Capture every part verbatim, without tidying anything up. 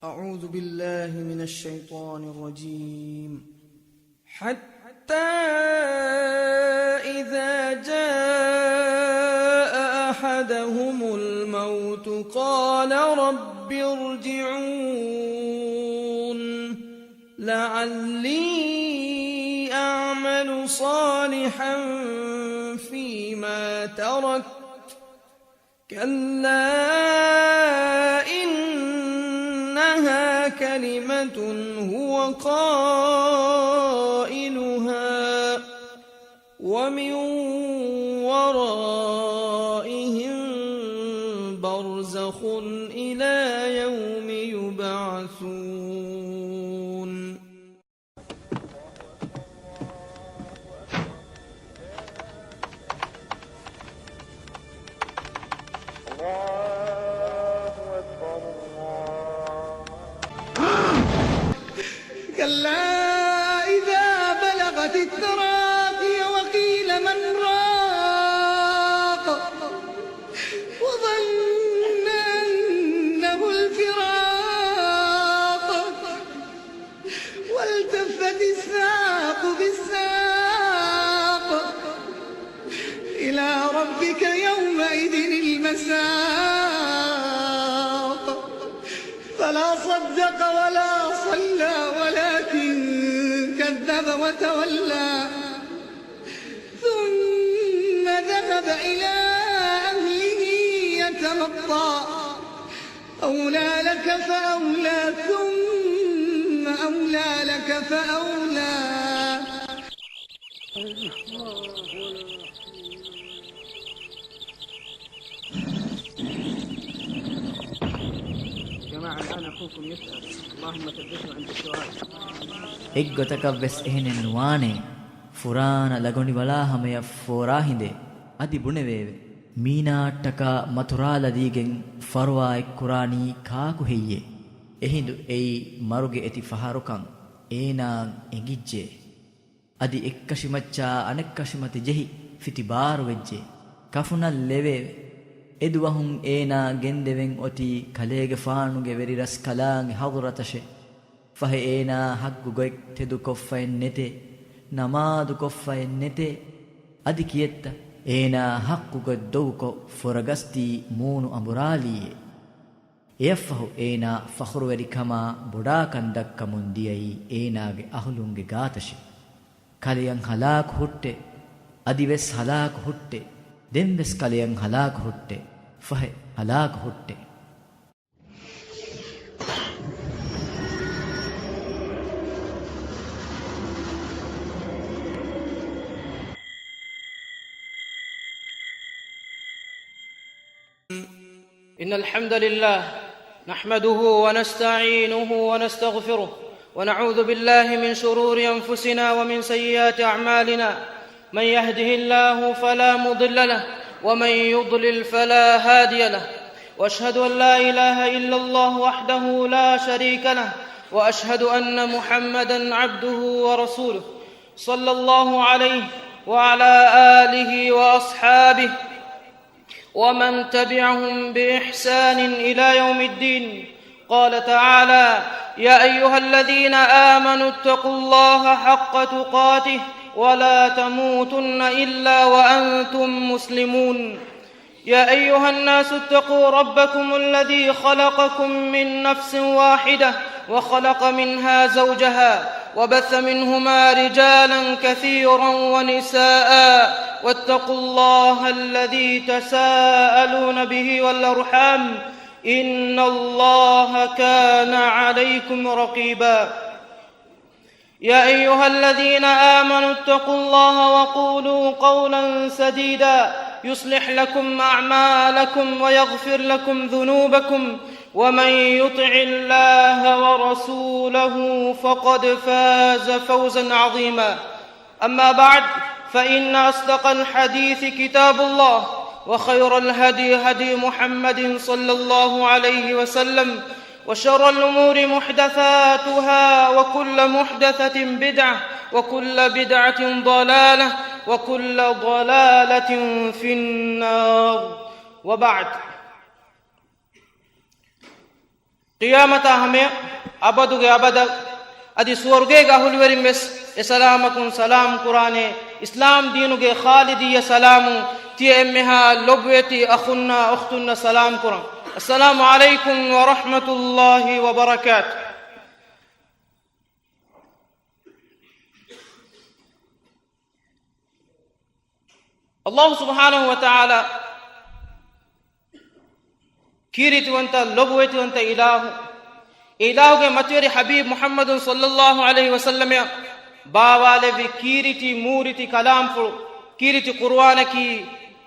أعوذ بالله من الشيطان الرجيم. حتى إذا جاء أحدهم الموت قال رب ارجعون لعلي أعمل صالحا فيما تركت كلا إنها كلمة هو قائلها ومن ورائهم برزخ إلى يوم يبعثون. الله أكبر، الله. كلا إذا بلغت التراقي وقيل من راق وظن أنه الفراق والتفت الساق بالساق إلى ربك يومئذ المساق فلا صدق ولا صلى ولكن كذب وتولى ثم ذهب إلى أهله يتمطى أولى لك فأولى ثم أولى لك فأولى. جماعة، الآن أخوكم يسأل. اللهم ثبته عند السؤال. އެއްގޮތަކަށް ވެސް އެހެނެއް ނުވާނެ. ފުރާނަ ލަގޮނޑި ބަލާ ހަމަޔަށް ފޯރާ ހިނދޭ. އަދި ބުނެވެއެވެ. މީނާއަށްޓަކާ މަތުރާލަދީގެން ފަރުވާއެއްކުރާނީ ކާކު ހެއްޔޭ؟ އެހިނދު އެއީ މަރުގެ އެތި ފަހަރުކަން އޭނާއަށް އެނގިއްޖެ. އަދި އެއްކަށިމައްޗާ އަނެއްކަށިމަތި ޖެހި ފިތިބާރުވެއްޖެ. ކަފުނަށް ލެވެއެވެ. އެދުވަހުން އޭނާ ގެންދެވެން އޮތީ ކަލޭގެފާނުގެ ވެރި ރަސްކަލާނގެ ޙަޟްރަތަށެ. ފަހެ އޭނާ ޙައްޤު ގޮތް ތެދުކޮށްފައެއް ނެތޭ، ނަމާދުކޮށްފައެއް ނެތޭ. އަދި ކިއެއްތަ؟ އޭނާ ޙައްޤު ގޮތް ދޮގުކޮށް ފުރަގަސްދީ މޫނު އަނބުރާލީއޭ. އެއަށްފަހު އޭނާ ފަޚުރުވެރިކަމާ ބޮޑާކަން ދައްކަމުން ދިޔައީ އޭނާގެ އަހުލުންގެ ގާތަށޭ. ކަލެޔަށް ހަލާކު ހުއްޓޭ، އަދިވެސް ހަލާކު ހުއްޓޭ، ދެންވެސް ކަލެޔަށް ހަލާކު ހުއްޓޭ، ފަހެ ހަލާކު ހުއްޓޭ. إن الحمد لله نحمده ونستعينه ونستغفره ونعوذ بالله من شرور أنفسنا ومن سيئات أعمالنا. من يهده الله فلا مضل له ومن يضلل فلا هادي له. وأشهد أن لا إله إلا الله وحده لا شريك له وأشهد أن محمدا عبده ورسوله. صلى الله عليه وعلى آله وأصحابه ومن تبعهم بإحسان إلى يوم الدين. قال تعالى: يا أيها الذين آمنوا اتقوا الله حق تقاته ولا تموتن إلا وأنتم مسلمون. يا أيها الناس اتقوا ربكم الذي خلقكم من نفس واحدة وخلق منها زوجها وبث منهما رجالا كثيرا ونساء واتقوا الله الذي تساءلون به والأرحام إن الله كان عليكم رقيبا. يا أيها الذين آمنوا اتقوا الله وقولوا قولا سديدا يصلح لكم أعمالكم ويغفر لكم ذنوبكم ومن يطع الله ورسوله فقد فاز فوزا عظيما. أما بعد، فإن أصدق الحديث كتاب الله، وخير الهدي هدي محمد صلى الله عليه وسلم، وشر الأمور محدثاتها، وكل محدثة بدعة، وكل بدعة ضلالة، وكل ضلالة في النار. وبعد، ޤިޔާމަތާ ހަމަޔަށް އަބަދުގެ އަބަދަށް އަދި ސުވަރުގޭގެ އަހުލުވެރިން ވެސް އެ ސަލާމަކުން ސަލާމް ކުރާނެ. އިސްލާމް ދީނުގެ ޚާލިދިއްޔަ ސަލާމުން ތިޔަ އެންމެހާ ލޮބުވެތި އަޚުންނާ އުޚްތުންނަށް ސަލާމް ކުރަން. އައްސަލާމު ޢަލައިކުމް ވަރަޙްމަތުﷲި ވަބަރަކާތު. ﷲ ސުބްޙާނަހޫ ވަތަޢާލާ ކީރިތިވަންތަ، ލޮބުވެތިވަންތަ އިލާހު، އެ އިލާހުގެ މަތިވެރި ޙަބީބް މުޙައްމަދު ޞައްލައްލާހު ޢަލައިހި ވަސައްލަމަށް ބާވާލެއްވި ކީރިތި މޫރިތި ކަލާމްފުޅު، ކީރިތި ޤުރުއާނަކީ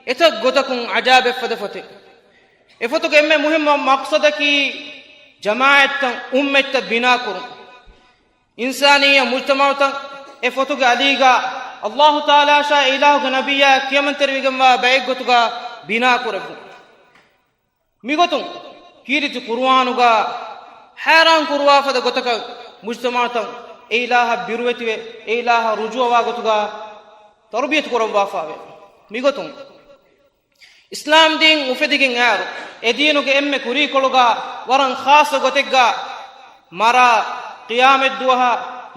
އެތައް ގޮތަކުން ޢަޖާއިބެއްފަދަ ފޮތެއް. އެ ފޮތުގެ އެންމެ މުހިއްމު މަޤްޞަދަކީ ޖަމާޢަތްތައް، އުއްމަތްތައް ބިނާކުރުން. އިންސާނިއްޔަ މުޖްތަމަޢުތައް އެ ފޮތުގެ އަލީގަ ﷲ ތަޢާލާއަށާ އެ އިލާހުގެ ނަބިއްޔާ ކިޔަމަންތެރިވެގެންވާ ބައެއްގޮތުގަ ބިނާކުރެއްވުން. މިގޮތުން ކީރިތި ޤުރުއާނުގަ ހައިރާން ކުރުވާފަދަ ގޮތަކަށް މުޖްތަމަޢުތައް އެ އިލާހަށް ބިރުވެތިވެ، އެ އިލާހަށް ރުޖޫޢަވާ ގޮތުގަ ތަރުބިޔަތު ކުރައްވާފައެވެ. މިގޮތުން އިސްލާމް ދީން އުފެދިގެން އައިރު، އެ ދީނުގެ އެންމެ ކުރީކޮޅުގަ ވަރަށް ޚާއްޞަ ގޮތެއްގަ މަރާ، ޤިޔާމަތްދުވަހާ،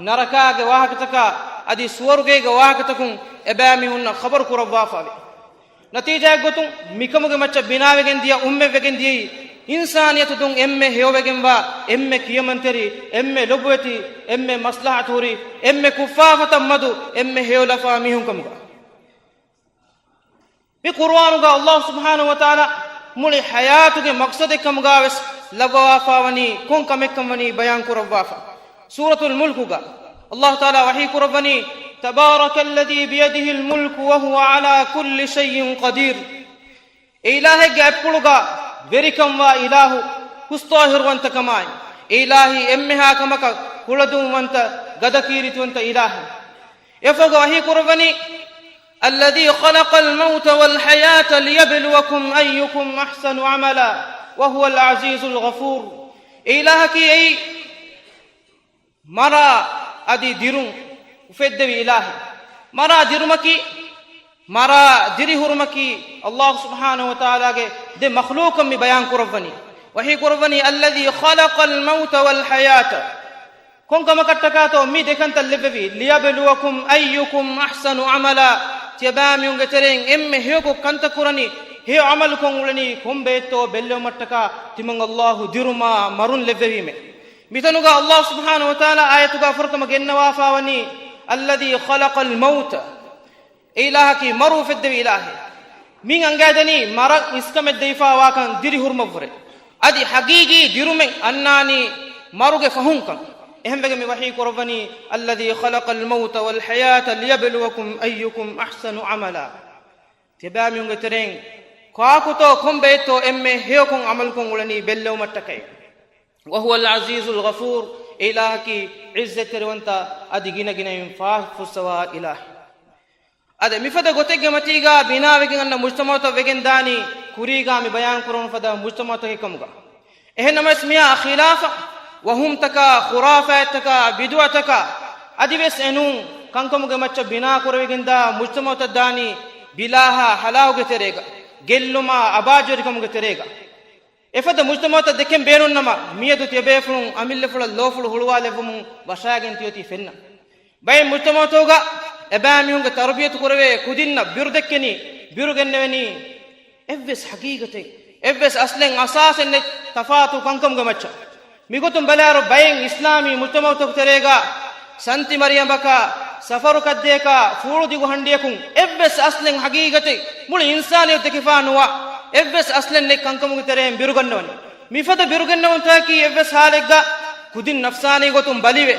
ނަރަކާގެ ވާހަކަތަކާ އަދި ސުވަރުގޭގެ ވާހަކަތަކުން އެބައިމީހުންނަށް ޚަބަރު ކުރައްވާފައެވެ. ނަތީޖާއެއްގޮތުން މިކަމުގެ މައްޗަށް ބިނާވެގެން ދިޔަ އުއްމަތްވެގެން ދިޔައީ އިންސާނިއްޔަތު ދުން އެންމެ ހެޔޮވެގެންވާ، އެންމެ ކިޔަމަންތެރި، އެންމެ ލޮބުވެތި، އެންމެ މަސްލަހަތުހުރި، އެންމެ ކުށްފާފަތައް މަދު، އެންމެ ހެޔޮލަފާ މީހުން ކަމުގަ. މި ޤުރުއާނުގަ ﷲ ސުބްޙާނަހޫ ވަތަޢާލާ މުޅި ޙަޔާތުގެ މަޤްޞަދެއް ކަމުގަ ވެސް ލައްވަވާފަ ވަނީ ކޮން ކަމެއްކަން ވަނީ ބަޔާން ކުރައްވާފަ. ސޫރަތުލް މުލްކުގަ ﷲ ތަޢާލާ ވަޙީ ކުރައްވަނީ، تبارك الذي بيده الملك وهو على كل شيء قدير. އެ އިލާހެއްގެ އަތްޕުޅުގަ ވެރިކަންވާ އިލާހު، ހުސްޠާހިރުވަންތަކަމާއި، އެ އިލާހީ އެންމެހާ ކަމަކަށް ކުޅަދުންވަންތަ، ގަދަކީރިތިވަންތަ އިލާހެއް. އެފަހުގަ ވަޙީ ކުރައްވަނީ، الذي خلق الموت والحياة ليبلوكم أيكم أحسن عملا وهو العزيز الغفور. އެ އިލާހަކީ އެއީ މަރާ އަދި ދިރުން އުފެއްދެވި އިލާހެއް. މަރާ ދިރުމަކީ، މަރާ ދިރިހުރުމަކީ ﷲ ސުބްޙާނަހޫ ވަތަޢާލާގެ ދެ މަޚްލޫޤަށް މި ބަޔާން ކުރައްވަނީ. ވަޙީ ކުރައްވަނީ، الذي خلق الموت والحياة. ކޮން ކަމަކަށްޓަކާތޯ މި ދެކަންތައް ލެއްވެވީ؟ ليبلوكم أيكم أحسن عملا. ތިޔަބައިމީހުންގެ ތެރެއިން އެންމެ ހެޔޮކޮށް ކަންތައް ކުރަނީ، ހެޔޮ ޢަމަލުކޮށް އުޅެނީ ކޮން ބައެއްތޯ ބެއްލެވުމަށްޓަކާ ތިމަން ﷲ ދިރުމާ މަރުން ލެއްވެވީމެ. މިތަނުގަ ﷲ ސުބްޙާނަހޫ ވަތަޢާލާ އާޔަތުގަ ފުރަތަމަ ގެންނަވާފަ ވަނީ، الذي خلق الموت. އެ އިލާހަކީ މަރު އުފެއްދެވި އިލާހެއް. މިން އަނގައިދެނީ މަރަށް އިސްކަމެއް ދެވިފަ ވާކަން ދިރިހުރުމަށްވުރެ. އަދި ޙަޤީޤީ ދިރުމެއް އަންނާނީ މަރުގެ ފަހުންކަން. އެހެންވެގެން މި ވަޙީ ކުރައްވަނީ، الذي خلق الموت والحياة ليبلوكم أيكم أحسن عملا. ތިޔަބައިމީހުންގެ ތެރެއިން ކާކުތޯ ކޮން ބައެއްތޯ އެންމެ ހެޔޮކޮށް ޢަމަލުކޮށް އުޅެނީ ބެއްލެވުމަށްޓަކައި. وهو العزيز الغفور. އެ އިލާހަކީ ޢިއްޒަތްތެރިވަންތަ އަދި ގިނަގިނައިން ފާފަ ފުއްސަވާ އިލާހެއް. އަދި މިފަދަ ގޮތެއްގެ މަތީގަ ބިނާވެގެން އަންނަ މުޖްތަމަޢުތައް ވެގެން ދާނީ ކުރީގަ މި ބަޔާން ކުރަމުން ފަދަ މުޖްތަމަޢުތަކެއް ކަމުގަ. އެހެން ނަމަވެސް މިއާ ޚިލާފަށް ވަހުމްތަކާ، ޚުރާފާތްތަކާ، ބިދުޢަތަކާ އަދިވެސް އެނޫން ކަންކަމުގެ މައްޗަށް ބިނާ ކުރެވިގެންދާ މުޖްތަމަޢުތައް ދާނީ ބިލާހާ ހަލާކުގެ ތެރޭގަ، ގެއްލުމާ އަބާޒުވެރިކަމުގެ ތެރޭގަ. އެފަދަ މުޖްތަމަޢުތައް ދެކެން ބޭނުންނަމަ، މިއަދު ތިޔަބޭފުޅުން އަމިއްލަފުޅަށް ލޯފުޅު ހުޅުވާލެއްވުމުން ވަށާގެން ތިއޮތީ ފެންނަ. ބައެއް މުޖްތަމަޢުތަކުގަ އެބައިމީހުންގެ ތަރުބިޔަތު ކުރެވޭ ކުދިންނަށް ބިރުދެއްކެނީ، ބިރުގެންނެވެނީ އެއްވެސް ޙަޤީޤަތެއް، އެއްވެސް އަސްލެއް އަސާސެއް ނެތް ތަފާތު ކަންކަމުގެ މައްޗަށް. މިގޮތުން ބަލާއިރު، ބައެއް އިސްލާމީ މުޖްތަމަޢުތަކު ތެރޭގަ ސަންތި މަރިޔަމަކާ، ސަފަރު ކައްދެއަކާ، ފޫޅު ދިގު ހަނޑިއަކުން އެއްވެސް އަސްލެއް ޙަޤީޤަތެއް މުޅި އިންސާނިއްޔަތު ދެކިފާ ނުވާ، އެއްވެސް އަސްލެއް ނެތް ކަންކަމުގެ ތެރެއިން ބިރުގަންނަވަނީ. މިފަދަ ބިރުގެންނެވުންތަކަކީ އެއްވެސް ޙާލެއްގަ ކުދިން ނަފްސާނީ ގޮތުން ބަލިވެ،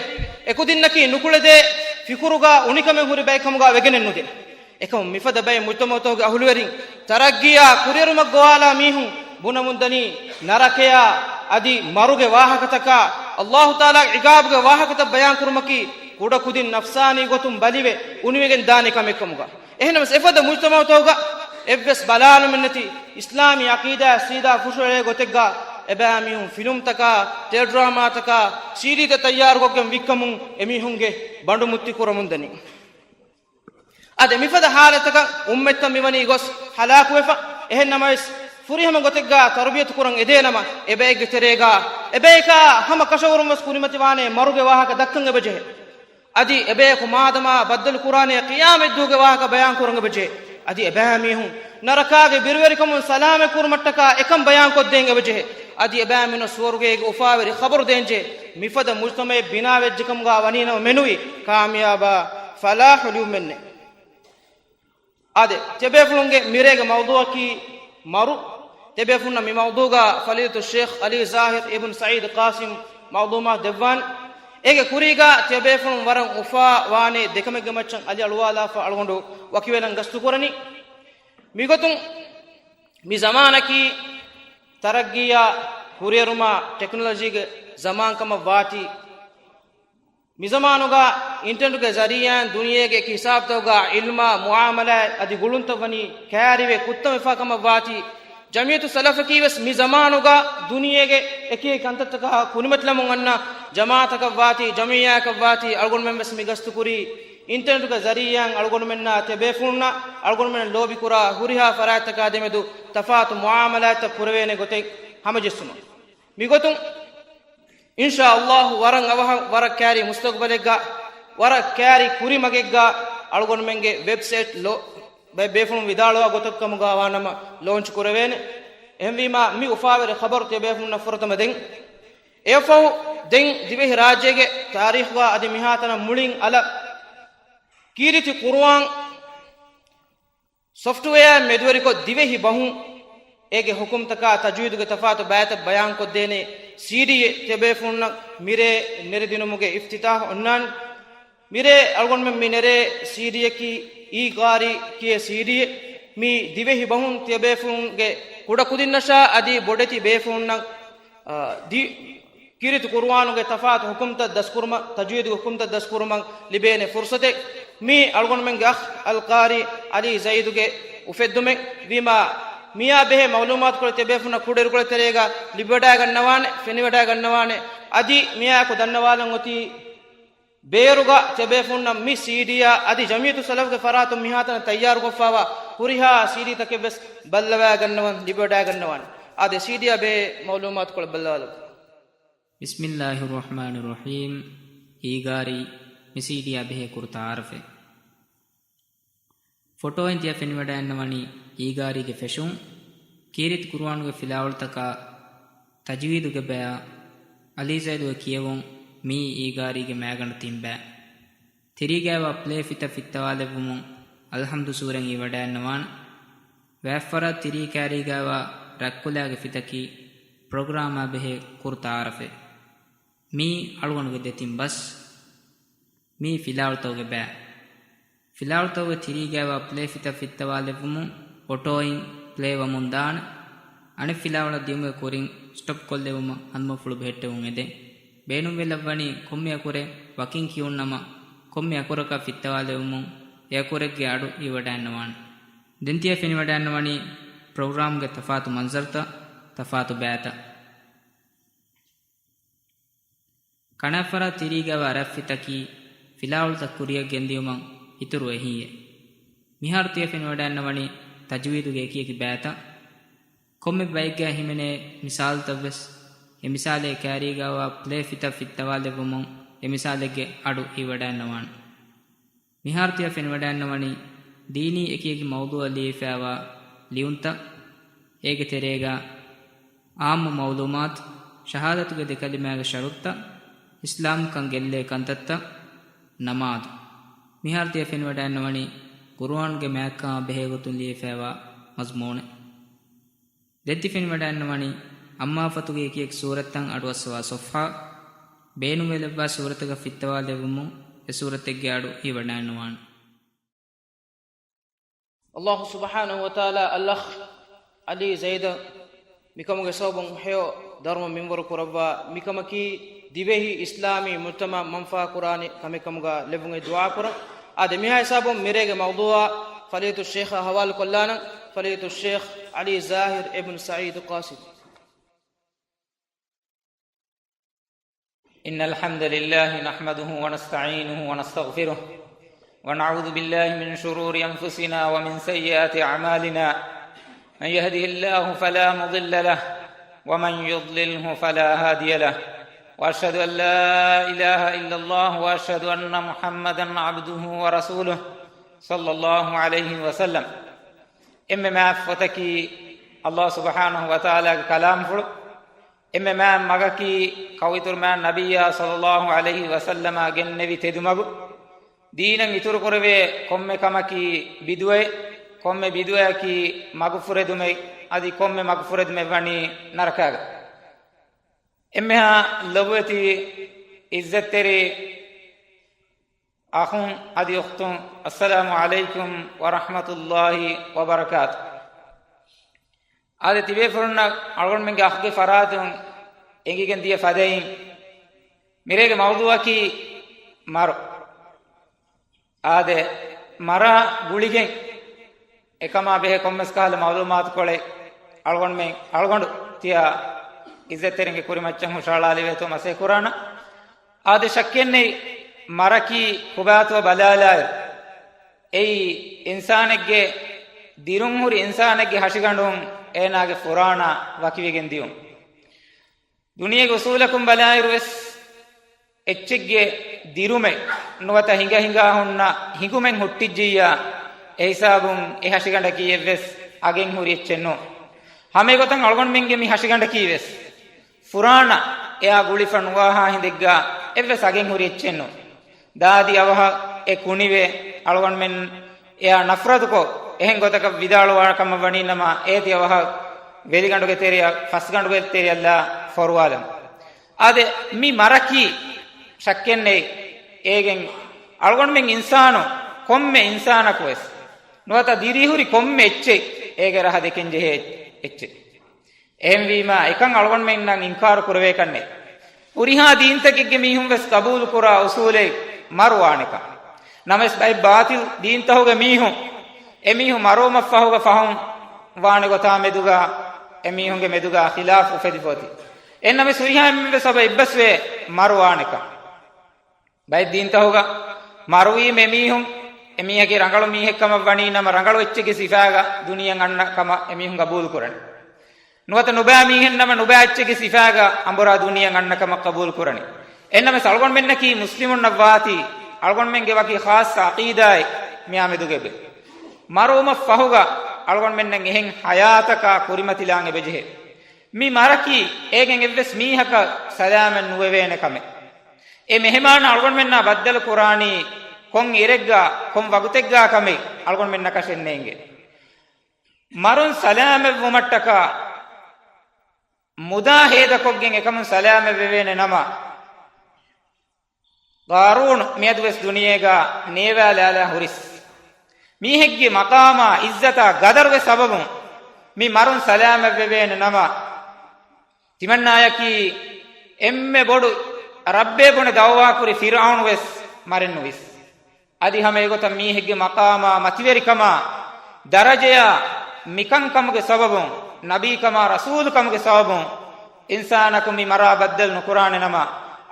އެކުދިންނަކީ ނުކުޅެދޭ ފިކުރުގަ އުނިކަމެއް ހުރި ބައެއް ކަމުގަ ވެގެނެއް ނުދޭ. އެކަމު މިފަދަ ބައެއް މުޖްތަމަޢުތަކުގެ އަހުލުވެރިން ތަރައްގީއާ ކުރިއެރުމަށް ގޮވާލާ މީހުން ބުނަމުންދަނީ ނަރަކަޔާ އަދި މަރުގެ ވާހަކަތަކާ، ﷲ ތަޢާލާގެ ޢިޤާބުގެ ވާހަކަތައް ބަޔާން ކުރުމަކީ ކުޑަކުދިން ނަފްސާނީ ގޮތުން ބަލިވެ އުނިވެގެން ދާނެ ކަމެއް ކަމުގަ. އެހެންނަމަވެސް އެފަދަ މުޖްތަމަޢުތަކުގަ އެއްވެސް ބަލާލުމެއް ނެތި އިސްލާމީ ޢަޤީދާއަށް ސީދާ ފުށުއެޅޭ ގޮތެއްގަ އެބައިމީހުން ފިލުމްތަކާ، ޓެލެޑްރާމާތަކާ، ސީޑީތައް ތައްޔާރުކޮށްގެން ވިއްކަމުން އެމީހުންގެ ބަނޑު މުއްތި ކުރަމުންދަނީ. އަދި މިފަދަ ޙާލަތަކަށް އުއްމަތްތައް މިވަނީ ގޮސް ހަލާކުވެފަ. އެހެން ނަމަވެސް، ފުރިހަމަ ގޮތެއްގާ ތަރުބިޔަތު ކުރަން އެދޭނަމަ، އެބައެއްގެ ތެރޭގާ އެބަޔަކާ ހަމަ ކަށަވަރުން ވެސް ކުރިމަތިވާނޭ މަރުގެ ވާހަކަ ދައްކަން އެބަޖެހޭ. އަދި އެބަޔަކު މާދަމާ ބައްދަލު ކުރާނޭ ޤިޔާމަތްދުވަހުގެ ވާހަކަ ބަޔާން ކުރަން އެބަޖެހޭ. އަދި އެބައިމީހުން ނަރަކާގެ ބިރުވެރިކަމުން ސަލާމަތް ކުރުމަށްޓަކާ އެކަން ބަޔާން ކޮށްދޭން އެބަޖެހޭ. އަދި އެބައިމީހުން ސުވަރުގޭގެ އުފާވެރި ޚަބަރު ދޭންޖެހޭ. މިފަދަ މުޖްތަމަޢެއް ބިނާވެއްޖެކަމުގާ ވަނީނަމަ މެނުވީ ކާމިޔާބާ ފަލާޙު ލިޔުމެއްނެ. އާދެ، ތިޔަބޭފުޅުންގެ މިރޭގެ މައުޟޫޢަކީ މަރު. ތިޔަބޭފުޅުންނަށް މި މައުޟޫޢުގަ ފަޟީލަތު ޝޭޚް ޢަލީ ޒާހިރު އިބްނު ސަޢީދު ޤާސިމް މަޢުލޫމާތު ދެއްވާނެ. އޭގެ ކުރީގަ ތިޔަބޭފުޅުން ވަރަށް އުފާ ވާނެ ދެކަމެއްގެ މައްޗަށް އަލި އަޅުވާލާފަ އަޅުގަނޑު ވަކިވެލަން ގަސްތުކުރަނީ. މިގޮތުން މި ޒަމާނަކީ ތަރައްގީއާ ކުރިއެރުމާ ޓެކްނޮލޮޖީގެ ޒަމާން ކަމަށް ވާތީ. މިޒަމާނުގަ އިންޓަރނެޓުގެ ޒަރީޢާއިން ދުނިޔޭގެ އެކި ހިސާބުތަކުގަ ޢިލްމާ މުޢާމަލާތް އަދި ގުޅުންތައް ވަނީ ކައިރިވެ ކުއްތަންވެފާ ކަމަށް ވާތީ، ޖަމްޢިއްޔަތު ސަލަފަކީ ވެސް މި ޒަމާނުގަ ދުނިޔޭގެ އެކި ކަންތައްތަކާ ކުރިމަތިލަމުން އަންނަ ޖަމާޢަތަކަށް ވާތީ، ޖަމްޢިއްޔާއަކަށް ވާތީ، އަޅުގަނޑުމެން ވެސް މި ގަސްތުކުރީ އިންޓަރނެޓުގެ ޒަރީޢާއިން އަޅުގަނޑުމެންނާ ތިޔަބޭފުޅުންނާ އަޅުގަނޑުމެންނަށް ލޯބިކުރާ ހުރިހާ ފަރާތްތަކާ ދެމެދު ތަފާތު މުޢާމަލާތްތައް ކުރެވޭނެ ގޮތެއް ހަމަޖެއްސުމަށް. މިގޮތުން އިންޝާﷲ ވަރަށް އަވަހަށް ވަރަށް ކައިރި މުސްތަޤުބަލެއްގަ ވަރަށް ކައިރި ކުރި މަގެއްގަ އަޅުގަނޑުމެންގެ ވެބްސައިޓް ލޯ-، ބައެއް ބޭފުޅުން ވިދާޅުވާ ގޮތަށް ކަމުގަ ވާނަމަ ލޯންޗް ކުރެވޭނެ. އެހެންވީމާ މި އުފާވެރި ޚަބަރު ތިޔަބޭފުޅުންނަށް ފުރަތަމަ ދެން. އެއަށްފަހު ދެން ދިވެހި ރާއްޖޭގެ ތާރީޚުގަ އަދި މިހާތަނަށް މުޅިން އަލަށް ކީރިތި ޤުރުއާން ސޮފްޓްވެއާއިން މެދުވެރިކޮށް ދިވެހި ބަހުން އޭގެ ޙުކުމްތަކާ ތަޖްވީދުގެ ތަފާތު ބައިތައް ބަޔާންކޮށްދޭނެ ސީޑީއެއް ތިޔަބޭފުޅުންނަށް މިރޭ ނެރެދިނުމުގެ އިފްތިތާޙު އޮންނާނެ. މިރޭ އަޅުގަނޑުމެން މި ނެރޭ ސީޑީއަކީ އީ ގާރީ ކިޔޭ ސީޑީއެއް. މީ ދިވެހި ބަހުން ތިޔަބޭފުޅުންގެ ކުޑަކުދިންނަށާ އަދި ބޮޑެތި ބޭފުޅުންނަށް، އާ، ދި-، ކީރިތި ޤުރުއާނުގެ ތަފާތު ޙުކުމްތައް ދަސްކުރުމަށް، ތަޖްވީދުގެ ޙުކުމްތައް ދަސްކުރުމަށް ލިބޭނެ ފުރުޞަތެއް. މީ އަޅުގަނޑުމެންގެ އަޚް އަލްޤާރީ ޢަލީ ޒައިދުގެ އުފެއްދުމެއް ވީމާ، މިއާ ބެހޭ މަޢުލޫމާތުކޮޅެއް ތިޔަބޭފުންނަށް ކުޑައިރުކޮޅެއް ތެރޭގަ ލިބިވަޑައިގަންނަވާނެ، ފެނިވަޑައިގަންނަވާނެ. އަދި މިއާއެކު ދަންނަވާލަން އޮތީ ބޭރުގަ ތިޔަބޭފުންނަށް މި ސީޑީއާ އަދި ޖަމްޢިއްޔަތު ސަލަފުގެ ފަރާތުން މިހާތަނަށް ތައްޔާރުކޮށްފާވާ ހުރިހާ ސީޑީތަކެއް ވެސް ބައްލަވައިގަންނަވާނެ. އާދެ، ސީޑީއާ ބެހޭ މަޢުލޫމާތުކޮޅެއް ބައްލަވާލަމު. بسم الله الرحمن الرحيم. އީގާރީ، މި ސީޑީއާ ބެހޭ ކުރު ތަޢާރަފެއް. ފޮޓޯއިން ތިޔަ ފެނިވަޑައިގަންނަވަނީ އީގާރީގެ ފެށުން، ކީރިތި ޤުރުއާނުގެ ފިލާވަޅުތަކާ ތަޖްވީދުގެ ބަޔާ، ޢަލީ ޒައިދުގެ ކިޔެވުން، މިއީ އީގާރީގެ މައިގަނޑު ތިން ބައި. ތިރީގައިވާ ޕްލޭ ފިތަށް ފިއްތަވާލެއްވުމުން އަލްޙަމްދު ސޫރަތް އިވިވަޑައިގަންނަވާނެ. ވައިފަރާތް ތިރީ ކައިރީގައިވާ ރަތްކުލައިގެ ފިތަކީ ޕްރޮގްރާމާ ބެހޭ ކުރު ތަޢާރަފެއް. މީ އަޅުގަނޑުގެ ދެތިން ބަސް. މީ ފިލާވަޅުތަކުގެ ބައި. ފިލާވަޅުތަކުގެ ތިރީގައިވާ ޕްލޭ ފިތަށް ފިއްތަވާލެއްވުމުން އޮޓޯއިން ޕްލޭ ވަމުން ދާނެ. އަނެއް ފިލާވަޅަށް ދިޔުމުގެ ކުރިން ސްޓޮޕް ކޮށްލެއްވުމަށް ހަނދުމަފުޅު ބެހެއްޓެވުން އެދެން. ބޭނުންވެލައްވަނީ ކޮންމެ އަކުރެއް ވަކިން ކިޔުންނަމަ، ކޮންމެ އަކުރަކަށް ފިއްތަވާލެއްވުމުން އެ އަކުރެއްގެ އަޑު އިވިވަޑައިގަންނަވާނެ. ދެން ތިޔަ ފެނިވަޑައިގަންނަވަނީ ޕްރޮގްރާމްގެ ތަފާތު މަންޒަރުތައް، ތަފާތު ބައިތައް. ކަނާފަރާ ތިރީގައިވާ ރަތް ފިތަކީ ފިލާވަޅުތައް ކުރިއަށް ގެންދިޔުމަށް އިތުރު އެހީއެއް. މިހާރު ތިޔަ ފެނިވަޑައިގަންނަވަނީ ތަޖްވީދުގެ އެކިއެކި ބައިތައް. ކޮންމެ ބައެއްގައި ހިމެނޭ މިސާލުތައްވެސް، އެ މިސާލޭ ކައިރީގައިވާ ޕްލޭ ފިތަށް ފިއްތަވާލެއްވުމުން އެ މިސާލެއްގެ އަޑު އިވިވަޑައިގަންނަވާނެ. މިހާރު ތިޔަ ފެނިވަޑައިގަންނަވަނީ ދީނީ އެކިއެކި މައުޟޫޢަށް ލިޔެފައިވާ ލިޔުންތައް. އޭގެ ތެރޭގަ އާއްމު މަޢުލޫމާތު، ޝަހާދަތުގެ ދެ ކަލިމާގެ ޝަރުޠުތައް، އިސްލާމްކަން ގެއްލޭ ކަންތައްތައް، ނަމާދު. މިހާރު ތިޔަ ފެނިވަޑައިގަންނަވަނީ ޤުރުއާންގެ މާތްކަމާ ބެހޭގޮތުން ލިޔެފައިވާ މަޒްމޫނެއް. ދެން ތި ފެނިވަޑައިގަންނަވަނީ އައްމާ ފަތުގެ އެކިއެކި ސޫރަތްތައް އަޑުއައްސަވާ ޞަފްޙާ، ބޭނުންވެލައްވާ ސޫރަތަކަށް ފިއްތަވާލެއްވުމުން އެ ސޫރަތެއްގެ އަޑު އިވިވަޑައިގަންނަވާނެ. އައްލާހު ސުބްޙާނަހު ވަތަޢާލާ އަލްއަޚް ޢަލީ ޒައިދަށް މިކަމުގެ ސަބަބުން ހެޔޮ ދަރުމަ މިންވަރު ކުރައްވާ، މިކަމަކީ ދިވެހި އިސްލާމީ މުޖްތަމަޢަށް މަންފާ ކުރާނެ ކަމެއް ކަމުގަ ލެއްވުން އެ ދުޢާ ކުރަން. އާދެ، މިހާ ހިސާބުން މިރޭގެ މައުޟޫޢާ ފަޟީލަތު ޝޭޚާ ހަވާލު ކޮށްލާނަން. ފަޟީލަތު ޝޭޚް ޢަލީ ޒާހިރު އިބްނު ސަޢީދު ޤާސިމް. إن الحمد لله نحمده ونستعينه ونستغفره، ونعوذ بالله من شرور أنفسنا ومن سيئات أعمالنا. من يهده الله فلا مضل له، ومن يضلله فلا هادي له، وأشهد أن لا إله إلا الله، وأشهد أن محمدا عبده ورسوله، صلى الله عليه وسلم. އެންމެ މާތް ފޮތަކީ ﷲ ސުބްޙާނަހޫ ވަތަޢާލާގެ ކަލާމްފުޅު. އެންމެ މާތް މަގަކީ ކައުއިތުރު މާތް ނަބިއްޔާ ޞައްލައްލާހު ޢަލައިހި ވަސައްލަމަށް ގެންނެވި ތެދުމަގު. ދީނަށް އިތުރުކުރެވޭ ކޮންމެ ކަމަކީ ބިދުޢައެއް، ކޮންމެ ބިދުޢައަކީ މަގުފުރެދުމެއް، އަދި ކޮންމެ މަގުފުރެދުމެއް ވަނީ ނަރަކާގަ. އެންމެހާ ލޮބުވެތި އިއްޒަތްތެރި އަޚުން އަދި އުޚްތުން، އައްސަލާމު ޢަލައިކުމް ވަރަޙްމަތުﷲި ވަބަރަކާތު. އާދެ، ތިބޭފުޅުންނަށް އަޅުގަނޑުމެންގެ އަޚުގެ ފަރާތުން އެނގިގެން ދިޔަ ފަދައިން، މިރޭގެ މައުޟޫޢަކީ މަރު. އާދެ، މަރާ ގުޅިގެން އެކަމާ ބެހޭ ކޮންމެސް ކަހަލަ މަޢުލޫމާތުކޮޅެއް އަޅުގަނޑުމެން، އަޅުގަނޑު ތިޔަ އިއްޒަތްތެރިންގެ ކުރިމައްޗަށް ހުށަހަޅާލެވޭތޯ މަސައްކަތް ކުރާނަން. އާދެ، ޝައްކެއްނެތް، މަރަކީ ކޮބާތޯ ބަލާލާއިރު، އެއީ އިންސާނެއްގެ، ދިރުން ހުރި އިންސާނެއްގެ ހަށިގަނޑުން އޭނާގެ ފުރާނަ ވަކިވެގެން ދިޔުން. ދުނިޔޭގެ އުސޫލަކުން ބަލާއިރު ވެސް، އެއްޗެއްގެ ދިރުމެއް ނުވަތަ ހިނގަ ހިނގާ ހުންނަ ހިނގުމެއް ހުއްޓިއްޖިއްޔާ، އެ ހިސާބުން އެ ހަށިގަނޑަކީ އެއްވެސް އަގެއް ހުރި އެއްޗެއް ނޫން. ހަމަ އެގޮތަށް އަޅުގަނޑުމެންގެ މި ހަށިގަނޑަކީ ވެސް ފުރާނަ އެއާ ގުޅިފަ ނުވާހާ ހިނދެއްގާ އެއްވެސް އަގެއް ހުރި އެއްޗެއް ނޫން. ދާދި އަވަހަށް އެ ކުނިވެ، އަޅުގަނޑުމެން އެއާ ނަފްރަތުކޮށް، އެހެން ގޮތަކަށް ވިދާޅުވާ ކަމަށް ވަނީ ނަމަ، އޭތި އަވަހަށް ވެލިގަނޑުގެ ތެރެއަށް، ފަސްގަނޑުގެ ތެރެއަށްލާ ފޮރުވާލަން. އާދެ، މި މަރަކީ ޝައްކެއްނެތް، އޭގެން އަޅުގަނޑުމެން އިންސާނު، ކޮންމެ އިންސާނަކު ވެސް ނުވަތަ ދިރިހުރި ކޮންމެ އެއްޗެއް އޭގެ ރަހަ ދެކެން ޖެހޭ އެއްޗެއް. އެހެންވީމާ، އެކަން އަޅުގަނޑުމެންނަށް އިންކާރު ކުރެވޭކަށްނެތް. ހުރިހާ ދީންތަކެއްގެ މީހުން ވެސް ގަބޫލުކުރާ އުސޫލެއް މަރު ވާނެކަން. ނަމަވެސް ބައެއް ބާތިލް ދީންތަހުގެ މީހުން، އެމީހުން މަރުވުމަށްފަހުގަ ފަހުން ވާނެ ގޮތާ މެދުގަ، އެމީހުންގެ މެދުގަ ޚިލާފު އުފެދިފަ އޮތީ. އެހެންނަމަވެސް ހުރިހާ އެންމެން ވެސް އެއްބަސްވޭ މަރު ވާނެކަން. ބައެއް ދީންތަހުގަ މަރުވީމަ އެމީހުން، އެމީހަކީ ރަނގަޅު މީހެއް ކަމަށް ވަނީ ނަމަ، ރަނގަޅު އެއްޗެއްގެ ސިފާގަ ދުނިޔެއަށް އަންނަ ކަމަށް އެމީހުން ގަބޫލު ކުރަނީ. ނުވަތަ ނުބައި މީހެއް ނަމަ، ނުބައި އެއްޗެއްގެ ސިފާގަ އަނބުރާ ދުނިޔެއަށް އަންނަ ކަމަށް ގަބޫލު ކުރަނީ. އެހެންނަމަވެސް އަޅުގަނޑުމެންނަކީ މުސްލިމުންނަށް ވާތީ، އަޅުގަނޑުމެންގެ ވަކި ޚާއްޞަ ޢަޤީދާއެއް މިއާމެދުގަ އެބަ. މަރުވުމަށް ފަހުގަ އަޅުގަނޑުމެންނަށް އެހެން ޙަޔާތަކާ ކުރިމަތިލާން އެބަޖެހޭ. މި މަރަކީ އޭގެން އެއްވެސް މީހަކަށް ސަލާމަތް ނުވެވޭނެ ކަމެއް. އެ މެހެމާނާ އަޅުގަނޑުމެންނާ ބައްދަލު ކުރާނީ ކޮން އިރެއްގަ، ކޮން ވަގުތެއްގަ ކަމެއް އަޅުގަނޑުމެންނަކަށް ނޭނގޭ. މަރުން ސަލާމަތް ވުމަށްޓަކާ މުދާ ހޭދަކޮށްގެން އެކަމުން ސަލާމަތް ވެވޭނެ ނަމަ، ޤާރޫނު މިއަދުވެސް ދުނިޔޭގަ ނޭވާލާލާ ހުރިސް، މީހެއްގެ މަޤާމާ އިއްޒަތާ ގަދަރުގެ ސަބަބުން މި މަރުން ސަލާމަތްވެވޭނެ ނަމަ، ތިމަންނާޔަކީ އެންމެ ބޮޑު ރައްބޭ ބުނެ ދަޢުވާކުރި ފިރްޢައުނު ވެސް މަރެއްނުވިސް. އަދި ހަމަ އެގޮތަށް މީހެއްގެ މަޤާމާ، މަތިވެރިކަމާ، ދަރަޖަޔާ މިކަންކަމުގެ ސަބަބުން، ނަބީކަމާ ރަސޫލުކަމުގެ ސަބަބުން، އިންސާނަކު މި މަރާ ބައްދަލު ނުކުރާނެ ނަމަ،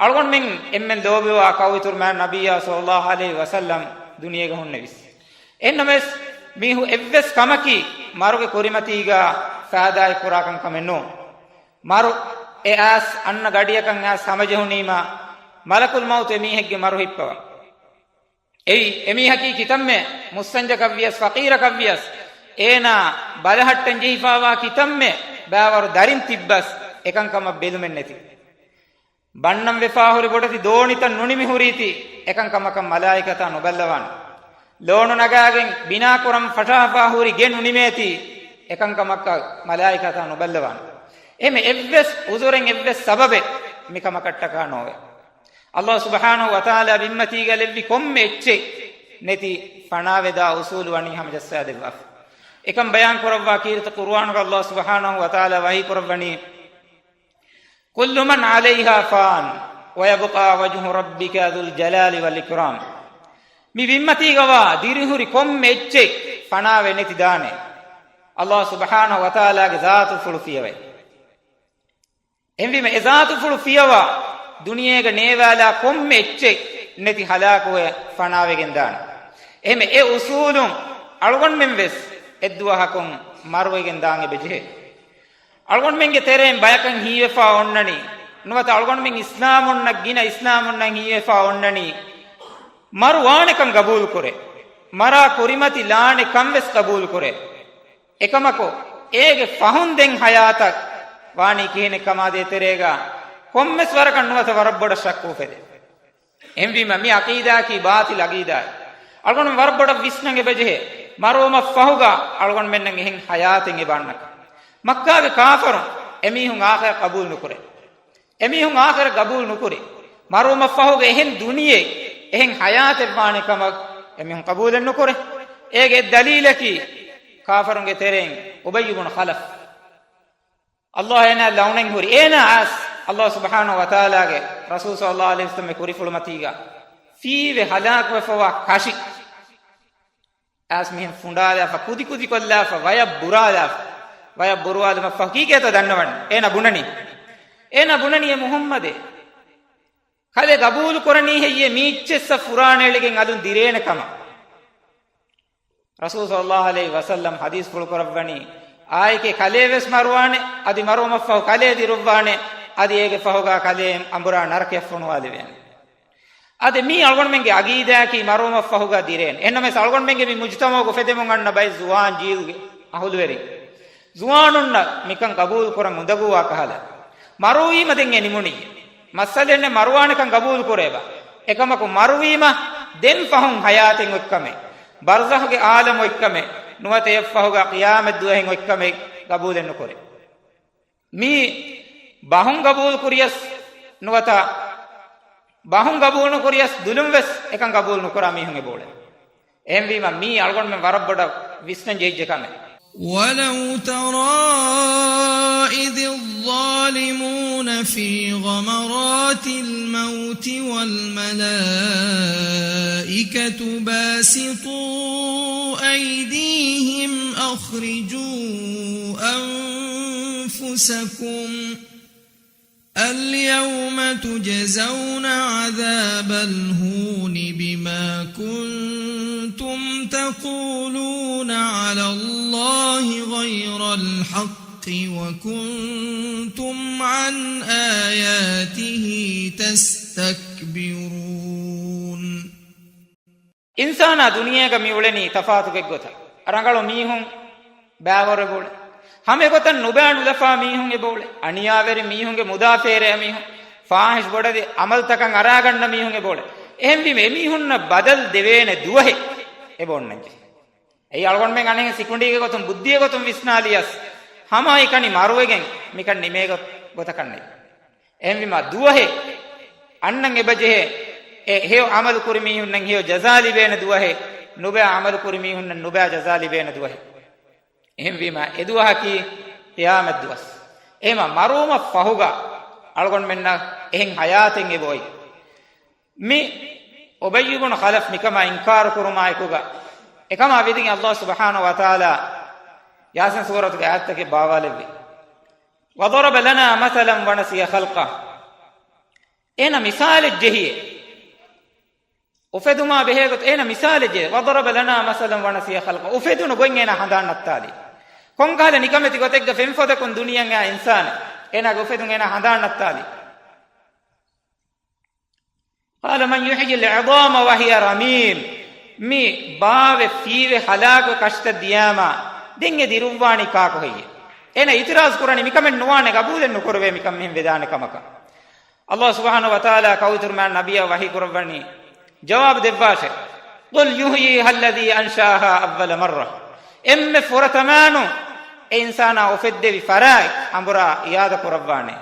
އަޅުގަނޑުމެން އެންމެން ލޯބިވާ ކައުއިތުރު މާތް ނަބިއްޔާ ޞައްލައްލާހު ޢަލައިހި ވަސައްލަމް ދުނިޔޭގަ ހުންނެވިސް. އެހެންނަމަވެސް، މީހު އެއްވެސް ކަމަކީ މަރުގެ ކުރިމަތީގަ ފާދާއެއް ކުރާކަން ކަމެއް ނޫން. މަރު އެ އައިސް އަންނަ ގަޑިއަކަށް އައިސް ހަމަޖެހުނީމަ، މަލަކުލް މައުތު އެމީހެއްގެ މަރު ހިއްޕަވަން. އެއީ، އެމީހަކީ ކިތަންމެ މުއްސަންޖަކަށްވިޔަސް، ފަޤީރަކަށްވިޔަސް، އޭނާ ބަލަހައްޓަން ޖެހިފާވާ ކިތަންމެ ބައިވަރު ދަރިން ތިއްބަސް، އެކަންކަމަށް ބެލުމެއް ނެތި. ބަންނަން ވެފާ ހުރި ބޮޑެތި ދޯނިތައް ނުނިމި ހުރީތީ، އެކަންކަމަކަށް މަލާއިކަތާ ނުބައްލަވާނެ. ލޯނު ނަގާގެން ބިނާކުރަން ފަށާފާ ހުރި ގެ ނުނިމޭތީ، އެކަންކަމަކަށް މަލާއިކަތާ ނުބައްލަވާނެ. އެހެން އެއްވެސް އުޒުރެއް، އެއްވެސް ސަބަބެއް މިކަމަކަށްޓަކާ ނޯވޭ. ﷲ ސުބްޙާނަހޫ ވަތަޢާލާ ބިންމަތީގަ ލެއްވި ކޮންމެ އެއްޗެއް ނެތި ފަނާވެދާ އުސޫލު ވަނީ ހަމަޖައްސާދެއްވާފަ. އެކަން ބަޔާން ކުރައްވާ ކީރިތި ޤުރުއާނުގަ ﷲ ސުބްޙާނަހޫ ވަތަޢާލާ ވަޙީ ކުރައްވަނީ، كل من عليها فان ويبقى وجه ربك ذو الجلال والإكرام. މި ބިންމަތީގަވާ ދިރިހުރި ކޮންމެ އެއްޗެއް ފަނާވެ ނެތި ދާނެ. ﷲ ސުބްޙާނަހޫ ވަތަޢާލާގެ ޒާތުފުޅު ފިޔަވައި. އެހެންވީމަ، އެ ޒާތުފުޅު ފިޔަވާ ދުނިޔޭގަ ނޭވާލާ ކޮންމެ އެއްޗެއް ނެތި ހަލާކުވެ ފަނާވެގެން ދާނެ. އެހެން އެ އުސޫލުން އަޅުގަނޑުމެން ވެސް އެއްދުވަހަކުން މަރުވެގެން ދާން އެބަޖެހޭ. އަޅުގަނޑުމެންގެ ތެރެއިން ބަޔަކަށް ހީވެފާ އޮންނަނީ، ނުވަތަ އަޅުގަނޑުމެން އިސްލާމުންނަށް ގިނަ އިސްލާމުންނަށް ހީވެފާ އޮންނަނީ، މަރު ވާނެކަން ގަބޫލުކުރޭ، މަރާ ކުރިމަތި ލާނެ ކަން ވެސް ގަބޫލުކުރޭ. އެކަމަކު، އޭގެ ފަހުން ދެން ހަޔާތަށް ވާނީ ކިހިނެއް ކަމާ ދޭތެރޭގަ ކޮންމެސް ވަރަކަށް ނުވަތަ ވަރަށް ބޮޑަށް ޝައްކު އުފެދޭ. އެހެންވީމަ، މި އަޤީދާއަކީ ބާޠިލް އަޤީދާއެއް. އަޅުގަނޑު ވަރަށް ބޮޑަށް ވިސްނަން އެބަޖެހޭ، މަރުވުމަށް ފަހުގަ އަޅުގަނޑުމެންނަށް އެހެން ހަޔާތެއް އެބަ އަންނަކަން. މައްކާގެ ކާފަރުން އެމީހުން އާޚިރަތް ޤަބޫލު ނުކުރޭ. އެމީހުން އާޚިރަތް ޤަބޫލު ނުކުރި. މަރުވުމަށްފަހުގެ އެހެން ދުނިޔެ، އެހެން ހަޔާތެއް ވާނެ ކަމަށް އެމީހުން ޤަބޫލެއް ނުކުރޭ. އޭގެ ދަލީލަކީ، ކާފަރުންގެ ތެރެއިން އުބައްޔު ބުނު ޚަލަފް، ﷲ އޭނާ ލަޢުނަތް ހުރި. އޭނާ އައިސް ﷲ ސުބްޙާނަހޫ ވަތަޢާލާގެ ރަސޫލު ޞައްލައްލާހު ޢަލައިހި ވަސައްލަމްގެ ކުރިފުޅުމަތީގަ ފީވެ ހަލާކުވެފަވާ ކަށި އައިސް މިހެން ފުނޑާލާފަ، ކުދިކުދިކޮށްލާފަ، ވަޔަށް ބުރާލާފަ. ވަޔަށް ބުރުވާލުމަށްފަހު ކީކޭތޯ ދަންނަވަން؟ އޭނާ ބުނަނީ، އޭނާ ބުނަނީ، އޭ މުޙައްމަދޭ، ކަލޭ ގަބޫލު ކުރަނީ ހެއްޔޭ މީއްޗެއްސަށް ފުރާނަ އެޅިގެން އަލުން ދިރޭނެ ކަމަށް؟ ރަސޫލު ޞައްލައްލާހު ޢަލައިހި ވަސައްލަމް ޙަދީޘްފުޅު ކުރައްވަނީ، އާއެކޭ ކަލޭ ވެސް މަރުވާނެ، އަދި މަރުވުމަށްފަހު ކަލޭ ދިރުއްވާނެ، އަދި އޭގެ ފަހުގާ ކަލޭ އަނބުރާ ނަރަކަޔަށް ފޮނުވާލެވޭނެ. އަދި މީ އަޅުގަނޑުމެންގެ އަގީދާއަކީ މަރުވުމަށްފަހުގާ ދިރޭނެ. އެހެންނަމަވެސް އަޅުގަނޑުމެންގެ މި މުޖުތަމަޢުގަ އުފެދެމުން އަންނަ ބައެއް ޒުވާން ޖީލްގެ އަހުލުވެރިން، ޒުވާނުންނަށް މިކަން ގަބޫލު ކުރަން އުނދަގޫވާ ކަހަލަ، މަރުވީމަ ދެން އެ ނިމުނީ. މައްސަލައެއް ނެތް މަރުވާނެކަން ގަބޫލު ކުރޭބަ. އެކަމަކު މަރުވީމަ ދެން ފަހުން ޙަޔާތެއް އޮތްކަމެއް، ބަރްޒަޚުގެ ޢާލަމް އޮތްކަމެއް، ނުވަތަ އެއަށްފަހުގާ ޤިޔާމަތް ދުވަހެއް އޮތްކަމެއް ގަބޫލެއް ނުކުރޭ. މީ ބަހުން ގަބޫލު ކުރިޔަސް ނުވަތަ ބަހުން ގަބޫލު ނުކުރިޔަސް ދުލުން ވެސް އެކަން ގަބޫލު ނުކުރާ މީހުން އެބައުޅޭ. އެހެންވީމަ މީ އަޅުގަނޑުމެން ވަރަށް ބޮޑަށް ވިސްނަން ޖެހިއްޖެ ކަމެއް. ولو ترى إذ الظالمون في غمرات الموت والملائكة باسطو أيديهم أخرجوا أنفسكم اليوم تجزون عذاب الهون بما كنتم تقولون على الله غير الحق وكنتم عن آياته تستكبرون. އިންސާނާ ދުނިޔޭގަ މި އުޅެނީ ތަފާތު ގޮތްގޮތަށް. ރަނގަޅު މީހުން ބައިވަރު އެބައުޅޭ. ހަމައެގޮތަށް ނުބައި ނުލަފާ މީހުން އެބައުޅޭ. އަނިޔާވެރި މީހުންގެ މުދާ ފޭރޭ މީހުން. ފާޙިޝް ބޮޑެތި ޢަމަލުތަކަށް އަރާގަންނަ މީހުން އެބައުޅޭ. އެހެންވީމަ އެމީހުންނަށް ބަދަލު ދެވޭނެ ދުވަހެއް އެބަ އޮންނަންޖެހޭ. އެއީ އަޅުގަނޑުމެން އަނެއް ސިކުނޑީގެ ގޮތުން ބުއްދިއެއް ގޮތުން ވިސްނާލިޔަސް ހަމައެކަނި މަރުވެގެން މިކަން ނިމޭ ގޮ-، ގޮތަކަށް ނެތް. އެހެންވީމަ ދުވަހެއް އަންނަން އެބަޖެހޭ، އެ ހެޔޮ ޢަމަލު ކުރި މީހުންނަށް ހެޔޮ ޖަޒާ ލިބޭނެ ދުވަހެއް، ނުބައި ޢަމަލު ކުރި މީހުންނަށް ނުބައި ޖަޒާ ލިބޭނެ ދުވަހެއް. އެހެންވީމަ އެ ދުވަހަކީ ޤިޔާމަތް ދުވަސް. އެހެންވީމަ މަރުވުމަށް ފަހުގަ އަޅުގަނޑުމެންނަށް އެހެން ޙަޔާތެއް އެބައޮތް. މި އުބައްޔު ބުނު ޚަލަފް މިކަމާ އިންކާރު ކުރުމާއެކުގަ، އެކަމާ ވިދިގެން ﷲ ސުބްޙާނަހޫ ވަތަޢާލާ ޔާސީން ސޫރަތުގެ އާޔަތްތަކެއް ބާވާލެއްވި. وضرب لنا مثلا ونسي خلقه. އޭނަ މިސާލެއް ޖެހިއޭ. އުފެދުމާ ބެހޭ ގޮތަށް އޭނަ މިސާލެއް ޖެހި. وضرب لنا مثلا ونسي خلقه. އުފެދުނު ގޮތް އޭނަ ހަނދާން ނައްތާލި. ކޮންކަހަލަ ނިކަމެތި ގޮތެއްގަ ފެންފޮދަކުން ދުނިޔެއަށް އާ އިންސާނެއް. އޭނާގެ އުފެދުން އޭނަ ހަނދާން ނައްތާލި. قال من يحيي العظام وهي رميم. މި ބާވެ ފީވެ ހަލާކު ކަށިތައް ދިޔާމާ ދެން އެ ދިރުއްވާނީ ކާކު ހެއްޔޭ؟ އޭނަ އިތިރާޒު ކުރަނީ މިކަމެއް ނުވާނެ، ގަބޫލެއް ނުކުރެވޭ މިކަން މިހެން ވެދާނެ ކަމަކަށް. ﷲ ސުބްޙާނަހޫ ވަތަޢާލާ ކައުއިތުރުމާ ނަބިއްޔާ ވަޙީ ކުރައްވަނީ، ޖަވާބު ދެއްވާށޭ. قل يحييها الذي أنشأها أول مرة. އެންމެ ފުރަތަމައިނު އެ އިންސާނާ އުފެއްދެވި ފަރާތް އަނބުރާ އިޢާދަ ކުރައްވާނެ.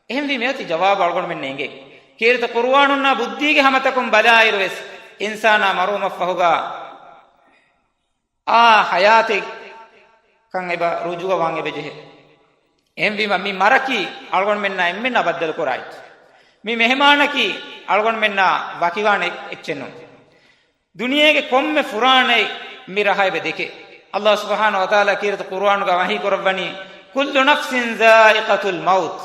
އެހެންވީމަ އޮތީ ޖަވާބު އަޅުގަނޑުމެންނަށް އެނގޭ. ކީރިތި ޤުރުއާނުންނާ ބުއްދީގެ ހަމަތަކުން ބަލާއިރު ވެސް އިންސާނާ މަރުވުމަށްފަހުގާ އާ ޙަޔާތެއް ކަން އެބަ ރުޖޫޢަވާން އެބަޖެހޭ. އެހެންވީމަ މި މަރަކީ އަޅުގަނޑުމެންނާ އެންމެންނާ ބައްދަލުކުރާ އެއްޗެއް. މި މެހެމާނަކީ އަޅުގަނޑުމެންނާ ވަކިވާނެ އެއްޗެއް ނޫން. ދުނިޔޭގެ ކޮންމެ ފުރާނައެއް މި ރަހަ އެބަ ދެކޭ. ﷲ ސުބްޙާނަހޫ ވަތަޢާލާ ކީރިތި ޤުރުއާނުގަ ވަޙީ ކުރައްވަނީ، كل نفس ذائقة الموت.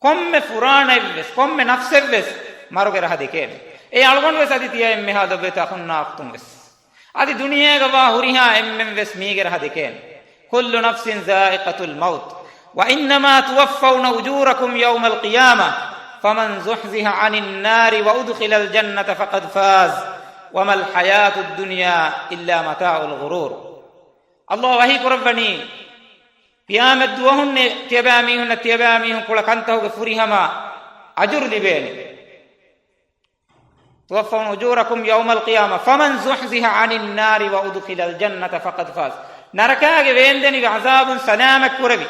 ކޮންމެ ފުރާނައެއްވެސް، ކޮންމެ ނަފްސެއްވެސް މަރުގެ ރަހަ ދެކޭނެ. އެއީ އަޅުގަނޑުވެސް އަދި ތިޔަ އެންމެހާ ލޮބުވެތި އަޚުންނާ އުޚްތުންވެސް. އަދި ދުނިޔޭގަ ވާ ހުރިހާ އެންމެންވެސް މީގެ ރަހަ ދެކޭނެ. كل نفس ذائقة الموت وإنما توفون أجوركم يوم القيامة فمن زحزح عن النار وأدخل الجنة فقد فاز وما الحياة الدنيا إلا متاع الغرور. ﷲ ވަޙީ ކުރައްވަނީ، ޤިޔާމަތް ދުވަހުންނޭ ތިޔަބައިމީހުންނަށް ތިޔަބައިމީހުން ކުޅަ ކަންތަކުގެ ފުރިހަމަ އަޖުރު ލިބޭނެ. توفون أجوركم يوم القيامة فمن زحزح عن النار وأدخل الجنة فقد فاز. ނަރަކާގެ ވޭންދެނިވި ޢަޛާބުން ސަލާމަތް ކުރެވި،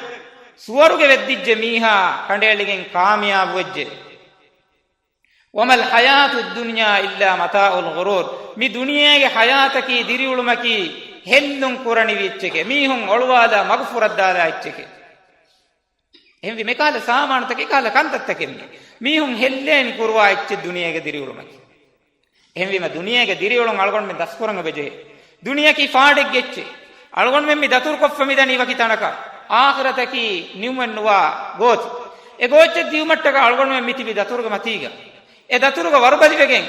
ސުވަރުގެ ވެއްދިއްޖެ މީހާ ކަނޑައެޅިގެން ކާމިޔާބު ވެއްޖެ. وما الحياة الدنيا إلا متاع الغرور. މި ދުނިޔޭގެ ޙަޔާތަކީ، ދިރިއުޅުމަކީ، ހެއްލުން ކުރަނިވި އެއްޗެކޭ. މީހުން އޮޅުވާލާ މަގު ފުރައްދާލާ އެއްޗެކޭ. އެހެންވީމަ އެކަހަލަ ސާމާނުތަކެއް، އެކަހަލަ ކަންތައްތަކެއް މީ. މީހުން ހެއްލޭނި ކުރުވާ އެއްޗެއް ދުނިޔޭގެ ދިރިއުޅުމަކީ. އެހެންވީމަ ދުނިޔޭގެ ދިރިއުޅުން އަޅުގަނޑުމެން ދަސްކުރަން އެބަޖެހޭ. ދުނިޔެއަކީ ފާޑެއްގެ އެއްޗެއް. އަޅުގަނޑުމެން މި ދަތުރުކޮށްފަ މިދަނީ ވަކި ތަނަކަށް. އާޚިރަތަކީ ނިމުމެއްނުވާ ގޯތި. އެ ގޯއްޗެއް ދިއުމަށްޓަކާ އަޅުގަނޑުމެން މި ތިބި ދަތުރުގެ މަތީގަ. އެ ދަތުރުގަ ވަރުބަލިވެގެން،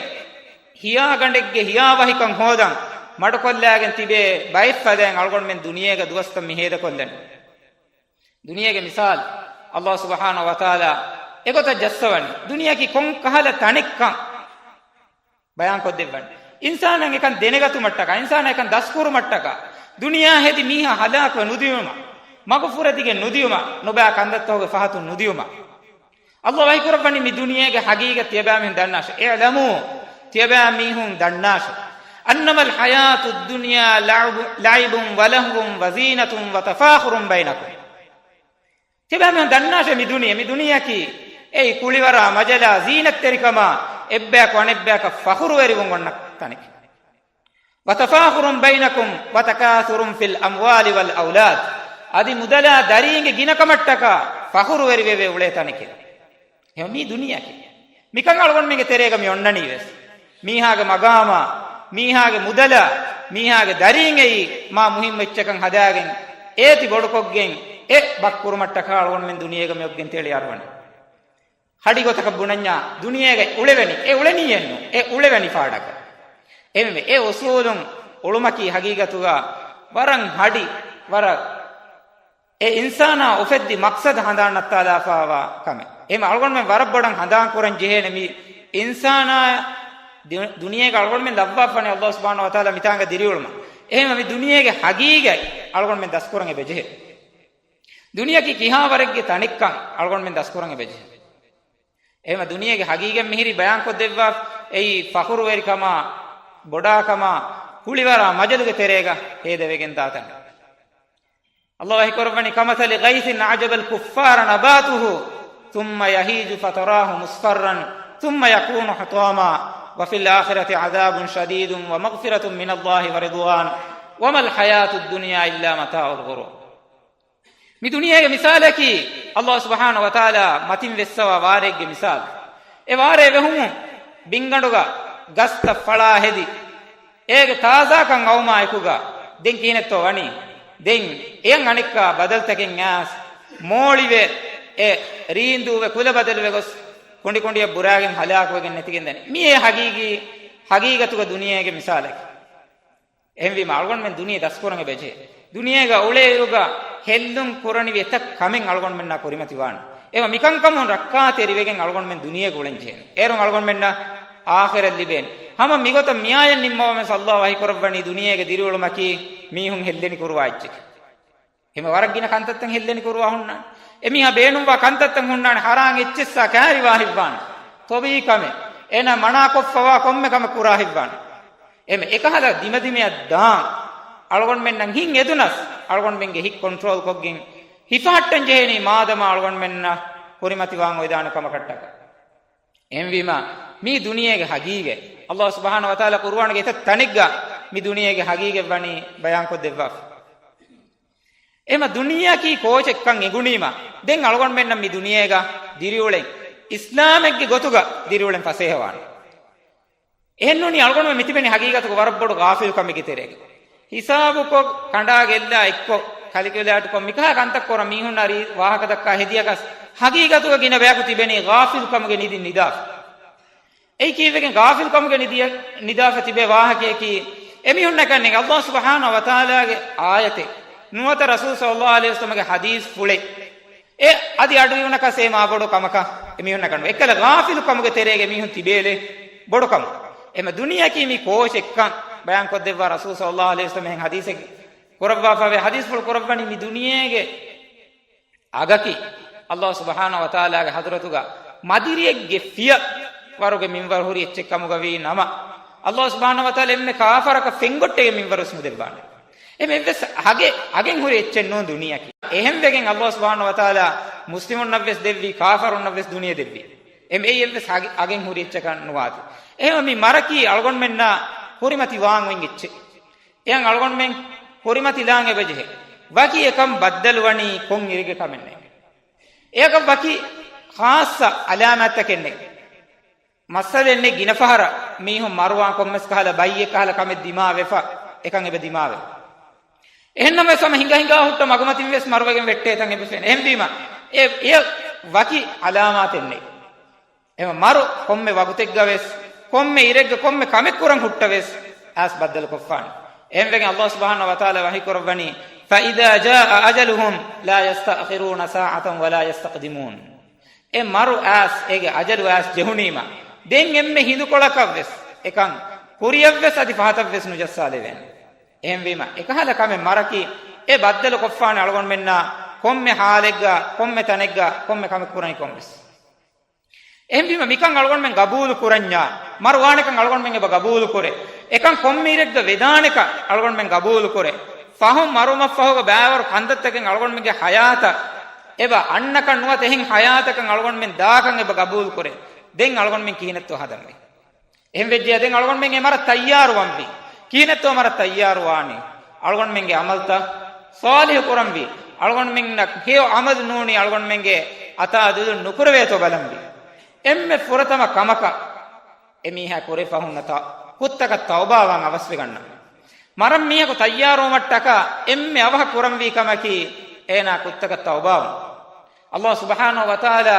ހިޔާގަނޑެއްގެ ހިޔާވަހިކަން ހޯދަން މަޑުކޮށްލާގެން ތިބޭ ބައެއްފަދައިން އަޅުގަނޑުމެން ދުނިޔޭގަ ދުވަސްތައް މި ހޭދަކޮށްލަނީ. ދުނިޔޭގެ މިސާލު، ﷲ ސުބްޙާނަހޫ ވަތަޢާލާ އެގޮތަށް ޖައްސަވަނީ، ދުނިޔެއަކީ ކޮން ކަހަލަ ތަނެއްކަން ބަޔާންކޮށްދެއްވަނީ. އިންސާނަށް އެކަން ދެނެގަތުމަށްޓަކާ، އިންސާނާ އެކަން ދަސްކުރުމަށްޓަކާ، ދުނިޔެއާ ހެދި މީހާ ހަލާކުވެ ނުދިޔުމަށް، މަގުފުރެދިގެން ނުދިޔުމަށް، ނުބައި ކަންތައްތަކުގެ ފަހަތުން ނުދިޔުމަށް. ﷲ ވަޙީކުރައްވަނީ މި ދުނިޔޭގެ ހަގީގަތް ތިޔަބައިމީހުން ދަންނާށޭ. اعلموا، ތިޔަބައިމީހުން ދަންނާށޭ. أنما الحياة الدنيا لعب، لعب ولهو وزينة وتفاخر بينكم. ތިޔަބައިމީހުން ދަންނާށޭ މި ދުނިޔެ، މި ދުނިޔެއަކީ އެއީ ކުޅިވަރާ މަޖަލާ ޒީނަތްތެރިކަމާ، އެއްބަޔަކު އަނެއްބަޔަކަށް ފަޚުރުވެރިވުން އޮންނަ ތަނެކޭ. وتفاخر بينكم وتكاثر في الأموال والأولاد. އަދި މުދަލާ ދަރީންގެ ގިނަކަމަށްޓަކާ ފަޚުރުވެރިވެވޭ އުޅޭ ތަނެކޭ. އެހެން މީ ދުނިޔެއަކީ. މިކަން އަޅުގަނޑުމެންގެ ތެރޭގަ މި އޮންނަނީވެސް. މީހާގެ މަގާމާ، މީހާގެ މުދަލާ، މީހާގެ ދަރީން އެއީ މާ މުހިއްމު އެއްޗަކަށް ހަދާގެން، އޭތި ބޮޑުކޮށްގެން އެ ބައްކުރުމަށްޓަކާ އަޅުގަނޑުމެން ދުނިޔޭގަ މި އޮތްގެން ތެޅި އަރުވަނީ. ހަޑި ގޮތަކަށް ބުނަންޏާ ދުނިޔޭގަ އުޅެވެނީ، އެ އުޅެނީއެއްނު، އެ އުޅެވެނީ ފާޑަކަށް. އެހެންވެ، އެ އުސޫލުން އުޅުމަކީ ހަގީގަތުގަ ވަރަށް ހަޑި، ވަރަށް އެ އިންސާނާ އުފެއްދި މަޤްޞަދު ހަނދާން ނައްތާލާފާވާ ކަމެއް. އެހެން އަޅުގަނޑުމެން ވަރަށް ބޮޑަށް ހަނދާން ކުރަން ޖެހޭނެ މި އިންސާނާ ދި-، ދުނިޔޭގަ އަޅުގަނޑުމެން ލައްވާފާނެ ﷲ ސުބްޙާނަހޫ ވަތަޢާލާ މިތާނގަ ދިރިއުޅުމަށް. އެހެންވެ، މި ދުނިޔޭގެ ހަގީގަތް އަޅުގަނޑުމެން ދަސްކުރަން އެބަޖެހޭ. ދުނިޔެއަކީ ކިހާވަރެއްގެ ތަނެއްކަން އަޅުގަނޑުމެން ދަސްކުރަން އެބަޖެހޭ. އެހެންވެ، ދުނިޔޭގެ ހަގީގަތް މިހިރީ ބަޔާންކޮށްދެއްވާ އެއީ ފަޚުރުވެރިކަމާ، ބޮޑާކަމާ، ކުޅިވަރާ މަޖަލުގެ ތެރޭގަ ހޭދަވެގެން ދާ ތަނެއް. ﷲ ވަޙީކުރައްވަނީ، كمثل غيث أعجب الكفار نباته ثم يهيج فتراه مصفرا ثم يكون حطاما وفي الآخرة عذاب شديد ومغفرة من الله ورضوان وما الحياة الدنيا إلا متاع الغرور. މި ދުނިޔޭގެ މިސާލަކީ، ﷲ ސުބްޙާނަހޫ ވަތަޢާލާ މަތިން ވެއްސަވާ ވާރޭގެ މިސާލު. އެ ވާރޭ ވެހުމުން ބިންގަނޑުގަ ގަސްތައް ފަޅާ ހެދި، އޭގެ ތާޒާކަން އައުމާ އެކުގަ ދެން ކިހިނެއްތޯ ވަނީ؟ ދެން އެޔަށް އަނެއްކާ ބަދަލުތަކެއް އައިސް، މޯޅިވެ، އެ ރީނދޫވެ، ކުލަ ބަދަލުވެ ގޮސް، ކުނޑިކުނޑިއަށް ބުރާގެން ހަލާކުވެގެން ނެތިގެން ދަނީ. މިއީ ހަގީގީ، ހަގީގަތުގަ ދުނިޔޭގެ މިސާލަކީ. އެހެންވީމަ، އަޅުގަނޑުމެން ދުނިޔެ ދަސްކުރަން އެބަޖެހޭ. ދުނިޔޭގަ އުޅޭއިރުގަ ހެއްލުން ކުރަނިވި އެތައް ކަމެއް އަޅުގަނޑުމެންނާ ކުރިމަތިވާނެ. އެމަ މިކަންކަމުން ރައްކާތެރިވެގެން އަޅުގަނޑުމެން ދުނިޔޭގަ އުޅެން ޖެހޭނެ. އޭރުން އަޅުގަނޑުމެންނަށް އާޚިރަތް ލިބޭނެ. ހަމަ މިގޮތަށް މިއާޔަތް ނިންމަވަމެސް ﷲ ވަޙީކުރައްވަނީ ދުނިޔޭގެ ދިރިއުޅުމަކީ މީހުން ހެއްލެނި ކުރުވާ އެއްޗެކޭ. އެމަ ވަރަށް ގިނަ ކަންތައްތައް ހެއްލެނި ކުރުވާ ހުންނާނެ. އެމީހާ ބޭނުންވާ ކަންތައްތައް ހުންނާނެ، ހަރާން އެއްޗެއްސާ ކައިރިވާ ހިތްވާނެ. ތޮބީ ކަމެއް. އޭނާ މަނާކޮށްފަވާ ކޮންމެ ކަމެއް ކުރާ ހިތްވާނެ. އެމެ އެކަހަލަ ދިމަދިމަޔަށް ދާން އަޅުގަނޑުމެންނަށް ހިތް އެދުނަސް، އަޅުގަނޑުމެންގެ ހިތް ކޮންޓްރޯލް ކޮށްގެން ހިފަހައްޓަން ޖެހޭނީ، މާދަމާ އަޅުގަނޑުމެންނަށް ކުރިމަތިވާން އޮތްދާނެ ކަމަކަށްޓަކާ. އެހެންވީމަ، މީ ދުނިޔޭގެ ހަގީގަތް. ﷲ ސުބްޙާނަހޫ ވަތަޢާލާ ޤުރުއާނުގެ އެތައް ތަނެއްގަ މި ދުނިޔޭގެ ހަގީގަތް ވަނީ ބަޔާންކޮށްދެއްވާފަ. އެހެމަ ދުނިޔެއަކީ ކޯޗެއްކަން އެނގުނީމަ، ދެން އަޅުގަނޑުމެންނަށް މި ދުނިޔޭގަ ދިރިއުޅެން އިސްލާމެއްގެ ގޮތުގަ ދިރިއުޅެން ފަސޭހަވާނެ. އެހެންނޫނީ އަޅުގަނޑުމެން މިތިބެނީ ހަގީގަތުގަ ވަރަށް ބޮޑު ޣާފިލްކަމެއްގެ ތެރޭގަ. ހިސާބުކޮށް، ކަނޑާގެއްލާ އެއްކޮށް، ކަލިކިއުލޭޓުކޮށް، މިކަހަލަ ކަންތައް ކުރަން މީހުންނާ ވާހަކަ ދައްކާ ހެދިޔަކަސް، ހަގީގަތުގަ ގިނަ ބަޔަކު ތިބެނީ ޣާފިލްކަމުގެ ނިދިން ނިދާފަ. އެއީ ކީއްވެގެން ޣާފިލްކަމުގެ ނިދިޔަ-، ނިދާފަ ތިބޭ ވާހަކަޔަކީ، އެމީހުންނަކަށް ނެތް ﷲ ސުބްޙާނަހޫ ވަތަޢާލާގެ އާޔަތެއް، ނުވަތަ ރަސޫލު ޞައްލައްލާހު ޢަލައިހި ވަސައްލަމަގެ ޙަދީޘް ފުޅެއް. އެ އަދި އަޑުއިވުނަކަސް އެ މާބޮޑު ކަމަކަށް އެމީހުންނަށް ގަނޑު. އެއްކަލަ ޣާފިލު ކަމުގެ ތެރޭގަ މީހުން ތިބޭލެ ބޮޑު ކަމު. އެމަ ދުނިޔެއަކީ މީ ކޯޗެއްކަން ބަޔާން ކޮށްދެއްވާ ރަސޫލު ޞައްލައްލާހު ޢަލައިހި ވަސައްލަމަ އެހެން ޙަދީޘެއް ކުރައްވާފަވޭ. ޙަދީޘްފުޅު ކުރައްވަނީ މި ދުނިޔޭގެ އަގަކީ ﷲ ސުބްޙާނަހޫ ވަތަޢާލާގެ ޙަޟްރަތުގަ މަދިރިއެއްގެ ފިޔަވަރުގެ މިންވަރު ހުރި އެއްޗެއް ކަމުގަ ވީ ނަމަ، ﷲ ސުބްޙާނަހޫ ވަތަޢާލާ އެންމެ ކާފަރަކަށް ފެންގޮއްޓެއްގެ މިންވަރުވެސް ނުދެއްވާނެ. އެމެ އެއްވެސް އަގެ، އަގެއް ހުރި އެއްޗެއް ނޫން ދުނިޔެއަކީ. އެހެންވެގެން ﷲ ސުބްޙާނަހޫ ވަތަޢާލާ މުސްލިމުންނަށްވެސް ދެއްވީ، ކާފަރުންނަށްވެސް ދުނިޔެ ދެއްވީ. އެމެ އެއްވެސް އަގެ، އަގެއް ހުރި އެއްޗަކަށް ނުވާތީ. އެހެންވެ މި މަރަކީ އަޅުގަނޑުމެންނާ ކުރިމަތި ވާން އޮތް އެއްޗެއް. އެއަށް އަޅުގަނޑުމެން ކުރިމަތިލާން އެބަޖެހޭ. ވަކި އެކަން ބައްދަލުވަނީ ކޮން އިރެއްގެ ކަމެއް ނެތް. އެއަކަށް ވަކި ޚާއްޞަ ޢަލާމާތްތަކެއް ނެތް. މައްސަލައެއް ނެތް ގިނަ ފަހަރަށް މީހުން މަރުވާން ކޮންމެސް ކަހަލަ ބައްޔެއް ކަހަލަ ކަމެއް ދިމާވެފަ، އެކަން އެބަ ދިމާވެ. އެހެންނަމަވެސް ހަމަ ހިނގަ ހިނގާ ހުއްޓަ މަގުމަތިން ވެސް މަރުވެގެން ވެއްޓޭ ތަން އެބަ ފެނޭ. އެހެންވީމަ، އެ، އެ ވަކި ޢަލާމާތެއް ނެތް. އެމަ މަރު ކޮންމެ ވަގުތެއްގަ ވެސް، ކޮންމެ އިރެއްގަ ކޮންމެ ކަމެއް ކުރަން ހުއްޓަ ވެސް އައިސް ބައްދަލު ކޮށްފާނެ. އެހެންވެގެން ﷲ ސުބްޙާނަހޫ ވަތަޢާލާ ވަޙީ ކުރައްވަނީ، "فإذا جاء أجلهم لا يستأخرون ساعة ولا يستقدمون." އެ މަރު އައިސް، އޭގެ އަޖަލު އައިސް ޖެހުނީމަ، ދެން އެންމެ ހިނދުކޮޅަކަށް ވެސް، އެކަން ކުރިއަށް ވެސް އަދި ފަހަތަށް ވެސް ނުޖައްސާލެވޭނެ. އެހެންވީމަ، އެކަހަލަ ކަމެއް މަރަކީ، އެ ބައްދަލު ކޮށްފާނެ އަޅުގަނޑުމެންނާ ކޮންމެ ޙާލެއްގަ، ކޮންމެ ތަނެއްގަ، ކޮންމެ ކަމެއް ކުރަނީ ކޮން ވެސް. އެހެންވީމަ، މިކަން އަޅުގަނޑުމެން ގަބޫލު ކުރަންޏާ، މަރު ވާނެކަން އަޅުގަނޑުމެން އެބަ ގަބޫލު ކުރޭ. އެކަން ކޮންމެ އިރެއްގަ ވެދާނެކަން އަޅުގަނޑުމެން ގަބޫލު ކުރޭ. ފަހުން މަރުވުމަށްފަހުގަ ބައިވަރު ކަންތައްތަކެއް އަޅުގަނޑުމެންގެ ޙަޔާތަށް އެބަ އަންނަކަން ނުވަތަ އެހެން ޙަޔާތަކަށް އަޅުގަނޑުމެން ދާކަން އެބަ ގަބޫލު ކުރޭ. ދެން އަޅުގަނޑުމެން ކިހިނެއްތޯ ހަދަންވީ؟ އެހެން ވެއްޖެޔާ ދެން އަޅުގަނޑުމެން އެ މަރަށް ތައްޔާރުވަންވީ. ކިހިނެއްތޯ މަރަށް ތައްޔާރުވާނީ؟ އަޅުގަނޑުމެންގެ ޢަމަލުތައް ޞާލިޙު ކުރަންވީ. އަޅުގަނޑުމެންނަށް ހެޔޮ ޢަމަލު ނޫނީ އަޅުގަނޑުމެންގެ އަތާ ދުލުން ނުކުރެވޭތޯ ބަލަންވީ. އެންމެ ފުރަތަމަ ކަމަކަށް އެ މީހާ ކުރެފަ ހުންނަ ތަ، ކުށްތަކަށް ތައުބާވާން އަވަސްވެގަންނަން. މަރަށް މީހަކު ތައްޔާރުވުމަށްޓަކާ އެންމެ އަވަހަށް ކުރަންވީ ކަމަކީ އޭނާ ކުށްތަކަށް ތައުބާވުން. ﷲ ސުބްޙާނަހޫ ވަތަޢާލާ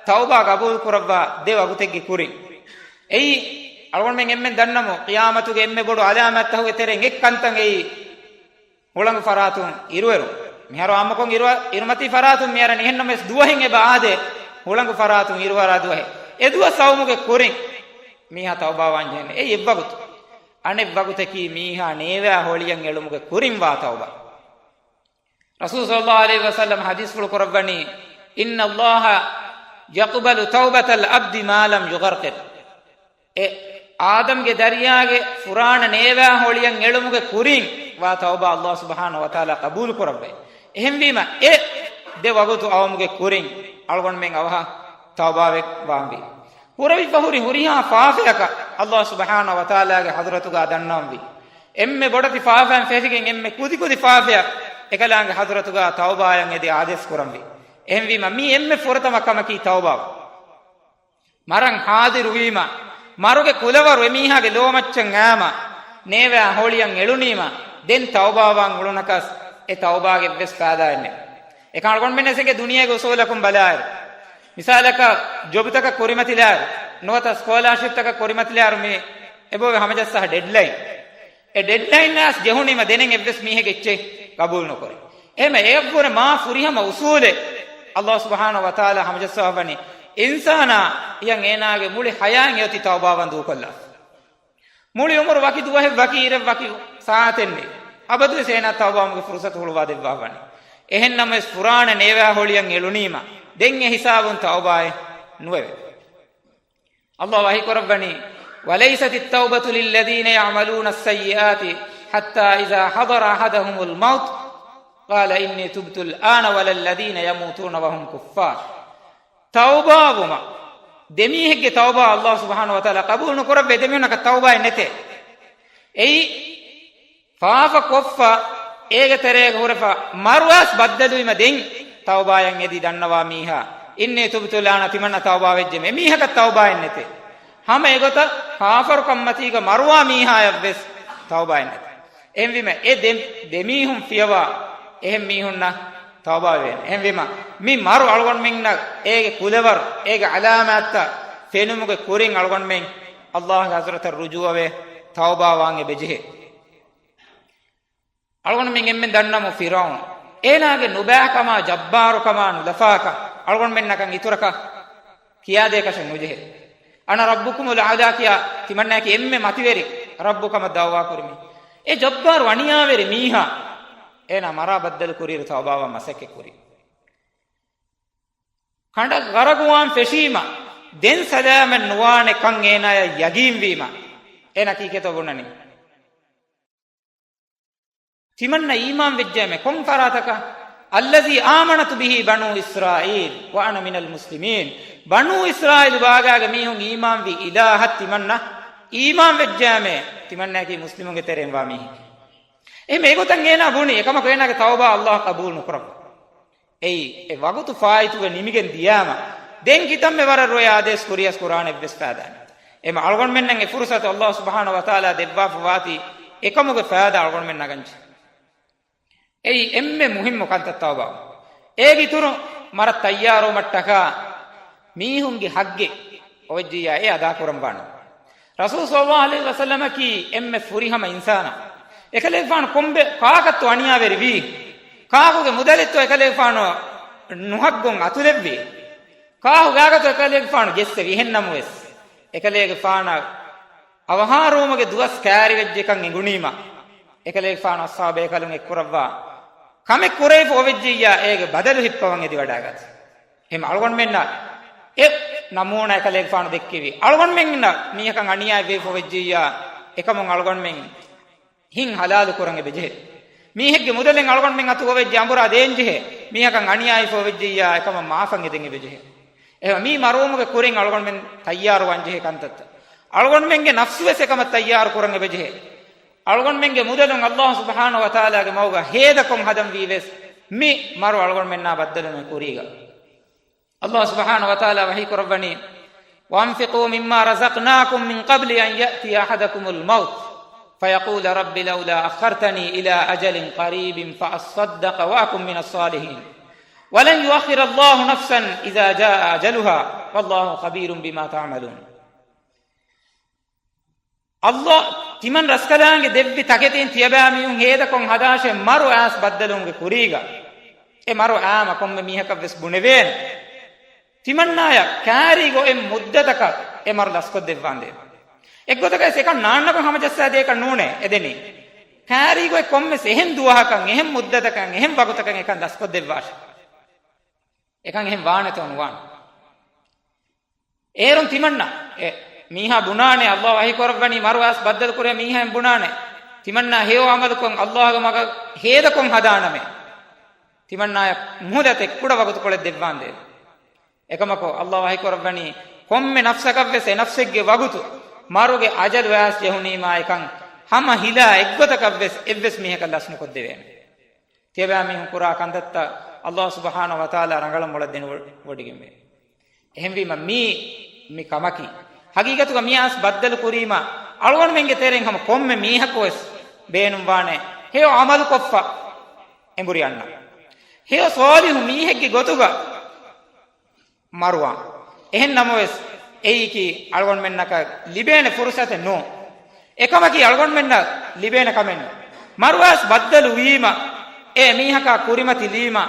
ތައުބާ ގަބޫލު ކުރައްވާ ދެ ވަގުތެއްގެ ކުރިން. އެއީ، އަޅުގަނޑުމެން އެންމެން ދަންނަމު، ޤިޔާމަތުގެ އެންމެ ބޮޑު ޢަލާމާތްތަކުގެ ތެރެއިން އެއްކަންތައް އެއީ، ހުޅަނގު ފަރާތުން އިރުއެރުން. މިހާރު އާއްމުކޮށް އިރު، އިރުމަތީ ފަރާތުން މިއަރަނީ. އެހެންނަމަވެސް ދުވަހެއް އެބަ އާދޭ، ހުޅަނގު ފަރާތުން އިރުއަރާ ދުވަހެއް. އެ ދުވަސް އައުމުގެ ކުރިން މީހާ ތައުބާވާން ޖެހޭނެ. އެއީ އެއްވަގުތު. އަނެއްވަގުތަކީ މީހާ ނޭވާ ހޮޅިއަށް އެޅުމުގެ ކުރިން ވާ ތައުބާ. ރަސޫލު ޞައްލައްލާހު ޢަލައިހި ވަސައްލަމަ ޙަދީޘްފުޅު ކުރައްވަނީ، "إن الله يقبل توبة العبد ما لم يغرغر." އެ އާދަމްގެ ދަރިޔާގެ ފުރާނަ ނޭވާ ހޮޅިއަށް އެޅުމުގެ ކުރިން ވާ ތައުބާ ﷲ ސުބްޙާނަހޫ ވަތަޢާލާ ޤަބޫލު ކުރައްވައި. އެހެންވީމަ، އެ ދެ ވަގުތު އައުމުގެ ކުރިން އަޅުގަނޑުމެން އަވަހަށް ތައުބާވެ ވާންވީ. ކުރެވިފަ ހުރި ހުރިހާ ފާފަޔަކަށް ﷲ ސުބްޙާނަހޫ ވަތަޢާލާގެ ޙަޟްރަތުގާ ދަންނަވަންވީ. އެންމެ ބޮޑެތި ފާފައިން ފެށިގެން އެންމެ ކުދިކުދި ފާފަޔަށް އެކަލާނގެ ޙަޟްރަތުގާ ތައުބާއަށް އެދި އާދޭސް ކުރަންވީ. އެހެންވީމަ، މީ އެންމެ ފުރަތަމަ ކަމަކީ ތައުބާވުން. މަރަން ޙާޟިރުވީމަ، މަރުގެ ކުލަވަރު އެމީހާގެ ލޯމައްޗަށް އައީމަ، ނޭވާ ހޮޅިއަށް އެޅުނީމަ، ދެން ތައުބާވާން އުޅުނަކަސް އެ ތައުބާގެ އެއްވެސް ފާއިދާއެއް ނެތް. އެކަން އަޅުގަނޑުމެން އެސެނގެ ދުނިޔޭގެ އުސޫލަކުން ބަލާއިރު، މިސާލަކަށް ޖޮބުތަކަށް ކުރިމަތިލާއިރު، ނުވަތަ ސްކޮލާޝިޕްތަކަށް ކުރިމަތިލާއިރު މި އެބައޮވޭ ހަމަޖައްސާ ޑެޑްލައިން. އެ ޑެޑްލައިން އައިސް ޖެހުނީމަ ދެނެއް އެއްވެސް މީހެއްގެ އެއްޗެއް ގަބޫލު ނުކުރޭ. އެހެންމަ އެއަށްވުރެ މާ ފުރިހަމަ އުސޫލެއް ﷲ ސުބްޙާނަހޫ ވަތަޢާލާ ހަމަޖައްސަވަނީ، އިންސާނާ އިޔަން އޭނާގެ މުޅި ޙަޔާތް އެއޮތީ ތައުބާވާން ދޫކޮށްލާފަ. މުޅި އުމުރު ވަކި ދުވަހެއް ވަކި އިރެއް ވަކި ސާއަތެއް ނެތް. އަބަދުވެސް އޭނާ ތައުބާވުމުގެ ފުރުޞަތު ހުޅުވާ ދެއްވާފަނީ. އެހެންނަމަވެސް ފުރާނަ ނޭވާ ހޮޅިއަށް އެޅުނީމަ، ދެން އެ ހިސާބުން ތައުބާއެއް ނުވެވޭ. ﷲ ވަޙީ ކުރައްވަނީ، "وليست التوبة للذين يعملون السيئات حتى إذا حضر أحدهم الموت قال إني تبت الآن ولا الذين يموتون وهم كفار." ތައުބާވުމަށް ދެމީހެއްގެ ތައުބާ ﷲ ސުބްޙާނަހޫ ވަތަޢާލާ ޤަބޫލު ނުކުރައްވޭ، ދެމީހުންނަކަށް ތައުބާއެއް ނެތޭ. އެއީ، ފާފަ ކޮށްފަ، އޭގެ ތެރޭގަ ހުރެފަ މަރުވާސް ބައްދަލުވީމަ ދެން ތައުބާއަށް އެދި ދަންނަވާ މީހާ، "إني تبت الآن، ތިމަންނަ ތައުބާ ވެއްޖެ." އެމީހަކަށް ތައުބާއެއް ނެތޭ. ހަމަ އެގޮތަށް ކާފަރުކަންމަތީގަ މަރުވާ މީހާއަށްވެސް ތައުބާއެއް ނެތޭ. އެހެންވީމަ، އެ ދެ، ދެމީހުން ފިޔަވާ އެހެން މީހުންނަށް ތައުބާވެވޭނެ. އެހެންވީމަ، މި މަރު އަޅުގަނޑުމެންނަށް އޭގެ ކުލަވަރު، އޭގެ ޢަލާމާތްތައް ފެނުމުގެ ކުރިން އަޅުގަނޑުމެން ﷲގެ ޙަޟްރަތަށް ރުޖޫޢަވެ ތައުބާވާން އެބަޖެހޭ. އަޅުގަނޑުމެން އެންމެން ދަންނަމު ފިރްޢައުނު. އޭނާގެ ނުބައިކަމާ ޖައްބާރުކަމާ ނުލަފާކަން އަޅުގަނޑުމެންނަކަށް އިތުރަކަށް ކިޔާދޭކަށެއް ނުޖެހޭ. أنا ربكم الأعلى ކިޔާ ތިމަންނައަކީ އެންމެ މަތިވެރި ރައްބު ކަމަށް ދަޢުވާ ކުރި މީ. އެ ޖައްބާރު އަނިޔާވެރި މީހާ އޭނާ މަރާ ބައްދަލު ކުރިއިރު ތައުބާވާން މަސައްކަތް ކުރި. ކަނޑަށް ޣަރަޤުވާން ފެށީމަ، ދެން ސަލާމަތް ނުވާނެ ކަން އޭނާޔަށް ޔަގީންވީމަ، އޭނާ ކީކޭތޯ ބުނަނީ؟ ތިމަންނަ އީމާން ވެއްޖައިމެ ކޮން ފަރާތަކަށް؟ الذي آمنت به بنو إسرائيل وأنا من المسلمين. ބަނޫ އިސްރާއީލު ބާގާގެ މީހުން އީމާންވި އިލާހަށް ތިމަންނަ އީމާން ވެއްޖައިމެ، ތިމަންނައަކީ މުސްލިމުންގެ ތެރެއިން ވާ މީހެކޭ. އެހެން އެގޮތަށް އޭނާ ބުނި، އެކަމަކު އޭނާގެ ތައުބާ ﷲ ޤަބޫލު ނުކުރައްވާ. އެއީ، އެ ވަގުތު ފާއިތުގަ ނިމިގެން ދިޔާމަ، ދެން ކިތަންމެ ވަރަށް ރުއެ އާދޭސް ކުރިޔަސް ކުރާނެ އެއްވެސް ފައިދާ ނެތް. އެމަ އަޅުގަނޑުމެންނަށް އެ ފުރުސަތު ﷲ ސުބްޙާނަހޫ ވަތަޢާލާ ދެއްވާފަ ވާތީ، އެކަމުގެ ފައިދާ އަޅުގަނޑުމެން ނަގަންޖެ. އެއީ އެންމެ މުހިއްމު ކަންތައް ތައުބާ. އޭގެ އިތުރުން މަރަށް ތައްޔާރުވުމަށްޓަކާ މީހުންގެ ހައްގެއް އޮވެއްޖިއްޔާ އެ އަދާކުރަން ވާނެ. ރަސޫލު ޞައްލައްލާހު ޢަލައިހި ވަސައްލަމަކީ އެންމެ ފުރިހަމަ އިންސާނާ. އެކަލޭގެފާނު ކޮންބެ ކާކަށްތޯ އަނިޔާވެރިވީ؟ ކާކުގެ މުދަލެއްތޯ އެކަލޭގެފާނު ނުހައްގުން އަތުލެއްވީ؟ ކާކު ގާގަތޯ އެކަލޭގެފާނު ގެއްސެވީ؟ އެހެންނަމަވެސް، އެކަލޭގެފާނަށް އަވަހާރަވުމުގެ ދުވަސް ކައިރިވެއްޖެކަން އެނގުނީމަ، އެކަލޭގެފާނު އަޞްޙާބު ބޭކަލުން އެއްކުރައްވާ ކަމެއް ކުރެވިފަ އޮވެއްޖިއްޔާ، އޭގެ ބަދަލު ހިއްޕަވަން އެދިވަޑައިގަތީ. އެހެން އަޅުގަނޑުމެންނަށް އެ ނަމޫނާ އެކަލޭގެފާނު ދެއްކެވި. އަޅުގަނޑުމެންނަށް މީހަކަށް އަނިޔާވެފަ އޮވެއްޖިއްޔާ، އެކަމުން އަޅުގަނޑުމެން ހިތް ހަލާލު ކުރަން އެބަޖެހޭ. މީހެއްގެ މުދަލެއް އަޅުގަނޑުމެން އަތު އޮވެއްޖެ އަނބުރާ ދޭންޖެހޭ. މީހަކަށް އަނިޔާވެފަ އޮވެއްޖިއްޔާ، އެކަމަށް މާފަށް އެދެން އެބަޖެހޭ. އެހެން މީ މަރުވުމުގެ ކުރިން އަޅުގަނޑުމެން ތައްޔާރުވާންޖެހޭ ކަންތައްތައް. އަޅުގަނޑުމެންގެ ނަފްސުވެސް އެކަމަށް ތައްޔާރު ކުރަން އެބަޖެހޭ. އަޅުގަނޑުމެންގެ މުދަލުން ﷲ ސުބްޙާނަހޫ ވަތަޢާލާގެ މަގުގަ ހޭދަކޮށް ހަދަން ވީވެސް މި މަރު އަޅުގަނޑުމެންނާ ބައްދަލުވުމުގެ ކުރީގަ. ﷲ ސުބްޙާނަހޫ ވަތަޢާލާ ވަޙީ ކުރައްވަނީ، وأنفقوا مما رزقناكم من قبل أن يأتي أحدكم الموت فيقول رب لولا أخرتني إلى أجل قريب فأصدق وأكن من الصالحين ولن يؤخر الله نفسا إذا جاء أجلها والله خبير بما تعملون. ﷲ ތިމަން ރަސްކަލާނގެ ދެއްވި ތަކެތިން ތިޔަބައިމީހުން ހޭދަކޮށް ހަދާށޭ މަރު އައިސް ބައްދަލުވުމުގެ ކުރީގަ. އެ މަރު އައިމަ ކޮންމެ މީހަކަށްވެސް ބުނެވޭނެ. ތިމަންނާޔަށް ކާރީގަ އޮތް މުއްދަތަކަށް އެ މަރު ލަސްކޮށްދެއްވާނދޭ. އެއްގޮތަކަށް އެކަން ނާންނަކޮށް ހަމަޖައްސާދޭކަށް ނޫނޭ އެދެނީ. ކާރީގަ އޮތް ކޮންމެސް އެހެން ދުވަހަކަށް، އެހެން މުއްދަތަކަށް، އެހެން ވަގުތަކަށް އެކަން ލަސްކޮށްދެއްވާށޭ. އެކަން އެހެން ވާނެތޯ ނުވާނެ. އޭރުން ތިމަންނަ އެ މީހާ ބުނާނެ، ﷲ ވަޙީ ކުރައްވަނީ މަރު އައިސް ބައްދަލު ކުރޭ މީހާއިން ބުނާނެ، ތިމަންނާ ހެޔޮ އަމަލުކޮށް ﷲގެ މަގަށް ހޭދަކޮށް ހަދާނަމޭ. ތިމަންނާޔަށް މުހުލަތެއް ކުޑަ ވަގުތުކޮޅެއް ދެއްވާނދޭ. އެކަމަކު، ﷲ ވަޙީ ކުރައްވަނީ ކޮންމެ ނަފްސަކަށްވެސް އެ ނަފްސެއްގެ ވަގުތު މަރުގެ އަޖަލު އައިސް ޖެހުނީމާ އެކަން ހަމަ ހިލާ އެއްގޮތަކަށްވެސް އެއްވެސް މީހަކަށް ލަސްނުކޮށްދެވޭނެ. ތިޔަބައިމީހުން ކުރާ ކަންތައްތައް ﷲ ސުބްޙާނަހޫ ވަތަޢާލާ ރަނގަޅަށް މޮޅަށްދިނު ވޮޑިގެންވޭ. އެހެންވީމަ މީ، މި ކަމަކީ ހަގީގަތުގަ މި އައިސް ބައްދަލު ކުރީމަ، އަޅުގަނޑުމެންގެ ތެރެއިން ހަމަ ކޮންމެ މީހަކުވެސް ބޭނުންވާނެ ހެޔޮ އަމަލުކޮށްފަ އެނބުރި އަންނަ. ހެޔޮ ޞާލިޙު މީހެއްގެ ގޮތުގަ މަރުވާން. އެހެން ނަމަވެސް، އެއީކީ އަޅުގަނޑުމެންނަކަށް ލިބޭނެ ފުރުސަތެއް ނޫން. އެކަމަކީ އަޅުގަނޑުމެންނަށް ލިބޭނެ ކަމެއް ނޫން. މަރުވާސް ބައްދަލު ވީމަ، އެ މީހަކާ ކުރިމަތި ލީމަ،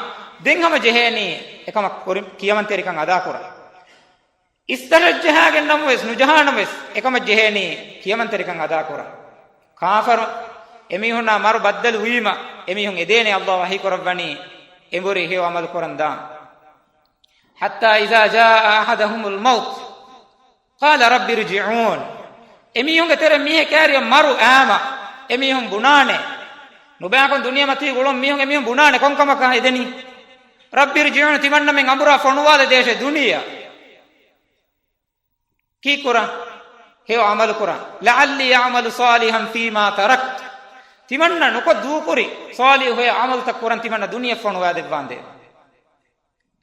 ދެން ހަމަ ޖެހޭނީ އެކަމަށް ކުރި-، ކިޔަމަންތެރިކަން އަދާކުރަން. އިސްތަށަށް ޖަހާގެން ނަމަވެސް ނުޖަހާނަމަވެސް އެކަމަށް ޖެހޭނީ ކިޔަމަންތެރިކަން އަދާކުރަން. ކާފަރު އެމީހުންނާ މަރު ބައްދަލު ވީމަ، އެމީހުން އެދޭނެ ﷲ ވަޙީ ކުރައްވަނީ އެނބުރި ހެޔޮ އަމަލު ކުރަން ދާން. حتى إذا جاء أحدهم الموت قال رب ارجعون. އެމީހުންގެ ތެރެ މީހެއް ކައިރިއަށް މަރު އައިމަ، އެމީހުން ބުނާނެ، ނުބައިކޮށް ދުނިޔެމަތީ ގުޅުން މީހުން އެމީހުން ބުނާނެ ކޮންކަމަކަށް އެދެނީ؟ رب ارجعون، ތިމަންނަމެން އަނބުރާ ފޮނުވާލަދޭށޭ ދުނިޔެއަށް. ކީއްކުރަން؟ ހެޔޮ އަމަލުކުރަން. لعلي أعمل صالحا فيما تركت. ތިމަންނަ ނުކޮށް ދޫކުރި ޞާލިޙު ހެޔޮ އަމަލުތައް ކުރަން ތިމަންނަ ދުނިޔެ ފޮނުވާދެއްވާނދޭ.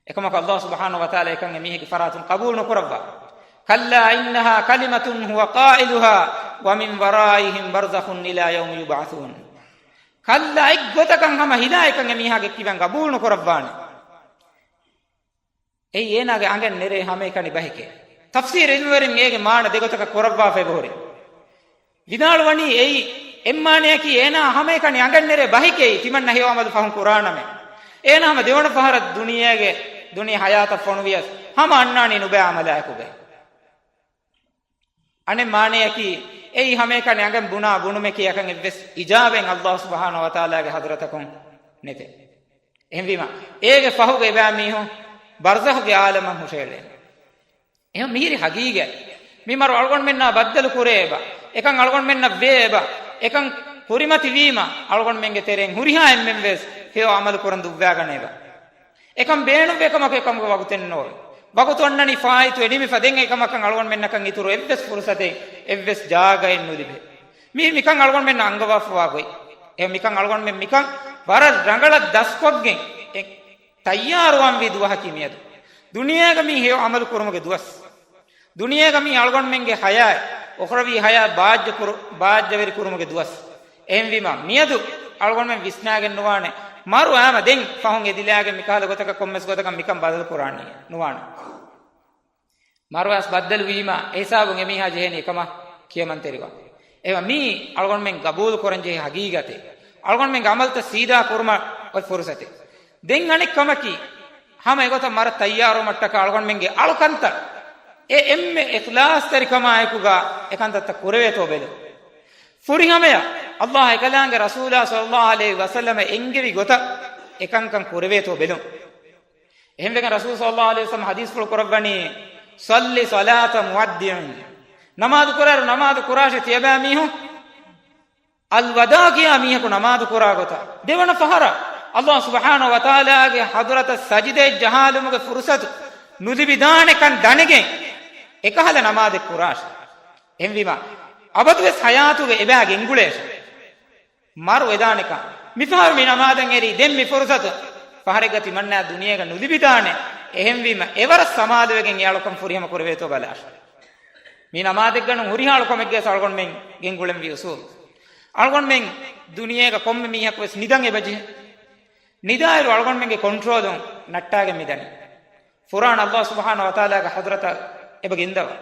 އެކަމަކު ﷲ ސުބްޙާނަހޫ ވަތަޢާލާ އެކަން އެމީހެއްގެ ފަރާތުން ޤަބޫލު ނުކުރައްވާ. كلا إنها كلمة هو قائلها ومن ورائهم برزخ إلى يوم يبعثون. ކައްލާ، އެއްގޮތަކަށް ހަމަ ހިލާ އެކަން އެމީހާގެ ކިބައިން ޤަބޫލު ނުކުރައްވާނެ. އެއީ އޭނާގެ އަނގައިން ނެރޭ ހަމައެކަނި ބަހެކޭ. ތަފްސީރު ޢިލްމުވެރިން އޭގެ މާނަ ދެގޮތަކަށް ކުރައްވާފަ އެބަހުރި. ވިދާޅުވަނީ އެއީ އެއްމާނަޔަކީ އޭނާ ހަމައެކަނި އަނގަންނެރޭ ބަހެކޭ ތިމަންނަ ހެޔޮ އަމަލު ފަހުން ކުރާނަމޭ. އޭނާ ހަމަ ދެވަނަ ފަހަރަށް ދުނިޔޭގެ، ދުނިޔެ ހަޔާތަށް ފޮނުވިޔަސް ހަމަ އަންނާނީ ނުބައި އަމަލާއެކުގައި. އަނެއް މާނަޔަކީ، އެއީ ހަމައެކަނި އަނގަން ބުނާ ބުނުމެކޭ އަކަން އެއްވެސް އިޖާބެއް އައްލާހު ސުބްޙާނަހު ވަތަޢާލާގެ ޙަޟްރަތަކުން ނެތޭ. އެހެންވީމަ، އޭގެ ފަހުގަ އެބައިމީހުން ބަރްޒަޚުގެ ޢާލަމަށް ހުށައެޅޭނެ. އެހެން މިހިރި ހަގީގަތް. މި މަރު އަޅުގަނޑުމެންނާ ބައްދަލު ކުރޭ އެބަ. އެކަން އަޅުގަނޑުމެންނަށް ވޭ އެބަ. އެކަން ކުރިމަތިވީމަ، އަޅުގަނޑުމެންގެ ތެރެއިން ހުރިހާ އެންމެން ވެސް ހެޔޮ ޢަމަލު ކުރަން ދުއްވާގަނެ އެބަ. އެކަން ބޭނުންވޭ ކަމަކު އެކަމުގެ ވަގުތެއް ނޯވޭ. ވަގުތު އޮންނަނީ ފާއިތުވެ ނިމިފަ ދެން އެކަމަކަށް އަޅުގަނޑުމެންނަކަށް އިތުރު އެއްވެސް ފުރުޞަތެއް، އެއްވެސް ޖާގައެއް ނުލިބޭ. މީ މިކަން އަޅުގަނޑުމެންނަށް އަންގަވާފަވާ ގޮތް. އެ މިކަން އަޅުގަނޑުމެން މިކަން ވަރަށް ރަނގަޅަށް ދަސްކޮށްގެން އެ ތައްޔާރުވާންވީ ދުވަހަކީ މިއަދު. ދުނިޔޭގަ މީ ހެޔޮ ޢަމަލު ކުރުމުގެ ދުވަސް. ދުނިޔޭގަ މީ އަޅުގަނޑުމެންގެ ޙަޔާތް، އުޚްރަވީ ޙަޔާތް ބާއްޖަ ކުރު-، ބާއްޖަވެރި ކުރުމުގެ ދުވަސް. އެހެންވީމަ، މިއަދު އަޅުގަނޑުމެން ވިސްނާގެން ނުވާނެ، މަރު އައިމަ ދެން ފަހުން އެދިލާގެން މިކަހަލަ ގޮތަކަށް ކޮންމެސް ގޮތަކަށް މިކަން ބަދަލު ކުރާނީ ނުވާނެ. މަރު އައިސް ބައްދަލު ވީމަ، އެހިސާބުން އެމީހާ ޖެހޭނީ އެކަމަށް ކިޔަމަންތެރިވާން. އެވަ މީ އަޅުގަނޑުމެން ގަބޫލު ކުރަން ޖެހޭ ހަގީގަތެއް. އަޅުގަނޑުމެންގެ ޢަމަލުތައް ސީދާ ކުރުމަށް އޮތް ފުރުޞަތެއް. ދެން އަނެއް ކަމަކީ، ހަމަ އެގޮތަށް މަރަށް ތައްޔާރުވުމަށްޓަކާ އަޅުގަނޑުމެންގެ އަޅުކަންތައް އެ އެންމެ އިޚްލާޞްތެރިކަމާއެކުގަ އެކަންތައްތައް ކުރެވޭތޯ ބެލުން. ފުރިހަމަޔަށް އައްލާހް އެކަލާނގެ ރަސޫލާ ޞައްލައްލާހު ޢަލައިހި ވަސައްލަމަ އެންގެވި ގޮތަށް އެކަންކަން ކުރެވޭތޯ ބެލުން. އެހެންވެގެން ރަސޫލު ޞައްލައްލާހު ޢަލައިހި ވަސައްލަމަ ޙަދީޘްފުޅު ކުރައްވަނީ، "صل صلاة مودع." ނަމާދު ކުރާއިރު ނަމާދު ކުރާށޭ ތިޔަބައިމީހުން. އަލްވަދާޢު ކިޔާ މީހަކު ނަމާދު ކުރާ ގޮތަށް ދެވަނަ ފަހަރަށް އައްލާހު ސުބްޙާނަހު ވަތަޢާލާގެ ޙަޟްރަތަށް ސަޖިދައަށް ޖަހާލުމުގެ ފުރުޞަތު ނުލިބިދާނެކަން ދަނެގެން އެކަހަލަ ނަމާދެއް ކުރާށޭ. އެހެންވީމަ، އަބަދުވެސް ޙަޔާތުގަ އެބައި ގެންގުޅޭށޭ. މަރު ވެދާނެކަން. މިފަހަރު މި ނަމާދަށް އެރީ ދެން މި ފުރުޞަތު ފަހަރެއްގަ ތިމަންނާ ދުނިޔޭގަ ނުލިބިދާނެ. އެހެންވީމަ އެވަރަށް ސަމާލުވެގެން އެ އަޅުކަން ފުރިހަމަ ކުރެވޭތޯ ބަލާށޭ. މި ނަމާދެއްގަނޑު ހުރިހާ އަޅުކަމެއްގެ އަޅުގަނޑުމެން ގެންގުޅެންވީ އުޞޫލު. އަޅުގަނޑުމެން ދުނިޔޭގަ ކޮންމެ މީހަކު ވެސް ނިދަން އެބަޖެހޭ. ނިދާއިރު އަޅުގަނޑުމެންގެ ކޮންޓްރޯލުން ނައްޓާގެން މިދަނީ. ފުރާނަ އައްލާހު ސުބްޙާނަހު ވަތަޢާލާގެ ޙަޟްރަތަށް އެބަ ގެންދަވާ.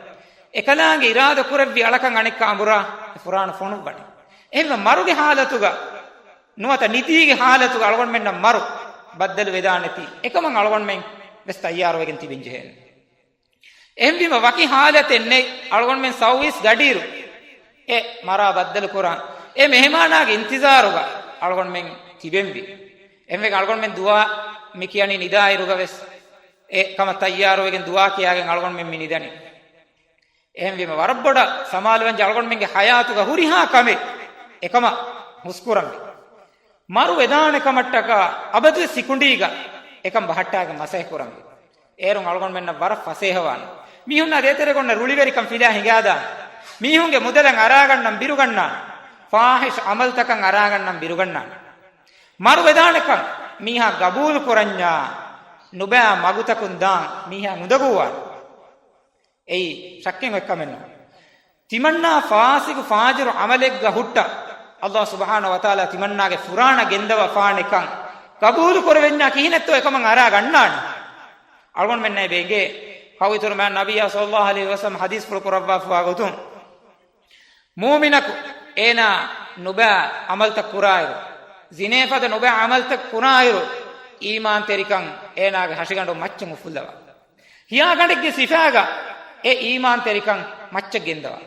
އެކަލާނގެ އިރާދަ ކުރެއްވި އަޅަކަށް އަނެއްކާ އަނބުރާ އެ ފުރާނަ ފޮނުއްވަނީ. އެހެންވެ މަރުގެ ޙާލަތުގަ ނުވަތަ ނިދީގެ ޙާލަތުގަ އަޅުގަނޑުމެންނަށް މަރު ބައްދަލު ވެދާނެތީ އެކަމަށް އަޅުގަނޑުމެން ވެސް ތައްޔާރުވެގެން ތިބެން ޖެހޭނެ. އެހެންވީމަ ވަކި ޙާލަތެއް ނެތް އަޅުގަނޑުމެން ސައުވީސް ގަޑިއިރު އެ މަރާ ބައްދަލު ކުރާން. އެ މެހެމާނާގެ އިންތިޒާރުގަ އަޅުގަނޑުމެން ތިބެންވީ. އެހެންވެގެން އަޅުގަނޑުމެން ދުޢާ މި ކިޔަނީ ނިދާއިރުގަ ވެސް އެ ކަމަށް ތައްޔާރުވެގެން ދުޢާ ކިޔާގެން އަޅުގަނޑުމެން މި ނިދަނީ. އެހެންވީމަ ވަރަށް ބޮޑަށް ސަމާލުވަންޖެ އަޅުގަނޑުމެންގެ ޙަޔާތުގަ ހުރިހާ ކަމެއް އެކަމަށް ހުސްކުރަންވީ. މަރު ވެދާނެ ކަމަށްޓަކާ އަބަދުވެސް ސިކުނޑީގަ އެކަން ބަހައްޓާގެން މަސައްކަތް ކުރަންވީ. އޭރުން އަޅުގަނޑުމެންނަށް ވަރަށް ފަސޭހަވާނެ. މީހުންނާ ދޭތެރޭގަ އޮންނަ ރުޅިވެރިކަން ފިލާ ހިނގާދާނެ. މީހުންގެ މުދަލަށް އަރާގަންނަން ބިރުގަންނާނެ. ފާޙިޝް ޢަމަލުތަކަށް އަރާގަންނަން ބިރުގަންނާނެ. މަރު ވެދާނެކަން މީހާ ގަބޫލު ކުރަންޏާ ނުބައި މަގުތަކުން ދާން މީހާ ނުދަގޫވާނެ. އެއީ ޝައްކެއް އޮތް ކަމެއް ނޫން. ތިމަންނާ ފާސިގު ފާޖިރު ޢަމަލެއްގަ ހުއްޓަ، އައްލާހު ސުބްޙާނަހު ވަތަޢާލާ ތިމަންނާގެ ފުރާނަ ގެންދަވާފާނެކަން ގަބޫލު ކުރެވެންޏާ ކިހިނެއްތޯ އެކަމަށް އަރާ ގަންނާނެ. އަޅުގަނޑުމެންނަށް އެބަ އެނގޭ، ހަވީތުރުމާ ނަބިއްޔާ ޞައްލައްލާހު ޢަލައިހި ވަސައްލަމަ ޙަދީޘްފުޅު ކުރައްވާފަވާ ގޮތުން، މޫމިނަކު އޭނާ ނުބައި ޢަމަލުތައް ކުރާއިރު، ޒިނޭފަދަ ނުބައި ޢަމަލުތައް ކުރާއިރު، އީމާންތެރިކަން އޭނާގެ ހަށިގަނޑު މައްޗަށް އުފުއްލަވާ. ހިޔާގަނޑެއްގެ ސިފާގަ އެ އީމާންތެރިކަން މައްޗަށް ގެންދަވާ.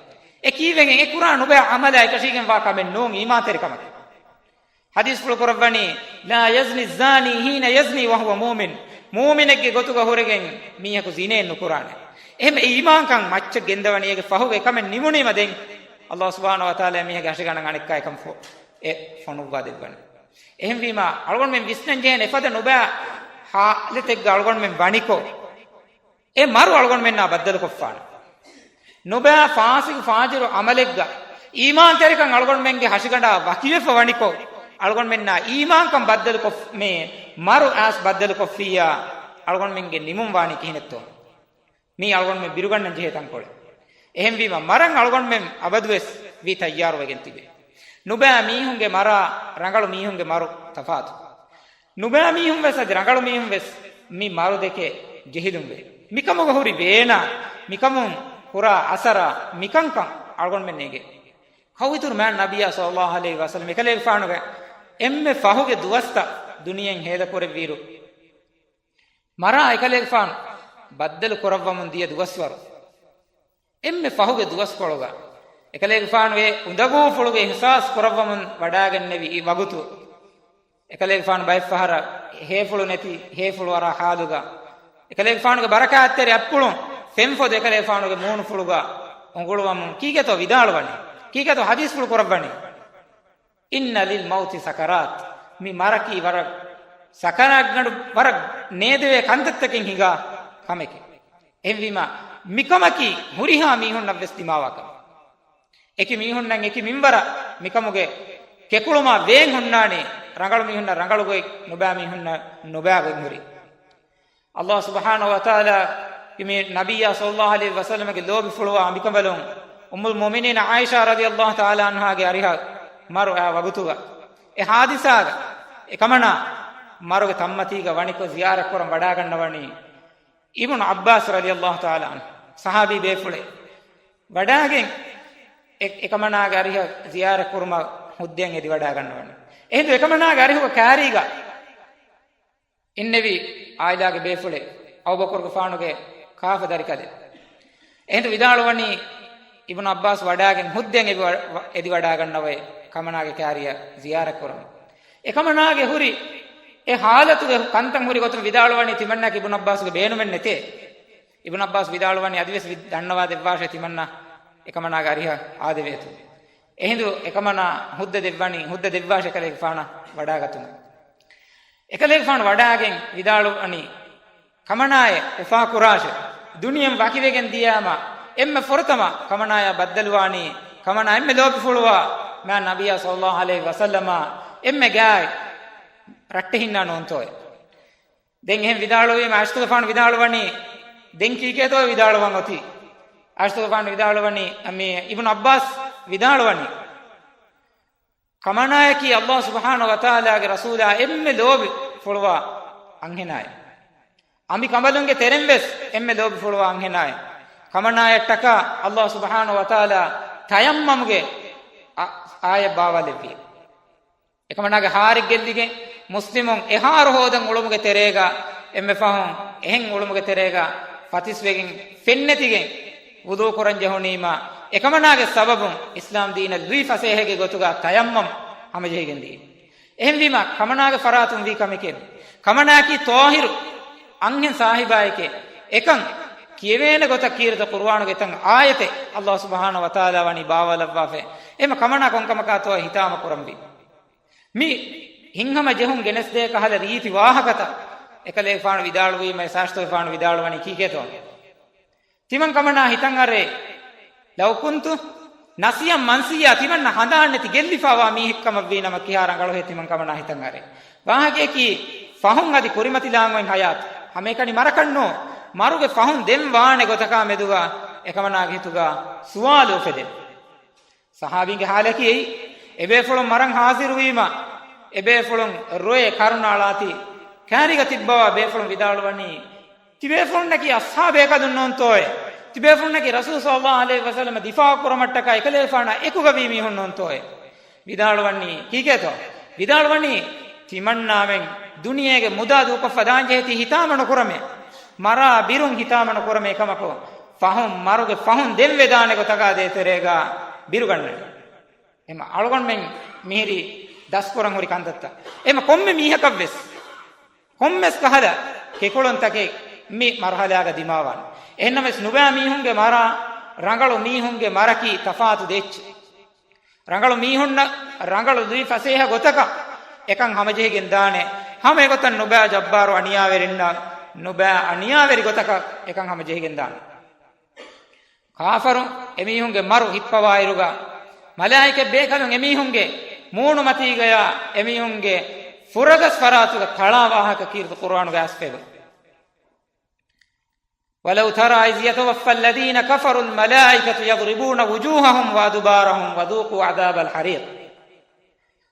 އެ ކީއްވެގެން އެ ކުރާ ނުބައި ޢަމަލާ އެކަށީގެން ވާ ކަމެއް ނޫން އީމާންތެރިކަމަކީ. ޙަދީޘްފުޅު ކުރައްވަނީ، "لا يزني الزاني حين يزني وهو مؤمن." މޫމިނެއްގެ ގޮތުގަ ހުރެގެން މީހަކު ޒިނޭއެއް ނުކުރާނެ. އެހެން އެ އީމާންކަން މައްޗަށް ގެންދަވަނީ އޭގެ ފަހުގަ އެކަމެއް ނިމުނީމަ ދެން އައްލާހު ސުބްޙާނަހު ވަތަޢާލާ މީހާގެ ހަށިގަނޑަށް އަނެއްކާ އެކަން ފޮ-، އެ ފޮނުއްވާ ދެއްވަނީ. އެހެންވީމަ އަޅުގަނޑުމެން ވިސްނަން ޖެހޭނެ އެފަދަ ނުބައި ޙާލަތެއްގަ އަޅުގަނޑުމެން ވަނިކޮށް، އެ މަރު އަޅުގަނޑުމެންނާ ބައްދަލުކޮށްފާނެ. ނުބައި ފާސިގު ފާޖިރު ޢަމަލެއްގަ އީމާންތެރިކަން އަޅުގަނޑުމެންގެ ހަށިގަނޑާ ވަކިވެފަ ވަނިކޮށް، އަޅުގަނޑުމެންނާ އީމާންކަން ބައްދަލުކޮށް، މޭ މަރު އައިސް ބައްދަލުކޮށްފިއްޔާ، އަޅުގަނޑުމެންގެ ނިމުން ވާނީ ކިހިނެއްތޯ؟ މީ އަޅުގަނޑުމެން ބިރުގަންނަން ޖެހޭ ތަންކޮޅެއް. އެހެންވީމަ، މަރަށް އަޅުގަނޑުމެން އަބަދުވެސް ވީ ތައްޔާރުވެގެން ތިބޭ. ނުބައި މީހުންގެ މަރާ ރަނގަޅު މީހުންގެ މަރު ތަފާތު. ނުބައި މީހުން ވެސް އަދި ރަނގަޅު މީހުން ވެސް މި މަރު ދެކެ ޖެހިލުންވޭ. މިކަމުގަ ހުރި ވޭނާ، މިކަމުން ކުރާ އަސަރާ، މިކަންކަން އަޅުގަނޑުމެން އެނގޭ. ހައުދު މާތް ނަބިއްޔާ ޞައްލައްލާހު ޢަލައިހި ވަސައްލަމަ އެކަލޭގެފާނުގެ އެންމެ ފަހުގެ ދުވަސްތައް ދުނިޔެއިން ހޭދަކުރެއްވިއިރު، މަރާ އެކަލޭގެފާނު ބައްދަލު ކުރައްވަމުން ދިޔަ ދުވަސްވަރު، އެންމެ ފަހުގެ ދުވަސްކޮޅުގަ އެކަލޭގެފާނު އެ އުނދަގޫފުޅުގެ އިޙްސާސް ކުރައްވަމުން ވަޑާގެންނެވި ވަގުތު، އެކަލޭގެފާނު ބައެއްފަހަރަށް ހޭފުޅު ނެތި، ހޭފުޅު އަރާ ޙާލުގަ، އެކަލޭގެފާނުގެ ބަރަކާތްތެރި އަތްޕުޅުން ފެންފޮދު އެކަލޭގެފާނުގެ މޫނުފުޅުގަ އުނގުޅުވަމުން ކީކޭތޯ ވިދާޅުވަނީ؟ ކީކޭތޯ ޙަދީޘްފުޅު ކުރައްވަނީ؟ "إن للموت سكرات." މި މަރަކީ ވަރަށް ސަކަރާތްގަނޑު، ވަރަށް ނޭދެވޭ ކަންތައްތަކެއް ހިނގާ ކަމެކޭ. އެހެންވީމަ، މިކަމަކީ ހުރިހާ މީހުންނަށްވެސް ދިމާވާ ކަމެއް. އެކި މީހުންނަށް އެކި މިންވަރަށް މިކަމުގެ ކެކުޅުމާ ވޭން ހުންނާނީ، ރަނގަޅު މީހުންނަށް ރަނގަޅު ގޮތް، ނުބައި މީހުންނަށް ނުބައި ގޮތް ހުރި. ﷲ ސުބްޙާނަހޫ ވަތަޢާލާ މި ނަބިއްޔާ ޞައްލައްލާހު ޢަލައިހި ވަސައްލަމަގެ ލޯބިފުޅުވާ އަނބިކަނބަލުން އުއްމުލް މުއުމިނީން ޢާއިޝާ ރަޟިޔައްލާހު ތަޢާލާ ޢަންހާގެ އަރިހަށް މަރު އައި ވަގުތުގަ، އެ ޙާދިސާގަ އެކަމަނާ މަރުގެ ތަންމަތީގަ ވަނިކޮށް ޒިޔާރަތްކުރަން ވަޑާގަންނަވަނީ އިބްނު ޢައްބާސް ރަޟިޔައްލާހު ތަޢާލާ ޢަންހު، ޞަޙާބީ ބޭފުޅެއް ވަޑާގެން އެ-، އެކަމަނާގެ އަރިހަށް ޒިޔާރަތްކުރުމަށް ހުއްދައިން އެދިވަޑާގަންނަވަނީ. އެހިނދު އެކަމަނާގެ އަރިހުގަ ކާރީގަ އިންނެވި ޢާއިލާގެ ބޭފުޅެއް، އަބޫބަކުރުގެފާނުގެ ކާފަ ދަރިކަލެއް. އެހިނދު ވިދާޅުވަނީ، އިބްނު ޢައްބާސް ވަޑާގެން ހުއްދައިން އެދި ވަ-، ވަ-، އެދިވަޑާގަންނަވައި ކަމަނާގެ ކާރިއަށް ޒިޔާރަތް ކުރަމުން. އެކަމަނާގެ ހުރި އެ ޙާލަތުގެ ކަންތައް ހުރި ގޮތުން ވިދާޅުވަނީ ތިމަންނައަކީ އިބްނު ޢައްބާސްގެ ބޭނުމެއް ނެތޭ. އިބްނު ޢައްބާސް ވިދާޅުވަނީ އަދިވެސް ވި-، ދަންނަވާ ދެއްވާށޭ ތިމަންނަ އެކަމަނާގެ އަރިހަށް އާދެވޭތޯ. އެހިނދު އެކަމަނާ ހުއްދަ ދެއްވަނީ، ހުއްދަ ދެއްވާށޭ ކަލޭގެފާނަށް ވަޑާގަތުމަށް. އެކަލޭގެފާނު ވަޑާގެން ވިދާޅުވަނީ، ކަމަނާއެއް އުފާކުރާށޭ. ދުނިޔެން ވަކިވެގެން ދިޔާމަ، އެންމެ ފުރަތަމަ ކަމަނާޔާ ބައްދަލުވާނީ، ކަމަނާ އެންމެ ލޯބިފުޅުވާ މާތް ނަބިއްޔާ ޞައްލައްލާހު ޢަލައިހި ވަސައްލަމާ އެންމެ ގާތް ރައްޓެހިންނާ ނޫންތޯއޭ. ދެން އެހެން ވިދާޅުވީމަ ޢާއިޝަތުގެފާނު ވިދާޅުވަނީ، ދެން ކީކޭތޯ ވިދާޅުވަން އޮތީ؟ ޢާއިޝަތުގެފާނު ވިދާޅުވަނީ، މި އިބްނު ޢައްބާސް ވިދާޅުވަނީ، ކަމަނާޔަކީ ﷲ ސުބްޙާނަހޫ ވަތަޢާލާގެ ރަސޫލާ އެންމެ ލޯބިފުޅުވާ އަންހެނާއެއް. އަނބިކަނބަލުންގެ ތެރެން ވެސް އެންމެ ލޯބިފުޅުވާ އަންހެނާއެއް. ކަމަނާޔަށްޓަކާ ﷲ ސުބްޙާނަހޫ ވަތަޢާލާ ތަޔައްމަމުގެ އާ-، އާޔަތް ބާވާލެއްވި. އެކަމަނާގެ ހާރެއް ގެއްލިގެން މުސްލިމުން އެހާރު ހޯދަން އުޅުމުގެ ތެރޭގަ، އެންމެ ފަހުން އެހެން އުޅުމުގެ ތެރޭގަ ފަތިސްވެގެން ފެންނެތިގެން ވުޟޫ ކުރަން ޖެހުނީމަ، އެކަމަނާގެ ސަބަބުން އިސްލާމް ދީނަށް ލުއި ފަސޭހައިގެ ގޮތުގަ ތަޔައްމަމް ހަމަޖެހިގެން ދިޔަ. އެހެންވީމަ، ކަމަނާގެ ފަރާތުން ވީ ކަމެކޭ. ކަމަނާއަކީ ޠާހިރު އަންހެން ސާހިބާއެކޭ. އެކަން ކިޔެވޭނެ ގޮތަށް ކީރިތި ޤުރުއާނުގެ އެތައް އާޔަތެއް ﷲ ސުބްޙާނަހޫ ވަތަޢާލާ ވަނީ ބާވާލައްވާފަ. އެހެންމަ ކަމަނާ ކޮންކަމަކާތޯ ހިތާމަ ކުރަންވީ. މި ހިތްހަމަޖެހުން ގެނެސްދޭ ކަހަލަ ރީތި ވާހަކަތައް އެކަލޭގެފާނު ވިދާޅުވީމަ، ޢާއިޝަތުގެފާނު ވިދާޅުވަނީ ކީކޭތޯ؟ ތިމަން ކަމަނާ ހިތަށް އަރޭ، "لو كنت نسيا منسيا"، ތިމަންނަ ހަނދާން ނެތި ގެއްލިފައިވާ މީހެއް ކަމަށްވީ ނަމަ ކިހާ ރަނގަޅުހޭ ތިމަން ކަމަނާ ހިތަށް އަރޭ. ވާހަކަޔަކީ ފަހުން އަދި ކުރިމަތިލާން އޮތް ޙަޔާތު. ހަމައެކަނި މަރަކަށްނޫން، މަރުގެ ފަހުން ދެން ވާނެ ގޮތަކާ މެދުގަ އެކަމަނާގެ ހިތުގަ ސުވާލު އުފެދެން. ޞަޙާބީންގެ ޙާލަކީ އެއީ. އެބޭފުޅުން މަރަން ޙާޟިރުވީމަ، އެބޭފުޅުން ރޮއެ ކަރުނަ އަޅާތީ ކާރީގަ ތިއްބަވާ ބޭފުޅުން ވިދާޅުވަނީ، ތިބޭފުޅުންނަކީ އަޞްޙާބު އެކަލުން ނޫންތޯއޭ؟ ތިބޭފުޅުންނަކީ ރަސޫލު ޞައްލައްލާހު ޢަލައިހި ވަސައްލަމަ ދިފާޢު ކުރުމަށްޓަކާ އެކަލޭގެފާނާ އެކުގަ ވީ މީހުން ނޫންތޯއޭ؟ ވިދާޅުވަނީ ކީކޭތޯ؟ ވިދާޅުވަނީ، ތިމަންނާމެން ދުނިޔޭގެ މުދާ ދޫކޮށްފަ ދާންޖެހޭތީ ހިތާމަ ނުކުރަމޭ. މަރާ ބިރުން ހިތާމަ ނުކުރަމޭ ކަމަކު، ފަހުން މަރުގެ ފަހުން ދެން ވެދާނެ ގޮތަކާ ދޭތެރޭގަ ބިރުގަންނަނީ. އެމަ އަޅުގަނޑުމެން މިހިރީ ދަސްކުރަން ހުރި ކަންތައްތައް. އެމަ ކޮންމެ މީހަކަށްވެސް ކޮންމެސް ކަހަލަ ކެކުޅުންތަކެއް މި މަރުޙަލާގަ ދިމާވާނެ. އެހެންނަމަވެސް ނުބައި މީހުންގެ މަރާ ރަނގަޅު މީހުންގެ މަރަކީ ތަފާތު ދޭއްޗެއް. ރަނގަޅު މީހުންނަށް ރަނގަޅު ލުއި ފަސޭހަ ގޮތަކަށް އެކަން ހަމަޖެހިގެން ދާނެ. ހަމަ އެގޮތަށް ނުބައި ޖައްބާރު އަނިޔާވެރިންނަށް ނުބައި އަނިޔާވެރި ގޮތަކަށް އެކަން ހަމަޖެހިގެން ދާނެ. ކާފަރުން އެމީހުންގެ މަރު ހިއްޕަވާއިރުގަ، މަލާއިކަ ބޭކަލުން އެމީހުންގެ މޫނުމަތީގަޔާ އެމީހުންގެ ފުރަގަސް ފަރާތުގަ ތަޅާ ވާހަކަ ކީރިތި ޤުރުއާނުގަ އައިސްފައިވޭ. "ولو ترى إذ يتوفى الذين كفروا الملائكة يضربون وجوههم وأدبارهم وذوقوا عذاب الحريق."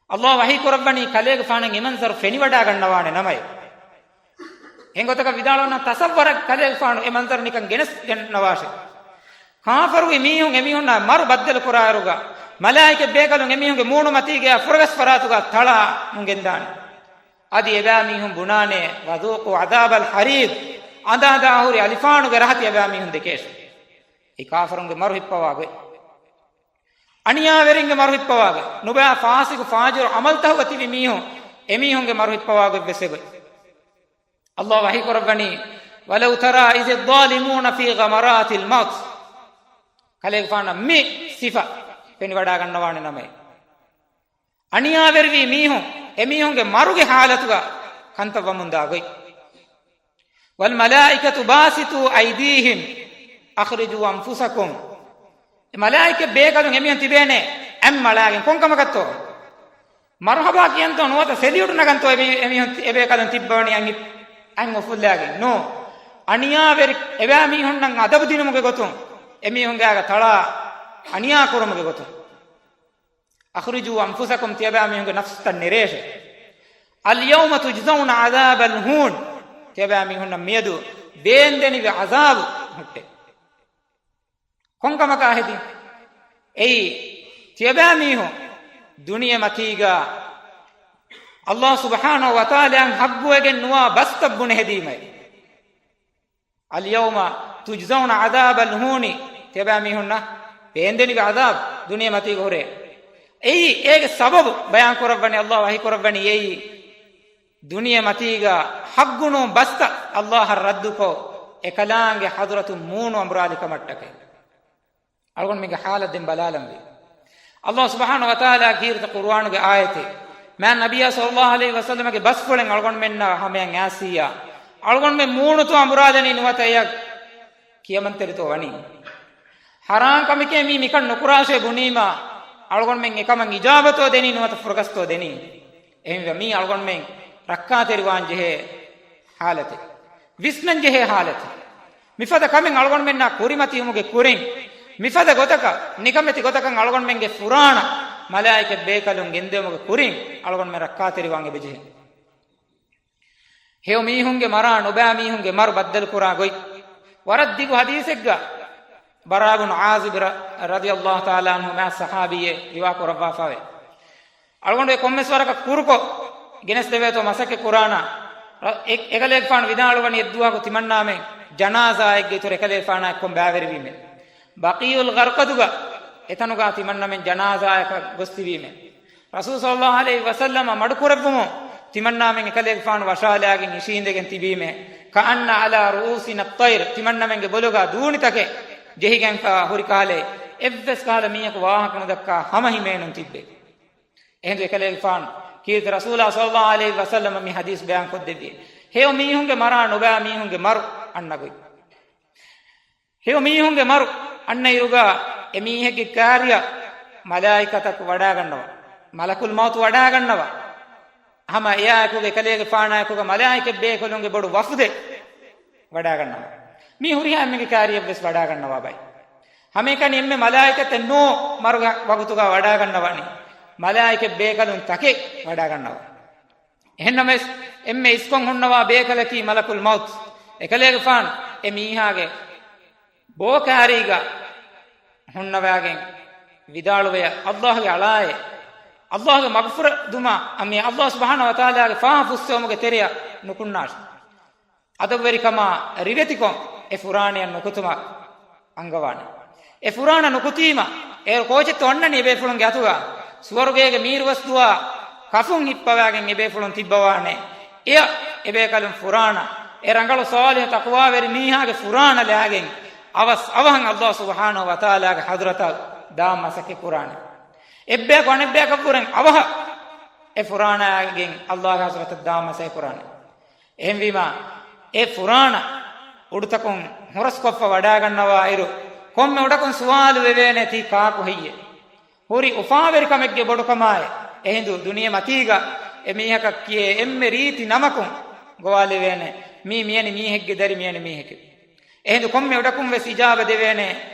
ﷲ ވަޙީ ކުރައްވަނީ ކަލޭގެފާނަށް އެ މަންޒަރު ފެނިވަޑާގަންނަވާނެ ނަމައެ. އެންގޮތަކަށް ވިދާޅުވަން ތަޞައްވަރަށް ކަލޭގެފާނު އެ މަންޒަރު ނިކަން ގެނެސްގެންނަވާށެ. ކާފަރުވި މީހުން އެމީހުންނާ މަރު ބައްދަލު ކުރާއިރުގަ، މަލާއިކަތް ބޭކަލުން އެމީހުންގެ މޫނުމަތީގައި ފުރަގަސް ފަރާތުގަ ތަޅާ ނުގެންދާނެ. އަދި އެބައިމީހުން ބުނާނެ، "وذوقوا عذاب الحريق." އަނދާ އަނދާ ހުރި އަލިފާނުގެ ރަހަ ތިޔަބައިމީހުން ދެކޭށޭ. އެއީ ކާފަރުންގެ މަރު ހިއްޕަވާ ގޮތް. އަނިޔާވެރިންގެ މަރު ހިއްޕަވާ ގޮތް. ނުބައި ފާސިގު ފާޖިރު އަމަލުތަކުގަ ތިބި މީހުން، އެމީހުންގެ މަރު ހިއްޕަވާ ގޮތް ވެސް އެގޮތް. އައްލާހު ވަޙީ ކުރައްވަނީ، "ولو ترى إذ الظالمون في غمرات الموت." ކަލޭގެފާނަށް މި ސިފަ ފެނިވަޑާގަންނަވާނެ ނަމެ. އަނިޔާވެރިވި މީހުން އެމީހުންގެ މަރުގެ ހާލަތުގަ ކަންތައް ވަމުންދާ ގޮތް. "والملائكة باسطو أيديهم أخرجوا أنفسكم." އެ މަލާއިކަތް ބޭކަލުން އެމީހުން ތިބޭނެ އަތް މަޅާގެން. ކޮންކަމަކަށްތޯ؟ މަރުޙަބާ ކިޔަންތޯ ނުވަތަ ސެލިއުޓް ނަގަންތޯ އެ މީ-، އެމީހުން ތި-، އެބޭކަލުން ތިއްބަވަނީ އަތް އި-، އަތް އުފުއްލާގެން؟ ނޯ. އަނިޔާވެރި އެބައިމީހުންނަށް އަދަބު ދިނުމުގެ ގޮތުން، އެމީހުންގެ އާގަ ތަޅާ އަނިޔާ ކުރުމުގެ ގޮތުން. "أخرجوا أنفسكم." ތިޔަބައިމީހުންގެ ނަފްސުތައް ނެރޭށޭ. "اليوم تجزون عذاب الهون." ތިޔަބައިމީހުންނަށް މިއަދު ބޭންދެނިވި ޢަޒާބު ހުއްޓޭ. ކޮންކަމަކާ ހެދި؟ އެއީ، ތިޔަބައިމީހުން ދުނިޔެމަތީގަ އައްލާހު ސުބްޙާނަހު ވަތަޢާލާއަށް ޙައްޤުވެގެން ނުވާ ބަސްތައް ބުނެ ހެދީމައި. "اليوم تجزون عذاب الهون." ތިޔަބައިމީހުންނަށް ބޭންދެނިވި ޢަޒާބު ދުނިޔެމަތީގަ ހުރޭ. އެއީ، އޭގެ ސަބަބު ބަޔާން ކުރައްވަނީ، އައްލާހު ވަޙީ ކުރައްވަނީ އެއީ، ދުނިޔެމަތީގަ ޙައްޤުނޫން ބަސްތައް އައްލާހަށް ރައްދުކޮށް، އެކަލާނގެ ޙަޟްރަތުން މޫނު އަނބުރާލި ކަމަށްޓަކައި. އަޅުގަނޑުމެންގެ ޙާލަށް ދެން ބަލާލަންވީ. އައްލާހު ސުބްޙާނަހު ވަތަޢާލާ ކީރިތި ޤުރުއާނުގެ އާޔަތެއް، މާތް ނަބިއްޔާ ޞައްލައްލާހު ޢަލައިހި ވަސައްލަމަގެ ބަސްފުޅެއް އަޅުގަނޑުމެންނާ ހަމަޔަށް އައިސިއްޔާ، އަޅުގަނޑުމެން މޫނުތޯ އަނބުރާލަނީ ނުވަތަ އެޔަށް ކިޔަމަންތެރިތޯ ވަނީ؟ ޙަރާން ކަމެކޭ މީ މިކަން ނުކުރާށޭ ބުނީމާ، އަޅުގަނޑުމެން އެކަމަށް އިޖާބަތޯ ދެނީ ނުވަތަ ފުރަގަސްތޯ ދެނީ؟ އެހެންވެ، މީ އަޅުގަނޑުމެން ރައްކާތެރިވާން ޖެހޭ ޙާލަތެއް، ވިސްނަން ޖެހޭ ޙާލަތެއް. މިފަދަ ކަމެއް އަޅުގަނޑުމެންނާ ކުރިމަތިވުމުގެ ކުރިން، މިފަދަ ގޮތަކަށް ނިކަމެތި ގޮތަކަށް އަޅުގަނޑުމެންގެ ފުރާނަ މަލާއިކަތް ބޭކަލުން ގެންދެވުމުގެ ކުރިން އަޅުގަނޑުމެން ރައްކާތެރިވާން އެބަޖެހޭ. ހެޔޮ މީހުންގެ މަރާ ނުބައި މީހުންގެ މަރު ބައްދަލުކުރާ ގޮތް. ވަރަށް ދިގު ޙަދީޘެއްގަ ބަރާ ބުނު ޢާޒިބު ރަ-، ރަޟިޔައްލާހު ތަޢާލާ ޢަންހު މާ ޞަޙާބީއެއް ރިވާ ކުރައްވާފަވޭ. އަޅުގަނޑު އެ ކޮންމެސް ވަރަކަށް ކުރުކޮށް ގެނެސްދެވޭތޯ މަސައްކަތް ކުރާނަ، އެ-، އެކަލޭގެފާނު ވިދާޅުވަނީ އެއްދުވަހަކު ތިމަންނާމެން ޖަނާޒާއެއްގެ އިތުރު އެކަލޭގެފާނާ އެއްކޮށް ބައިވެރިވީމެ. ބަޤީޢުލް ޣަރްޤަދުގަ އެތަނުގަ ތިމަންނަމެން ޖަނާޒާއަކަށް ގޮސްދިވީމެ. ރަސޫލު ޞައްލައްލާހު ޢަލައިހި ވަސައްލަމަ މަޑުކުރެއްވުމުން ތިމަންނާމެން އެކަލޭގެފާނު ވަށާލާގެން އިށީނދެގެން ތިބީމެ. كأن على رؤوسنا الطير، ތިމަންނަމެންގެ ބޮލުގަ ދޫނިތަކެއް ޖެހިގެންފަ ހުރި ކަހަލަ، އެއްވެސް ކަހަލަ މީހަކު ވާހަކަ ނުދައްކާ ހަމަ ހިމޭނުން ތިއްބެވި. އެހިނދު އެކަލޭގެފާނު ކީރިތި ރަސޫލާ ޞައްލައްލާހު ޢަލައިހި ވަސައްލަމަ މި ޙަދީޘް ބަޔާން ކޮށްދެއްވި. ހެޔޮ މީހުންގެ މަރާ ނުބައި މީހުންގެ މަރު އަންނަ ގޮތް. ހެޔޮ މީހުންގެ މަރު އަންނަ އިރުގަ އެ މީހެއްގެ ކާރިއަށް މަލާއިކަތަކު ވަޑާގަންނަވާ. މަލަކުލް މައުތު ވަޑާގަންނަވާ. ހަމަ އެއާއެކުގަ އެކަލޭގެފާނާއެކުގަ މަލާއިކަތް ބޭކަލުންގެ ބޮޑު ވަފުދެއް ވަޑާގަންނަވާ. މީ ހުރިހާ އެންމެގެ ކާރިއަށްވެސް ވަޑާގަންނަވާ ބައެއް. ހަމައެކަނި އެންމެ މަލާއިކަތެއް ނޫ މަރުގެ ވަގުތުގަ ވަޑާގަންނަވާނީ. މަލާއިކަތް ބޭކަލުން ތަކެއް ވަޑާގަންނަވާ. އެހެންނަމަވެސް، އެންމެ އިސްކޮށް ހުންނަވާ ބޭކަލަކީ މަލަކުލް މައުތު. އެކަލޭގެފާނު އެ މީހާގެ ބޯކާރީގަ ހުންނަވާގެން ވިދާޅުވެޔަ، ﷲ ގެ އަޅާއޭ، ﷲ ގެ މަގުފުރަތު ދުމާ، އަމި ﷲ ސުބްޙާނަހޫ ވަތަޢާލާގެ ފާހަ ފުއްސެވުމުގެ ތެރެއަށް ނުކުންނާށި. އަދަބުވެރިކަމާ ރިވެތިކޮށް އެ ފުރާނަޔަށް ނުކުތުމަށް އަންގަވާނެ. އެ ފުރާނަ ނުކުތީމަ، އޭރު ކޯޗެއްތޯ އަންނަނީ އެބޭފުޅުންގެ އަތުގަ؟ ސުވަރުގޭގެ މީރުވަސްދުވާ ކަފުން ހިއްޕަވާގެން އެބޭފުޅުން ތިއްބަވާނެ. އެޔަށް އެބޭކަލުން ފުރާނަ، އެ ރަނގަޅު ޞާލިޙު ތަޤްވާވެރި މީހާގެ ފުރާނަ ލާގެން އަވަސް އަވަހަށް ﷲ ސުބްޙާނަހޫ ވަތަޢާލާގެ ޙަޟްރަތަށް ދާން މަސައްކަތް ކުރާނެ. އެއްބަޔަކު އަނެއްބަޔަކަށްވުރެން އަވަހަށް އެ ފުރާނަ ލާގެން ﷲ ގެ ޙަޟްރަތަށް ދާން މަސައްކަތް ކުރާނެ. އެހެންވީމާ، އެ ފުރާނަ އުޑުތަކުން ހުރަސްކޮށްފަ ވަޑާގަންނަވާ އިރު، ކޮންމެ އުޑަކުން ސުވާލު ވެވޭނެ، ތީ ކާކު ހެއްޔޭ؟ ހުރި އުފާވެރިކަމެއްގެ ބޮޑުކަމާއި، އެހިނދު ދުނިޔެ މަތީގަ އެ މީހަކަށް ކިޔޭ އެންމެ ރީތި ނަމަކުން ގޮވާލެވޭނެ، މީ މިޔަނި މީހެއްގެ ދަރި މިޔަނި މީހެކެވެ. އެހިނދު ކޮންމެ އުޑަކުން ވެސް އިޖާބަ ދެވޭނެ،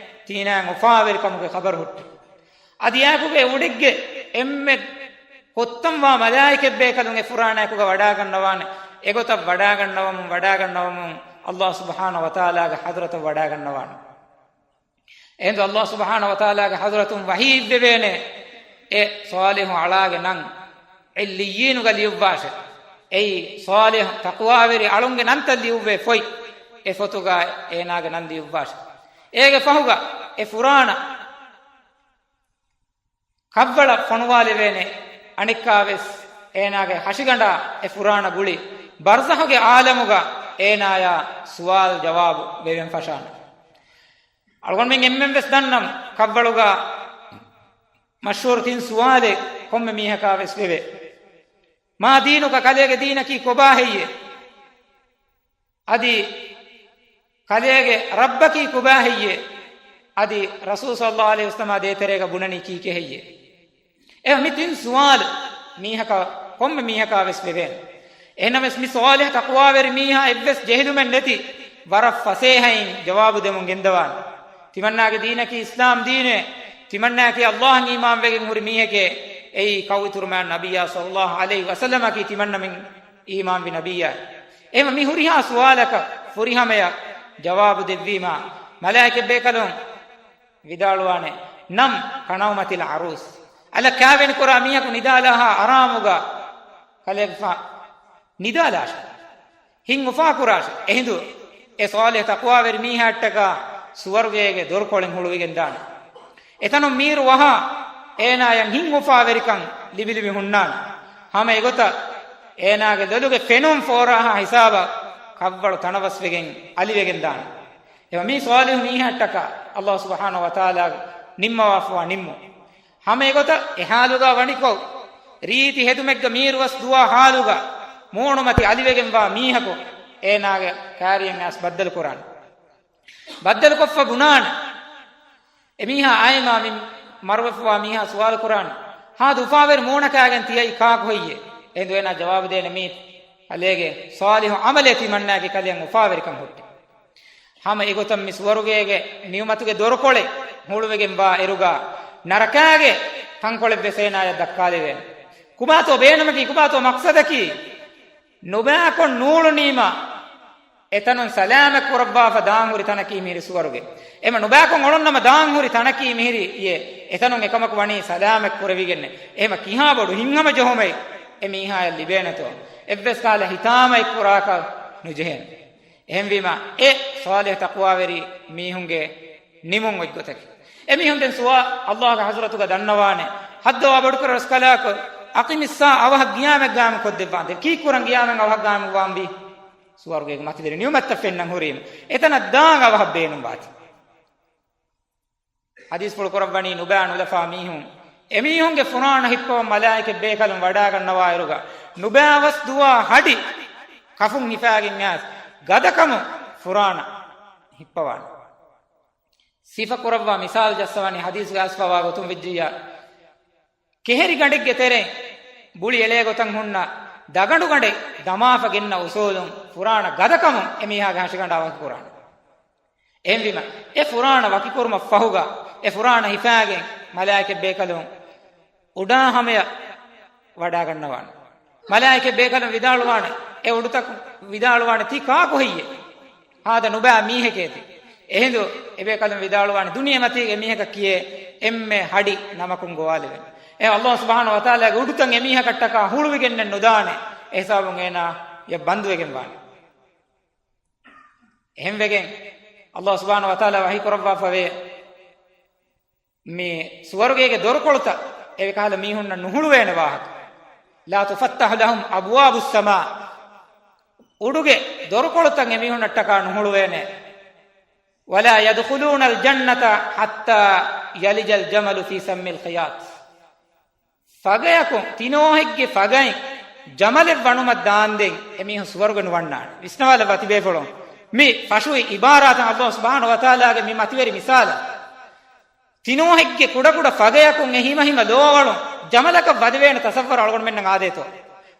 ތީނާއަށް އުފާވެރިކަމުގެ ޚަބަރު ހުއްޓި. އަދި އާކުގެ އުޑެއްގެ އެންމެ ކޮށްތަންވާ މަލާއިކަތް ބޭކަލުން އެ ފުރާނައެކުގަ ވަޑާގަންނަވާނެ. އެގޮތަށް ވަޑާގަންނަވަމުން، ވަޑާގަންނަވަމުން ﷲ ސުބްޙާނަހޫ ވަތަޢާލާގެ ޙަޟްރަތަށް ވަޑާގަންނަވާނެ. އެހިނދު ﷲ ސުބްޙާނަހޫ ވަތަޢާލާގެ ޙަޟްރަތުން ވަޙީ އިއްވެވޭނެ، އެ ޞާލިޙު އަޅާގެ ނަން ޢިއްލިއްޔީނުގަ ލިޔުއްވާށެ. އެއީ ޞާލިޙު ތަޤްވާވެރި އަޅުންގެ ނަންތައް ލިޔުއްވޭ ފޮތް، އެ ފޮތުގަ އޭނާގެ ނަން ލިޔުއްވާށެ. އޭގެ ފަހުގަ އެ ފުރާނަ ކަށްވަޅަށް ފޮނުވާލެވޭނެ. އަނެއްކާވެސް އޭނާގެ ހަށިގަނޑާ އެ ފުރާނަ ގުޅި ބަރްޒަޚުގެ ޢާލަމުގަ އޭނާޔާ ސުވާލު ޖަވާބު ވެވެން ފަށާނެ. އަޅުގަނޑުމެން އެންމެން ވެސް ދަންނަން ކަށްވަޅުގަ މަޝްހޫރު ތިން ސުވާލެއް ކޮންމެ މީހަކާ ވެސް ވެވޭ. މާ ދީނުކަ، ކަލޭގެ ދީނަކީ ކޮބާ ހެއްޔޭ؟ އަދި ކަލޭގެ ރައްބަކީ ކޮބާ ހެއްޔޭ؟ އަދި ރަސޫލު ޞައްލައްލާހު ޢަލައިހި ވަސައްލަމާ ދޭތެރޭގަ ބުނަނީ ކީކޭ ހެއްޔޭ؟ އެ މި ތިން ސުވާލު މީހަކަށް، ކޮންމެ މީހަކާ ވެސް ވެވޭނެ. އެހެންނަމަވެސް މި ޞާލިޙު ތަޤްވާވެރި މީހާ އެއްވެސް ޖެހިލުމެއް ނެތި، ވަރަށް ފަސޭހައިން ޖަވާބު ދެމުން ގެންދަވާނެ. ތިމަންނާގެ ދީނަކީ އިސްލާމް ދީނޭ. ތިމަންނާއަކީ އައްލާހަށް އީމާންވެގެން ހުރި މީހެކޭ. އެއީ ކައުއިތުރުމާ ނަބިއްޔާ ޞައްލައްލާހު ޢަލައިހި ވަސައްލަމަކީ ތިމަންނަމެން އީމާންވި ނަބިއްޔާ. އެހެން މި ހުރިހާ ސުވާލަކަށް ފުރިހަމަޔަށް ޖަވާބު ދެއްވީމާ، މަލާއިކަތް ބޭކަލުން ވިދާޅުވާނެ، ނަމް ކަނައުމަތިލް ޢަރޫސް. އަލަށް ކާވެނި ކުރާ މީހަކު ނިދާލާހާ އަރާމުގަ ކަލޭގެފާ ނިދާލާށެ. ހިތް އުފާކުރާށެ. އެހިނދު އެ ޞާލިޙު ތަޤްވާވެރި މީހާއަށްޓަކާ ސުވަރުގޭގެ ދޮރުކޮޅެއް ހުޅުވިގެން ދާނެ. އެތަނުން މީރު ވަހާ، އޭނާޔަށް ހިތް އުފާވެރިކަން ލިބިލިބި ހުންނާނެ. ހަމަ އެގޮތަށް އޭނާގެ ލޮލުގެ ފެނުން ފޯރާހާ ހިސާބަށް ކަށްވަޅު ތަނަވަސްވެގެން އަލިވެގެން ދާނެ. އެވަ މީ ޞާލިޙު މީހާއަށްޓަކާ އައްލާހު ސުބްޙާނަހު ވަތަޢާލާގެ ނިންމަވާފަވާ ނިންމުން. ހަމަ އެގޮތަށް އެ ޙާލުގަ ވަނިކޮށް، ރީތި ހެދުމެއްގަ މީރުވަސް ދުވާ ޙާލުގަ، މޫނުމަތި އަލިވެގެންވާ މީހަކު އޭނާގެ ކާރިއަށް އައިސް ބައްދަލުކުރާނެ. ބައްދަލުކޮށްފަ ބުނާނެ، އެ މީހާ އާއެމާ މި މަރުވެފަވާ މީހާ ސުވާލުކުރާނެ، ހާދަ އުފާވެރި މޫނަކާގެން ތިއައީ ކާކު ހެއްޔޭ؟ އެހިނދު އޭނާ ޖަވާބު ދޭނެ، މީ ކަލޭގެ ޞާލިޙު ޢަމަލޭ ތިމަންނާގެ ކަލެއަށް އުފާވެރިކަން ހުއްޓި. ހަމަ އެގޮތަށް މި ސުވަރުގޭގެ ނިޢުމަތުގެ ދޮރުކޮޅެއް ހުޅުވެގެން ވާ އިރުގަ، ނަރަކާގެ ތަންކޮޅެއް ވެސް އޭނާޔަށް ދައްކާލެވޭނެ. ކުބާތޯ ބޭނުމަކީ، ކުބާތޯ މަޤްޞަދަކީ؟ ނުބައިކޮށް ނޫޅުނީމަ، އެތަނުން ސަލާމަތް ކުރައްވާފަ ދާން ހުރި ތަނަކީ މިހިރި ސުވަރުގެ. އެމަ ނުބައިކޮށް އޮޅުންނަމަ ދާން ހުރި ތަނަކީ މިހިރި އިއެ. އެތަނުން އެކަމަކު ވަނީ ސަލާމަތް ކުރެވިގެންނެއް. އެހެމަ ކިހާ ބޮޑު ހިތްހަމަޖެހުމެއް އެ މީހާޔަށް ލިބޭނެތޯ؟ އެއްވެސް ކަހަލަ ހިތާމައެއް ކުރާކަށް ނުޖެހޭނެ. އެހެންވީމަ، އެ ޞާލިޙު ތަޤްވާވެރި މީހުންގެ ނިމުން އޮތްގޮތަކީ. އެމީހުން ދެން ސުވާ އައްލާހުގެ ޙަޟްރަތުގަ ދަންނަވާނެ، ހައްދަވާ ބޮޑުކުރެއްވި ރަސްކަލާކޮ، އަޤިމިއްސާ، އަވަހަށް ގިޔާމެއް ގާއިމު ކޮށްދެއްވާނދޭ. ކީއްކުރަން ގިޔާމެއް އަވަހަށް ގާއިމު ވާންވީ؟ ސުވަރުގޭގެ މަތިވެރި ނިޢުމަތްތައް ފެންނަން ހުރީމަ، އެތަނަށް ދާން އަވަހަށް ބޭނުންވާތީ. ޙަދީޘްފުޅު ކުރައްވަނީ، ނުބައި ނުލަފާ މީހުން، އެމީހުންގެ ފުރާނަ ހިއްޕަވަން މަލާއިކަތް ބޭކަލުން ވަޑާގަންނަވާއިރުގަ، ނުބައިވަސް ދުވާ ހަޑި ކަފުން ހިފާގެން އައިސް، ގަދަކަމުން ފުރާނަ ހިއްޕަވާނެ. ސިފަ ކުރައްވާ މިސާލު ޖައްސަވަނީ ޙަދީޘްގައި އައިސްފަވާ ގޮތުން ވެއްޖިއްޔާ، ކެހެރި ގަނޑެއްގެ ތެރެއިން ބުޅި އެޅޭ ގޮތަށް ހުންނަ ދަގަނޑު ގަނޑެއް ދަމާފަ ގެންނަ އުސޫލުން ފުރާނަ ގަދަކަމުން އެމީހާގެ ހަށިގަނޑާ ވަކިކުރާނެ. އެހެންވީމަ، އެ ފުރާނަ ވަކިކުރުމަށް ފަހުގަ، އެ ފުރާނަ ހިފާގެން މަލާއިކަތް ބޭކަލުން އުޑާ ހަމަޔަށް ވަޑާގަންނަވާނެ. މަލާއިކަތް ބޭކަލުން ވިދާޅުވާނެ، އެ އުޑުތަކުން ވިދާޅުވާނެ، ތީ ކާކު ހެއްޔޭ؟ ހާދަ ނުބައި މީހެކޭތި. އެހިނދު އެބޭކަލުން ވިދާޅުވާނެ، ދުނިޔެމަތީގެ މީހަކަށް ކިޔޭ އެންމެ ހަޑި ނަމަކުން ގޮވާލެވެން. އެ އައްލާހު ސުބްޙާނަހު ވަތަޢާލާގެ އުޑުތައް އެމީހަކަށްޓަކާ ހުޅުވިގެންނެއް ނުދާނެ. އެހިސާބުން އޭނާޔަށް ބަންދުވެގެން ވާނެ. އެހެންވެގެން އައްލާހު ސުބްޙާނަހު ވަތަޢާލާ ވަޙީ ކުރައްވާފަވޭ، މި ސުވަރުގޭގެ ދޮރުކޮޅުތައް އެކަހަލަ މީހުންނަށް ނުހުޅުވޭނެ ވާހަކަ. لا تفتح لهم أبواب السماء. އުޑުގެ ދޮރުކޮޅުތައް އެމީހުންނަށްޓަކާ ނުހުޅުވޭނެ. ولا يدخلون الجنة حتى يلج الجمل في سم الخياط. ފަގަޔަކުން، ތިނޯހެއްގެ ފަގައިން ޖަމަލެއް ވަނުމަށް ދާންދެން އެމީހުން ސުވަރުގެ ނުވަންނާނެ. ވިސްނަވާލައްވާ ތިބޭފުޅުން. މި ފަށުވި އިބާރާތަށް އައްލާހު ސުބްޙާނަހު ވަތަޢާލާގެ މި މަތިވެރި މިސާލަށް. ތިނޯހެއްގެ ކުޑަކުޑަ ފަގަޔަކުން އެ ހިމަހިމަ ލޯވަޅުން ޖަމަލަކަށް ވަދެވޭނެ ތަޞައްވަރު އަޅުގަނޑުމެންނަށް އާދޭތޯ؟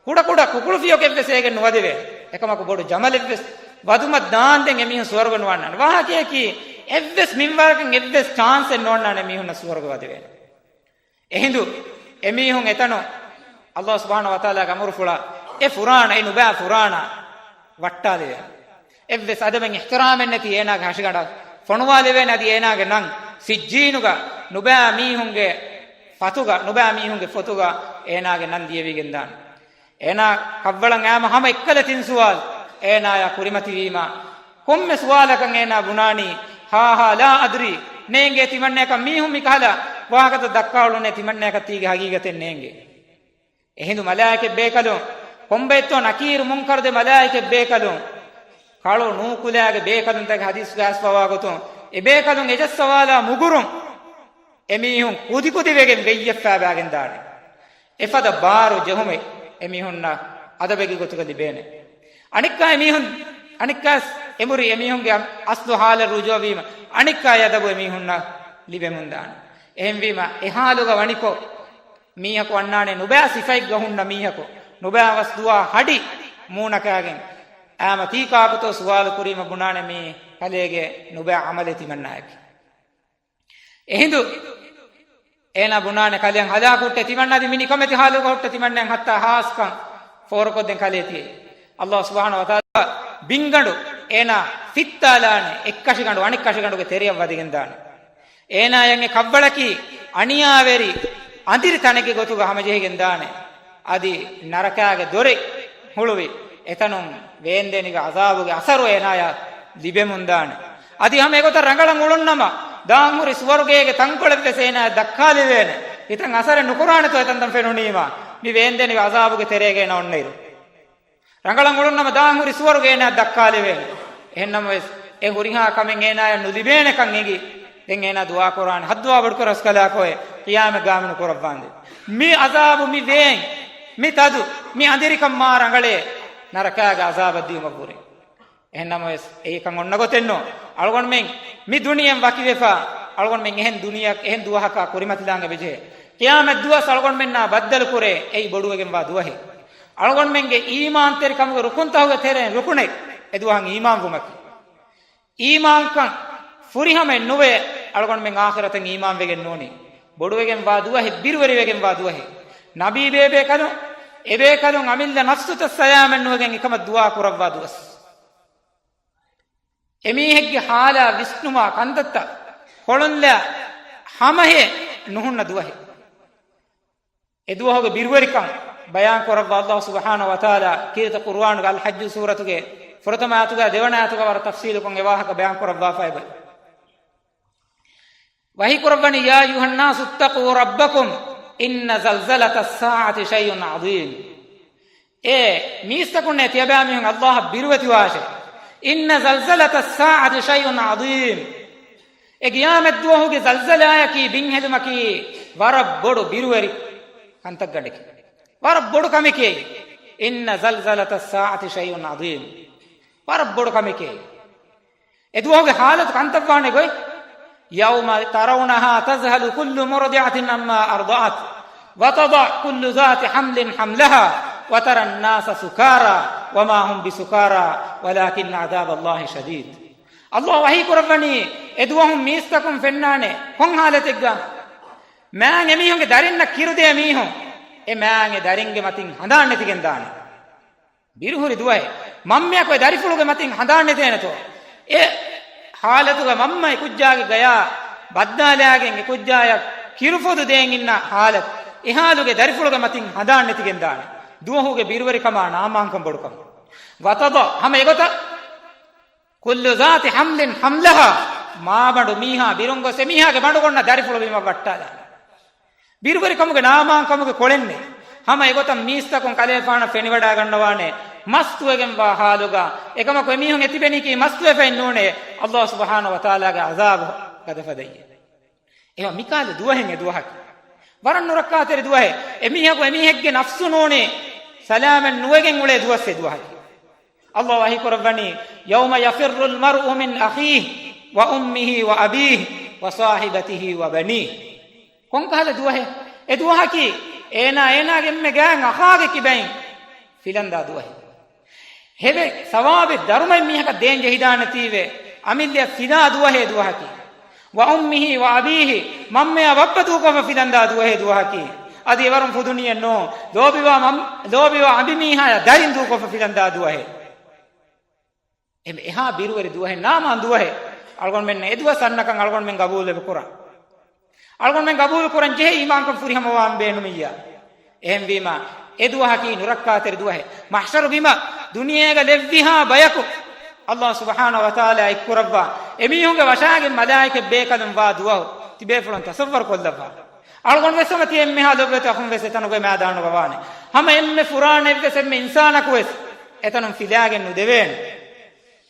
ކުޑަކުޑަ ކުކުޅު ފިޔަކެއްވެސް އޭގެން ނުވަދެވޭ. އެކަމަކު ބޮޑު ޖަމަލެއްވެސް ވަދުމަށް ދާންދެން އެމީހުން ސުވަރުގެ ނުވަންނާނެ. ވާހަކަޔަކީ އެއްވެސް މިންވަރަކަށް އެއްވެސް ޗާންސެއް ނޯންނާނެ މީހުންނަށް ސުވަރުގެ ވަދެވޭނެ. އެހިނދު އެމީހުން އެތަނު އައްލާހު ސުބްޙާނަހު ވަތަޢާލާގެ އަމުރުފުޅާ އެ ފުރާނަ، އެ ނުބައި ފުރާނަ ވައްޓާލެވޭނެ. އެއްވެސް އަދަބެއް އިޙްތިރާމެއް ނެތި އޭނާގެ ހަށިގަނޑަށް ފޮނުވާލެވޭނެ. އަދި އޭނާގެ ނަން ސިއްޖީނުގަ ނުބައި މީހުންގެ ފަތުގަ، ނުބައި މީހުންގެ ފޮތުގަ އޭނާގެ ނަން ލިޔެވިގެންދާނެ. އޭނާ ކަށްވަޅަށް އައިމަ ހަމަ އެއްކަލަ ތިން ސުވާލު އޭނާޔާ ކުރިމަތިވީމަ، ކޮންމެ ސުވާލަކަށް އޭނާ ބުނާނީ، ހާ ހާ ލާ އަދްރީ، ނޭނގޭ ތިމަންނަޔަކަށް މީހުން މިކަހަލަ ވާހަކަތައް ދައްކާއުޅުނޭ ތިމަންނަޔަކަށް ތީގެ ހަގީގަތެއް ނޭނގޭ. އެހިނދު މަލާއިކަތް ބޭކަލުން، ކޮންބައެއްތޯ ނަކީރު މުންކަރު ދެ މަލާއިކަތް ބޭކަލުން، ކަޅު ނޫކުލައިގެ ބޭކަލުންތަކެއް ހަދީސްގައި އައިސްފަވާ ގޮތުން، އެ ބޭކަލުން އެ ޖައްސަވާލާ މުގުރުން، އެމީހުން ކުދި ކުދި ވެގެން ވެއްޔަށްފާބާގެން ދާނެ. އެފަދަ ބާރު ޖެހުމެއް އެމީހުންނަށް އަދަބެއްގެ ގޮތުގަ ލިބޭނެ. އަނެއްކާ އެމީހުން، އަނެއްކާސް އެނބުރި އެމީހުންގެ އަސްލު ހާލަށް ރުޖޫޢަވީމަ، އަނެއްކާ އެ އަދަބު އެމީހުންނަށް ލިބެމުންދާނެ. އެހެންވީމަ، އެ ހާލުގަ ވަނިކޮށް، މީހަކު އަންނާނެ ނުބައި ސިފައެއްގަ ހުންނަ މީހަކު، ނުބައި ވަސް ދުވާ ހަޑި މޫނަކާގެން، އާމަ ތީ ކާކުތޯ ސުވާލު ކުރީމަ ބުނާނެ މީ ކަލޭގެ ނުބައި ޢަމަލެއް ތިމަންނާއަކީ. އެހިނދު އޭނާ ބުނާނެ ކަލެއަށް ހަލާކު ހުއްޓޭ ތިމަންނާ ދި މި ނިކަމެތި ހާލުގަ ހުއްޓޭ ތިމަންނައަށް ހައްތާ ހާސްކަން ފޯރުކޮށްދޭން ކަލޭ ތިޔައީ. ﷲ ސުބްޙާނަހޫ ވަތަޢާލާ ބިންގަނޑު އޭނާ ފިއްތާލާނެ އެއްކަށިގަނޑު އަނެއްކަށިގަނޑުގެ ތެރެޔަށް ވަދެގެން ދާނެ. އޭނާޔަށް އެ ކަށްވަޅަކީ އަނިޔާވެރި އަނދިރި ތަނެއްގެ ގޮތުގަ ހަމަޖެހިގެން ދާނެ. އަދި ނަރަކާގެ ދޮރެއް ހުޅުވި، އެތަނުން ވޭންދެނިވި ޢަޒާބުގެ އަސަރު އޭނާޔަށް ލިބެމުންދާނެ. އަދި ހަމަ އެގޮތަށް ރަނގަޅަށް އުޅުންނަމަ، ދާންހުރި ސުވަރުގޭގެ ތަންކޮޅެއްވެސް އޭނާޔަށް ދައްކާލެވޭނެ. ހިތަށް އަސަރެއް ނުކުރާނެތޯ އެތަންތަން ފެނުނީމާ، މި ވޭންދެނިވި ޢަޒާބުގެ ތެރޭގަ އޭނާ އޮންނައިރު. ރަނގަޅަށް އުޅުންނަމަ ދާންހުރި ސުވަރުގެ އޭނާޔަށް ދައްކާލެވޭނެ. އެހެންނަމަވެސް، އެ ހުރިހާ ކަމެއް އޭނާޔަށް ނުލިބޭނެކަން އެނގި، ދެން އޭނާ ދުޢާ ކުރާނެ، ހައްދުވާ ބޮޑުކުރަސްކަލާކޮއެ، ޤިޔާމަތް ގާމި ނުކުރައްވާނދޭ. މި ޢަޒާބު، މި ވޭން، މި ތަދު، މި އަނދިރިކަން މާ ރަނގަޅޭ، ނަރަކާގެ ޢަޒާބަށް ދިޔުމަށްވުރެ. އެހެންނަމަވެސް، އެއީކަން އޮންނަ ގޮތެއްނު. އަޅުގަނޑުމެން މި ދުނިޔެން ވަކިވެފަ، އަޅުގަނޑުމެން އެހެން ދުނިޔެއަކަށް، އެހެން ދުވަހަކަށް ކުރިމަތިލާން އެބަޖެހޭ. ޤިޔާމަތް ދުވަސް އަޅުގަނޑުމެންނާ ބައްދަލުކުރޭ، އެއީ ބޮޑުވެގެންވާ ދުވަހެއް. އަޅުގަނޑުމެންގެ އީމާންތެރިކަމުގެ ރުކުންތަކުގެ ތެރެއިން ރުކުނެއް އެދުވަހަށް އީމާންވުމަކީ. އީމާންކަން ފުރިހަމައެއް ނުވޭ، އަޅުގަނޑުމެން އާޚިރަތަށް އީމާންވެގެން ނޫނީ. ބޮޑުވެގެންވާ ދުވަހެއް، ބިރުވެރިވެގެންވާ ދުވަހެއް. ނަބީ ބޭބޭކަލުން، އެބޭކަލުން އަމިއްލަ ނަފްސުތައް ސަލާމަތްނުވެގެން އެކަމަށް ދުޢާ ކުރައްވާ ދުވަސް. އެމީހެއްގެ ހާލާ ވިސްނުމާ ކަންތައްތައް ކޮޅުންލާ ހަމަހޭ ނުހުންނަ ދުވަހެއް. އެދުވަހުގެ ބިރުވެރިކަން ބަޔާން ކުރައްވާ ﷲ ސުބްޙާނަހޫ ވަތަޢާލާ ކީރިތި ޤުރުއާނުގެ އަލްޙައްޖު ސޫރަތުގެ ފުރަތަމަ އާޔަތުގަ ދެވަނަ އާޔަތުގަ ވަރަށް ތަފްޞީލުކޮށް އެ ވާހަކަ ބަޔާން ކުރައްވާފައިވޭ. ވަޙީ ކުރައްވަނީ، يا أيها الناس اتقوا ربكم إن زلزلة الساعة شيء عظيم. އޭ މީސްތަކުންނޭ، ތިޔަބައިމީހުން ﷲ އަށް ބިރުވެތިވާށޭ. إن زلزلة الساعة شيء عظيم. އެ ޤިޔާމަތްދުވަހުގެ ޒަލްޒަލާއަކީ، ބިންހެލުމަކީ ވަރަށް ބޮޑު ބިރުވެރި ކަންތައްގަނޑެކޭ. ވަރަށް ބޮޑު ކަމެކޭ. إن زلزلة الساعة شيء عظيم. ވަރަށް ބޮޑު ކަމެކޭ. އެދުވަހުގެ ޙާލަތު ކަންތައްވާނެ ގޮތް. يوم ترونها تذهل كل مرضعة عما أرضعت وتضع كل ذات حمل حملها وترى الناس سكارى وما هم بسكارى ولكن عذاب الله شديد. ﷲ ވަޙީ ކުރައްވަނީ، އެދުވަހުން މީސްތަކުން ފެންނާނެ ކޮން ޙާލަތެއްގަ؟ މާތް އެމީހުންގެ ދަރިންނަށް ކިރުދޭ މީހުން، އެ މާތް އެ ދަރިންގެ މަތިން ހަނދާން ނެތިގެން ދާނެ. ބިރުހުރި ދުވަހެއް. މަންމަޔަކު އެ ދަރިފުޅުގެ މަތިން ހަނދާން ނެތޭނެތޯ. އެ ޙާލަތުގަ މަންމަ އެ ކުއްޖާގެ ގަޔާ ބައްދާލާގެން އެ ކުއްޖާޔަށް ކިރުފޮދު ދޭން އިންނަ ޙާލަތު. އެ ޙާލުގެ ދަރިފުޅުގެ މަތިން ހަނދާން ނެތިގެން ދާނެ. ދުވަހުގެ ބިރުވެރިކަމާ ނާމާންކަން ބޮޑުކަމު. وتضع، ހަމަ އެގޮތަށް، كل ذات حمل حملها، މާބަނޑު މީހާ ބިރުން ގޮސް އެމީހާގެ ބަނޑުގަ އޮންނަ ދަރިފުޅު ބިމަށް ވައްޓާލާނެ. ބިރުވެރިކަމުގެ ނާމާންކަމުގެ ކޮޅެއްނެތް. ހަމަ އެގޮތަށް މީސްތަކުން ކަލޭފާނަށް ފެނިވަޑައިގަންނަވާނެ މަސްތުވެގެންވާ ޙާލުގަ. އެކަމަކު އެމީހުން އެތިބެނީކީ މަސްތުވެފައެއް ނޫނޭ. ﷲ ސުބްޙާނަހޫ ވަތަޢާލާގެ ޢަޒާބު ގަދަފަދައި. އެހެން މިކަހަލަ ދުވަހެއް އެ ދުވަހަކީ. ވަރަށް ނުރައްކާތެރި ދުވަހެއް. އެމީހަކު އެމީހެއްގެ ނަފްސު ނޫނީ ސަލާމަތް ނުވެގެން އުޅޭ ދުވަސް އެ ދުވަހަކީ. ﷲ ވަޙީ ކުރައްވަނީ، يوم يفر المرء من أخيه وأمه وأبيه وصاحبته وبنيه. ކޮންކަހަލަ ދުވަހެއް؟ އެ ދުވަހަކީ އޭނާ އޭނާގެ އެންމެ ގާތް އަޚާގެ ކިބައިން ފިލަންދާ ދުވަހެއް. ހެވެ ސަވާބެއް ދަރުމައެއް މީހަކަށް ދޭން ޖެހިދާނެތީވެ، އަމިއްލައަށް ފިލާ ދުވަހޭ ދުވަހަކީ. وأمه وأبيه، މަންމަޔާ ބައްޕަ ދޫކޮށްފަ ފިލަންދާ ދުވަހޭ ދުވަހަކީ. އަދި އެވަރުން ފުދުނީއެއް ނޫން، ލޯބިވާ މަން-، ލޯބިވާ އަނބިމީހާޔާ ދަރިން ދޫކޮށްފަ ފިލަންދާ ދުވަހޭ. އެ-، އެހާ ބިރުވެރި ދުވަހެއް، ނާމާން ދުވަހެއް. އަޅުގަނޑުމެންނަށް އެ ދުވަސް އަންނަކަން އަޅުގަނޑުމެން ގަބޫލެއް ކުރަން. އަޅުގަނޑުމެން ގަބޫލު ކުރަން ޖެހޭ އީމާންކަން ފުރިހަމަވާން ބޭނުމިއްޔާ. އެހެންވީމަ، އެ ދުވަހަކީ ނުރައްކާތެރި ދުވަހެއް. މަޙްޝަރު ބިމަށް ދުނިޔޭގަ ލެއްވިހާ ބަޔަކު އައްލާހު ސުބްޙާނަހު ވަތަޢާލާ އެއްކުރައްވާ، އެމީހުންގެ ވަށާގެން މަލާއިކަތް ބޭކަލުން ވާ ދުވަހު ތިބޭފުޅުން ތަޞައްވަރު ކޮށްލައްވާ. އަޅުގަނޑު ވެސް ހަމަ ތި އެންމެހާ ލޮބުވެތި އަޚުން ވެސް އެތަނުގެ މައިދާނުގަ ވާނެ. ހަމަ އެންމެ ފުރާނައެއްވެސް އެންމެ އިންސާނަކު ވެސް އެތަނުން ފިލާގެން ނުދެވޭނެ.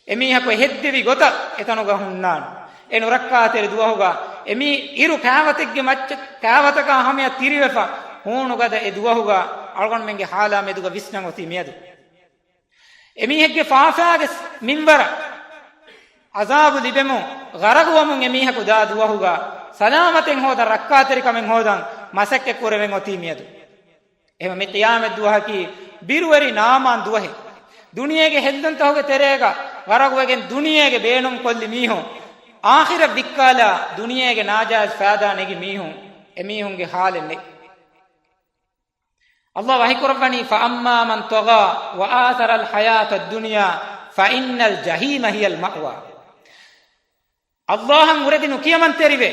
އެމީހަކު އެ ހެއްދެވި ގޮތަށް އެތަނުގަ ހުންނާނެ. އެ ނުރައްކާތެރި ދުވަހުގަ އެމީ އިރު ކާވަތެއްގެ މައްޗަށް ކާވަތަކާ ހަމަޔަށް ތިރިވެފަ ހޫނުގަދަ އެ ދުވަހުގަ އަޅުގަނޑުމެންގެ ހާލާ މެދުގަ ވިސްނަން އޮތީ މިއަދު. އެމީހެއްގެ ފާފާގެ މިންވަރަށް އަޒާބު ލިބެމުން، ޣަރަޤުވަމުން އެމީހަކު ދާ ދުވަހުގަ ސަލާމަތެއް ހޯދަން، ރައްކާތެރިކަމެއް ހޯދަން މަސައްކަތް ކުރެވެން އޮތީ މިއަދު. އެހެން މި ޤިޔާމަތް ދުވަހަކީ ބިރުވެރި ނާމާން ދުވަހެއް. ދުނިޔޭގެ ހެއްލުންތަކުގެ ތެރޭގަ ޣަރަޤުވެގެން ދުނިޔޭގެ ބޭނުން ކޮށްލި މީހުން، އާޚިރަތް ވިއްކާލާ ދުނިޔޭގެ ނާޖާއިޒް ފައިދާ ނެގި މީހުން، އެމީހުންގެ ހާލެއް ނެތް. އައްލާހު ވަޙީކުރައްވަނީ، فَأَمَّا مَنْ طَغَىٰ وَآثَرَ الْحَيَاةَ الدُّنْيَا فَإِنَّ الْجَحِيمَ هِيَ الْمَأْوَىٰ. އައްލާހަށް އުރެދި ނުކިޔަމަންތެރިވެ،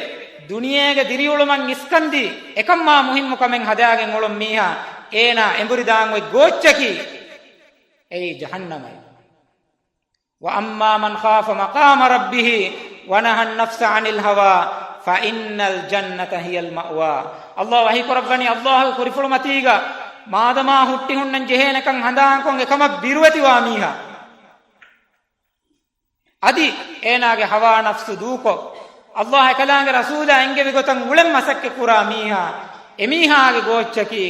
ދުނިޔޭގެ ދިރިއުޅުމަށް އިސްކަންދީ، އެކަންމާ މުހިންމު ކަމެއް ހަދާގެން އުޅުން މީހާ، އޭނާ އެނބުރިދާން އޮތް ގޯއްޗަކީ އެއީ ޖަހަންނަމައި. وَأَمَّا مَنْ خَافَ مَقَامَ رَبِّهِ وَنَهَى النَّفْسَ عَنِ الْهَوَىٰ فَإِنَّ الْجَنَّةَ هِيَ الْمَأْوَىٰ. އައްލާހު ވަޙީކުރައްވަނީ، އައްލާހުގެ ކުރިފުޅުމަތީގަ މާދަމާ ހުއްޓި ހުންނަން ޖެހޭނެކަން ހަނދާންކޮށް އެކަމަށް ބިރުވެތިވާ މީހާ، އަދި އޭނާގެ ހަވާ ނަފްސު ދޫކޮށް، އައްލާހް އެކަލާނގެ ރަސޫލާ އެންގެވި ގޮތަށް އުޅެން މަސައްކަތް ކުރާ މީހާ، އެމީހާގެ ގޯއްޗަކީ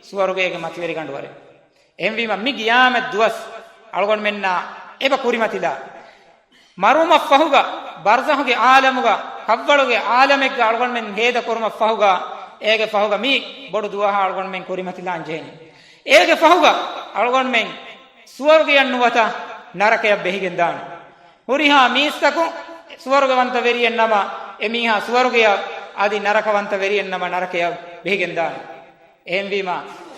ސުވަރުގޭގެ މަތިވެރިގަނޑުވަރެއް. އެހެންވީމަ، މި ގިޔާމަތް ދުވަސް އަޅުގަނޑުމެންނާ އެބަ ކުރިމަތިލާ، މަރުވުމަށްފަހުގަ، ބަރްޒަޚުގެ އާލަމުގަ، ކަށްވަޅުގެ އާލަމެއްގަ އަޅުގަނޑުމެން ހޭދަ ކުރުމަށްފަހުގަ، އޭގެ ފަހުގަ މި ބޮޑު ދުވަހާ އަޅުގަނޑުމެން ކުރިމަތިލާން ޖެހެނީ. އޭގެ ފަހުގަ އަޅުގަނޑުމެން ސުވަރުގެއަށް ނުވަތަ ނަރަކަޔަށް ބެހިގެންދާނެ. ހުރިހާ މީސްތަކުން ސުވަރުގަވަންތަ ވެރިއެއް ނަމަ، އެމީހާ ސުވަރުގެޔަށް، އަދި ނަރަކަވަންތަ ވެރިއެއް ނަމަ، ނަރަކަޔަށް ބެހިގެންދާނެ. އެހެންވީމަ،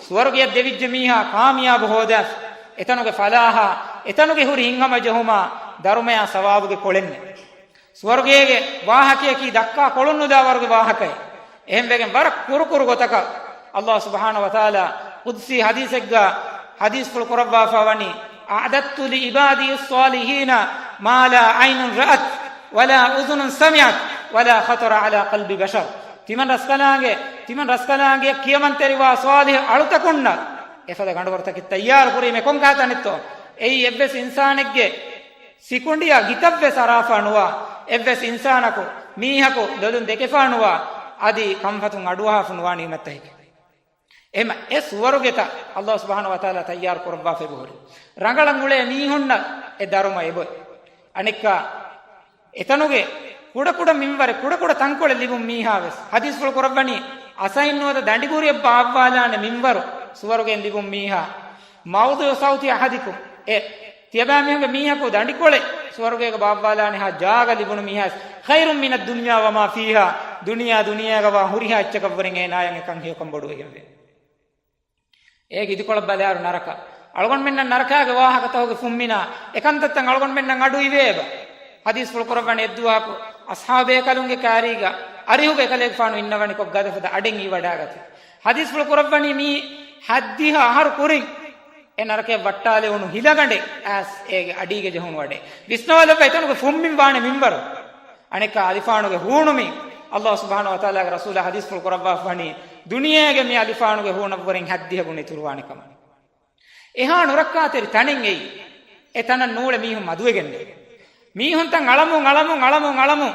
ސުވަރުގެޔަށް ދެވިއްޖެ މީހާ ކާމިޔާބު ހޯދާފި. އެތަނުގެ ފަލާހާ، އެތަނުގެ ހުރި ހިތްހަމަޖެހުމާ، ދަރުމަޔާ ސަވާބުގެ ކޮޅެއްނެއް. ސުވަރުގޭގެ ވާހަކަޔަކީ ދައްކާ ކޮޅުން ނުލާ ވަރުގެ ވާހަކައެއް. އެހެންވެގެން ވަރަށް ކުރުކުރު ގޮތަކަށް އައްލާހު ސުބްޙާނަހު ވަތަޢާލާ ޤުދްސީ ޙަދީޘެއްގަ ޙަދީޘްފުޅު ކުރައްވާފަ ވަނީ، أَعْدَدْتُ لِعِبَادِيَ الصَّالِحِينَ مَا لَا عَيْنٌ رَأَتْ وَلَا أُذُنٌ سَمِعَتْ وَلَا خَطَرَ عَلَى قَلْبِ بَشَرٍ. ތިމަން ރަސްކަލާނގެ، ތިމަން ރަސްކަލާނގެ ކިޔަމަންތެރިވާ ޞާލިޙު އަޅުތަކުންނަށް އެފަދަ ގަނޑުވަރުތަކެއް ތައްޔާރު ކުރީމަ ކޮން ކާތަނެއްތޯ؟ އެއީ އެއްވެސް އިންސާނެއްގެ ސިކުނޑިއަށް ގިތަށްވެސް އަރާފާ ނުވާ، އެއްވެސް އިންސާނަކު މީހަކު ލޮލުން ދެކެފާ ނުވާ، އަދި ކަންފަތުން އަޑުއަހާފަ ނުވާ ނިޢުމަތްތަކެކޭ. އެހެމަ އެ ސުވަރުގެތައް އައްލާހު ސުބްޙާނަހު ވަތަޢާލާ ތައްޔާރު ކުރައްވާފަ އެބަހުރި. ރަނގަޅަށް އުޅޭ މީހުންނަށް އެ ދަރުމަ އެބޮތް. އަނެއްކާ، އެތަނުގެ ކުޑަކުޑަ މިންވަރެއް، ކުޑަކުޑަ ތަންކޮޅެއް ލިބުން މީހާ ވެސް، ޙަދީޘްފުޅު ކުރައްވަނީ، އަސައިން ނުވަތަ ދަނޑިގުރިއަށް ބާއްވާލާނެ މިންވަރު ސުވަރުގެއިން ލިބުން މީހާ، موضع صوت أحدكم، އެ ތިޔަބައިމީހުންގެ މީހަކު ދަނޑިކޮޅެއް ސުވަރުގޭގަ ބާއްވާލާނެހާ ޖާގަ ލިބުނު މީހާ، خير من الدنيا وما فيها، ދުނިޔެ ދުނިޔޭގަވާ ހުރިހާ އެއްޗަކަށްވުރެން އޭނާޔަށް އެކަން ހެޔޮކަން ބޮޑުވެގެންވޭ. އޭގެ އިދިކޮޅަށް ބަލާއިރު ނަރަކަ. އަޅުގަނޑުމެންނަށް ނަރަކާގެ ވާހަކަތަކުގެ ފުންމިނާ އެކަންތައްތައް އަޅުގަނޑުމެންނަށް އަޑު އިވޭ އެބަ. ޙަދީޘްފުޅު ކުރައްވަނީ އެއްދުވަހަކު އަޞްޙާބު ބޭކަލުންގެ ކާރީގަ އަރިހުގަ އެކަލޭގެފާނު އިންނަވަނިކޮށް ގަދަފަދަ އަޑެއް އިވަޑާގަތީ. ޙަދީޘްފުޅު ކުރައްވަނީ މީ ހައްދިހަ އަހަރު ކުރިން އެ ނަރަކަޔަށް ވައްޓާލެވުނު ހިލަގަނޑެއް އައިސް އޭގެ އަޑީގަ ޖެހުނު އަޑެއް. ވިސްނާލައްވާ އެތަނުގެ ފުންމިން ވާނެ މިންވަރު. އަނެއްކާ އަލިފާނުގެ ހޫނުމިން އައްލާހު ސުބްޙާނަހު ވަތަޢާލާގެ ރަސޫލާ ޙަދީޘްފުޅު ކުރައްވާފަ ވަނީ، ދުނިޔޭގެ މި އަލިފާނުގެ ހޫނަށްވުރެން ހައްދިހަ ގުނަ އިތުރުވާނެ ކަމަށް. އެހާ ނުރައްކާތެރި ތަނެއް އެއީ. އެ ތަނަށް ނޫޅެ މީހުން މަދުވެގެންނެވި. މީހުންތައް އަޅަމުން، އަޅަމުން، އަޅަމުން، އަޅަމުން.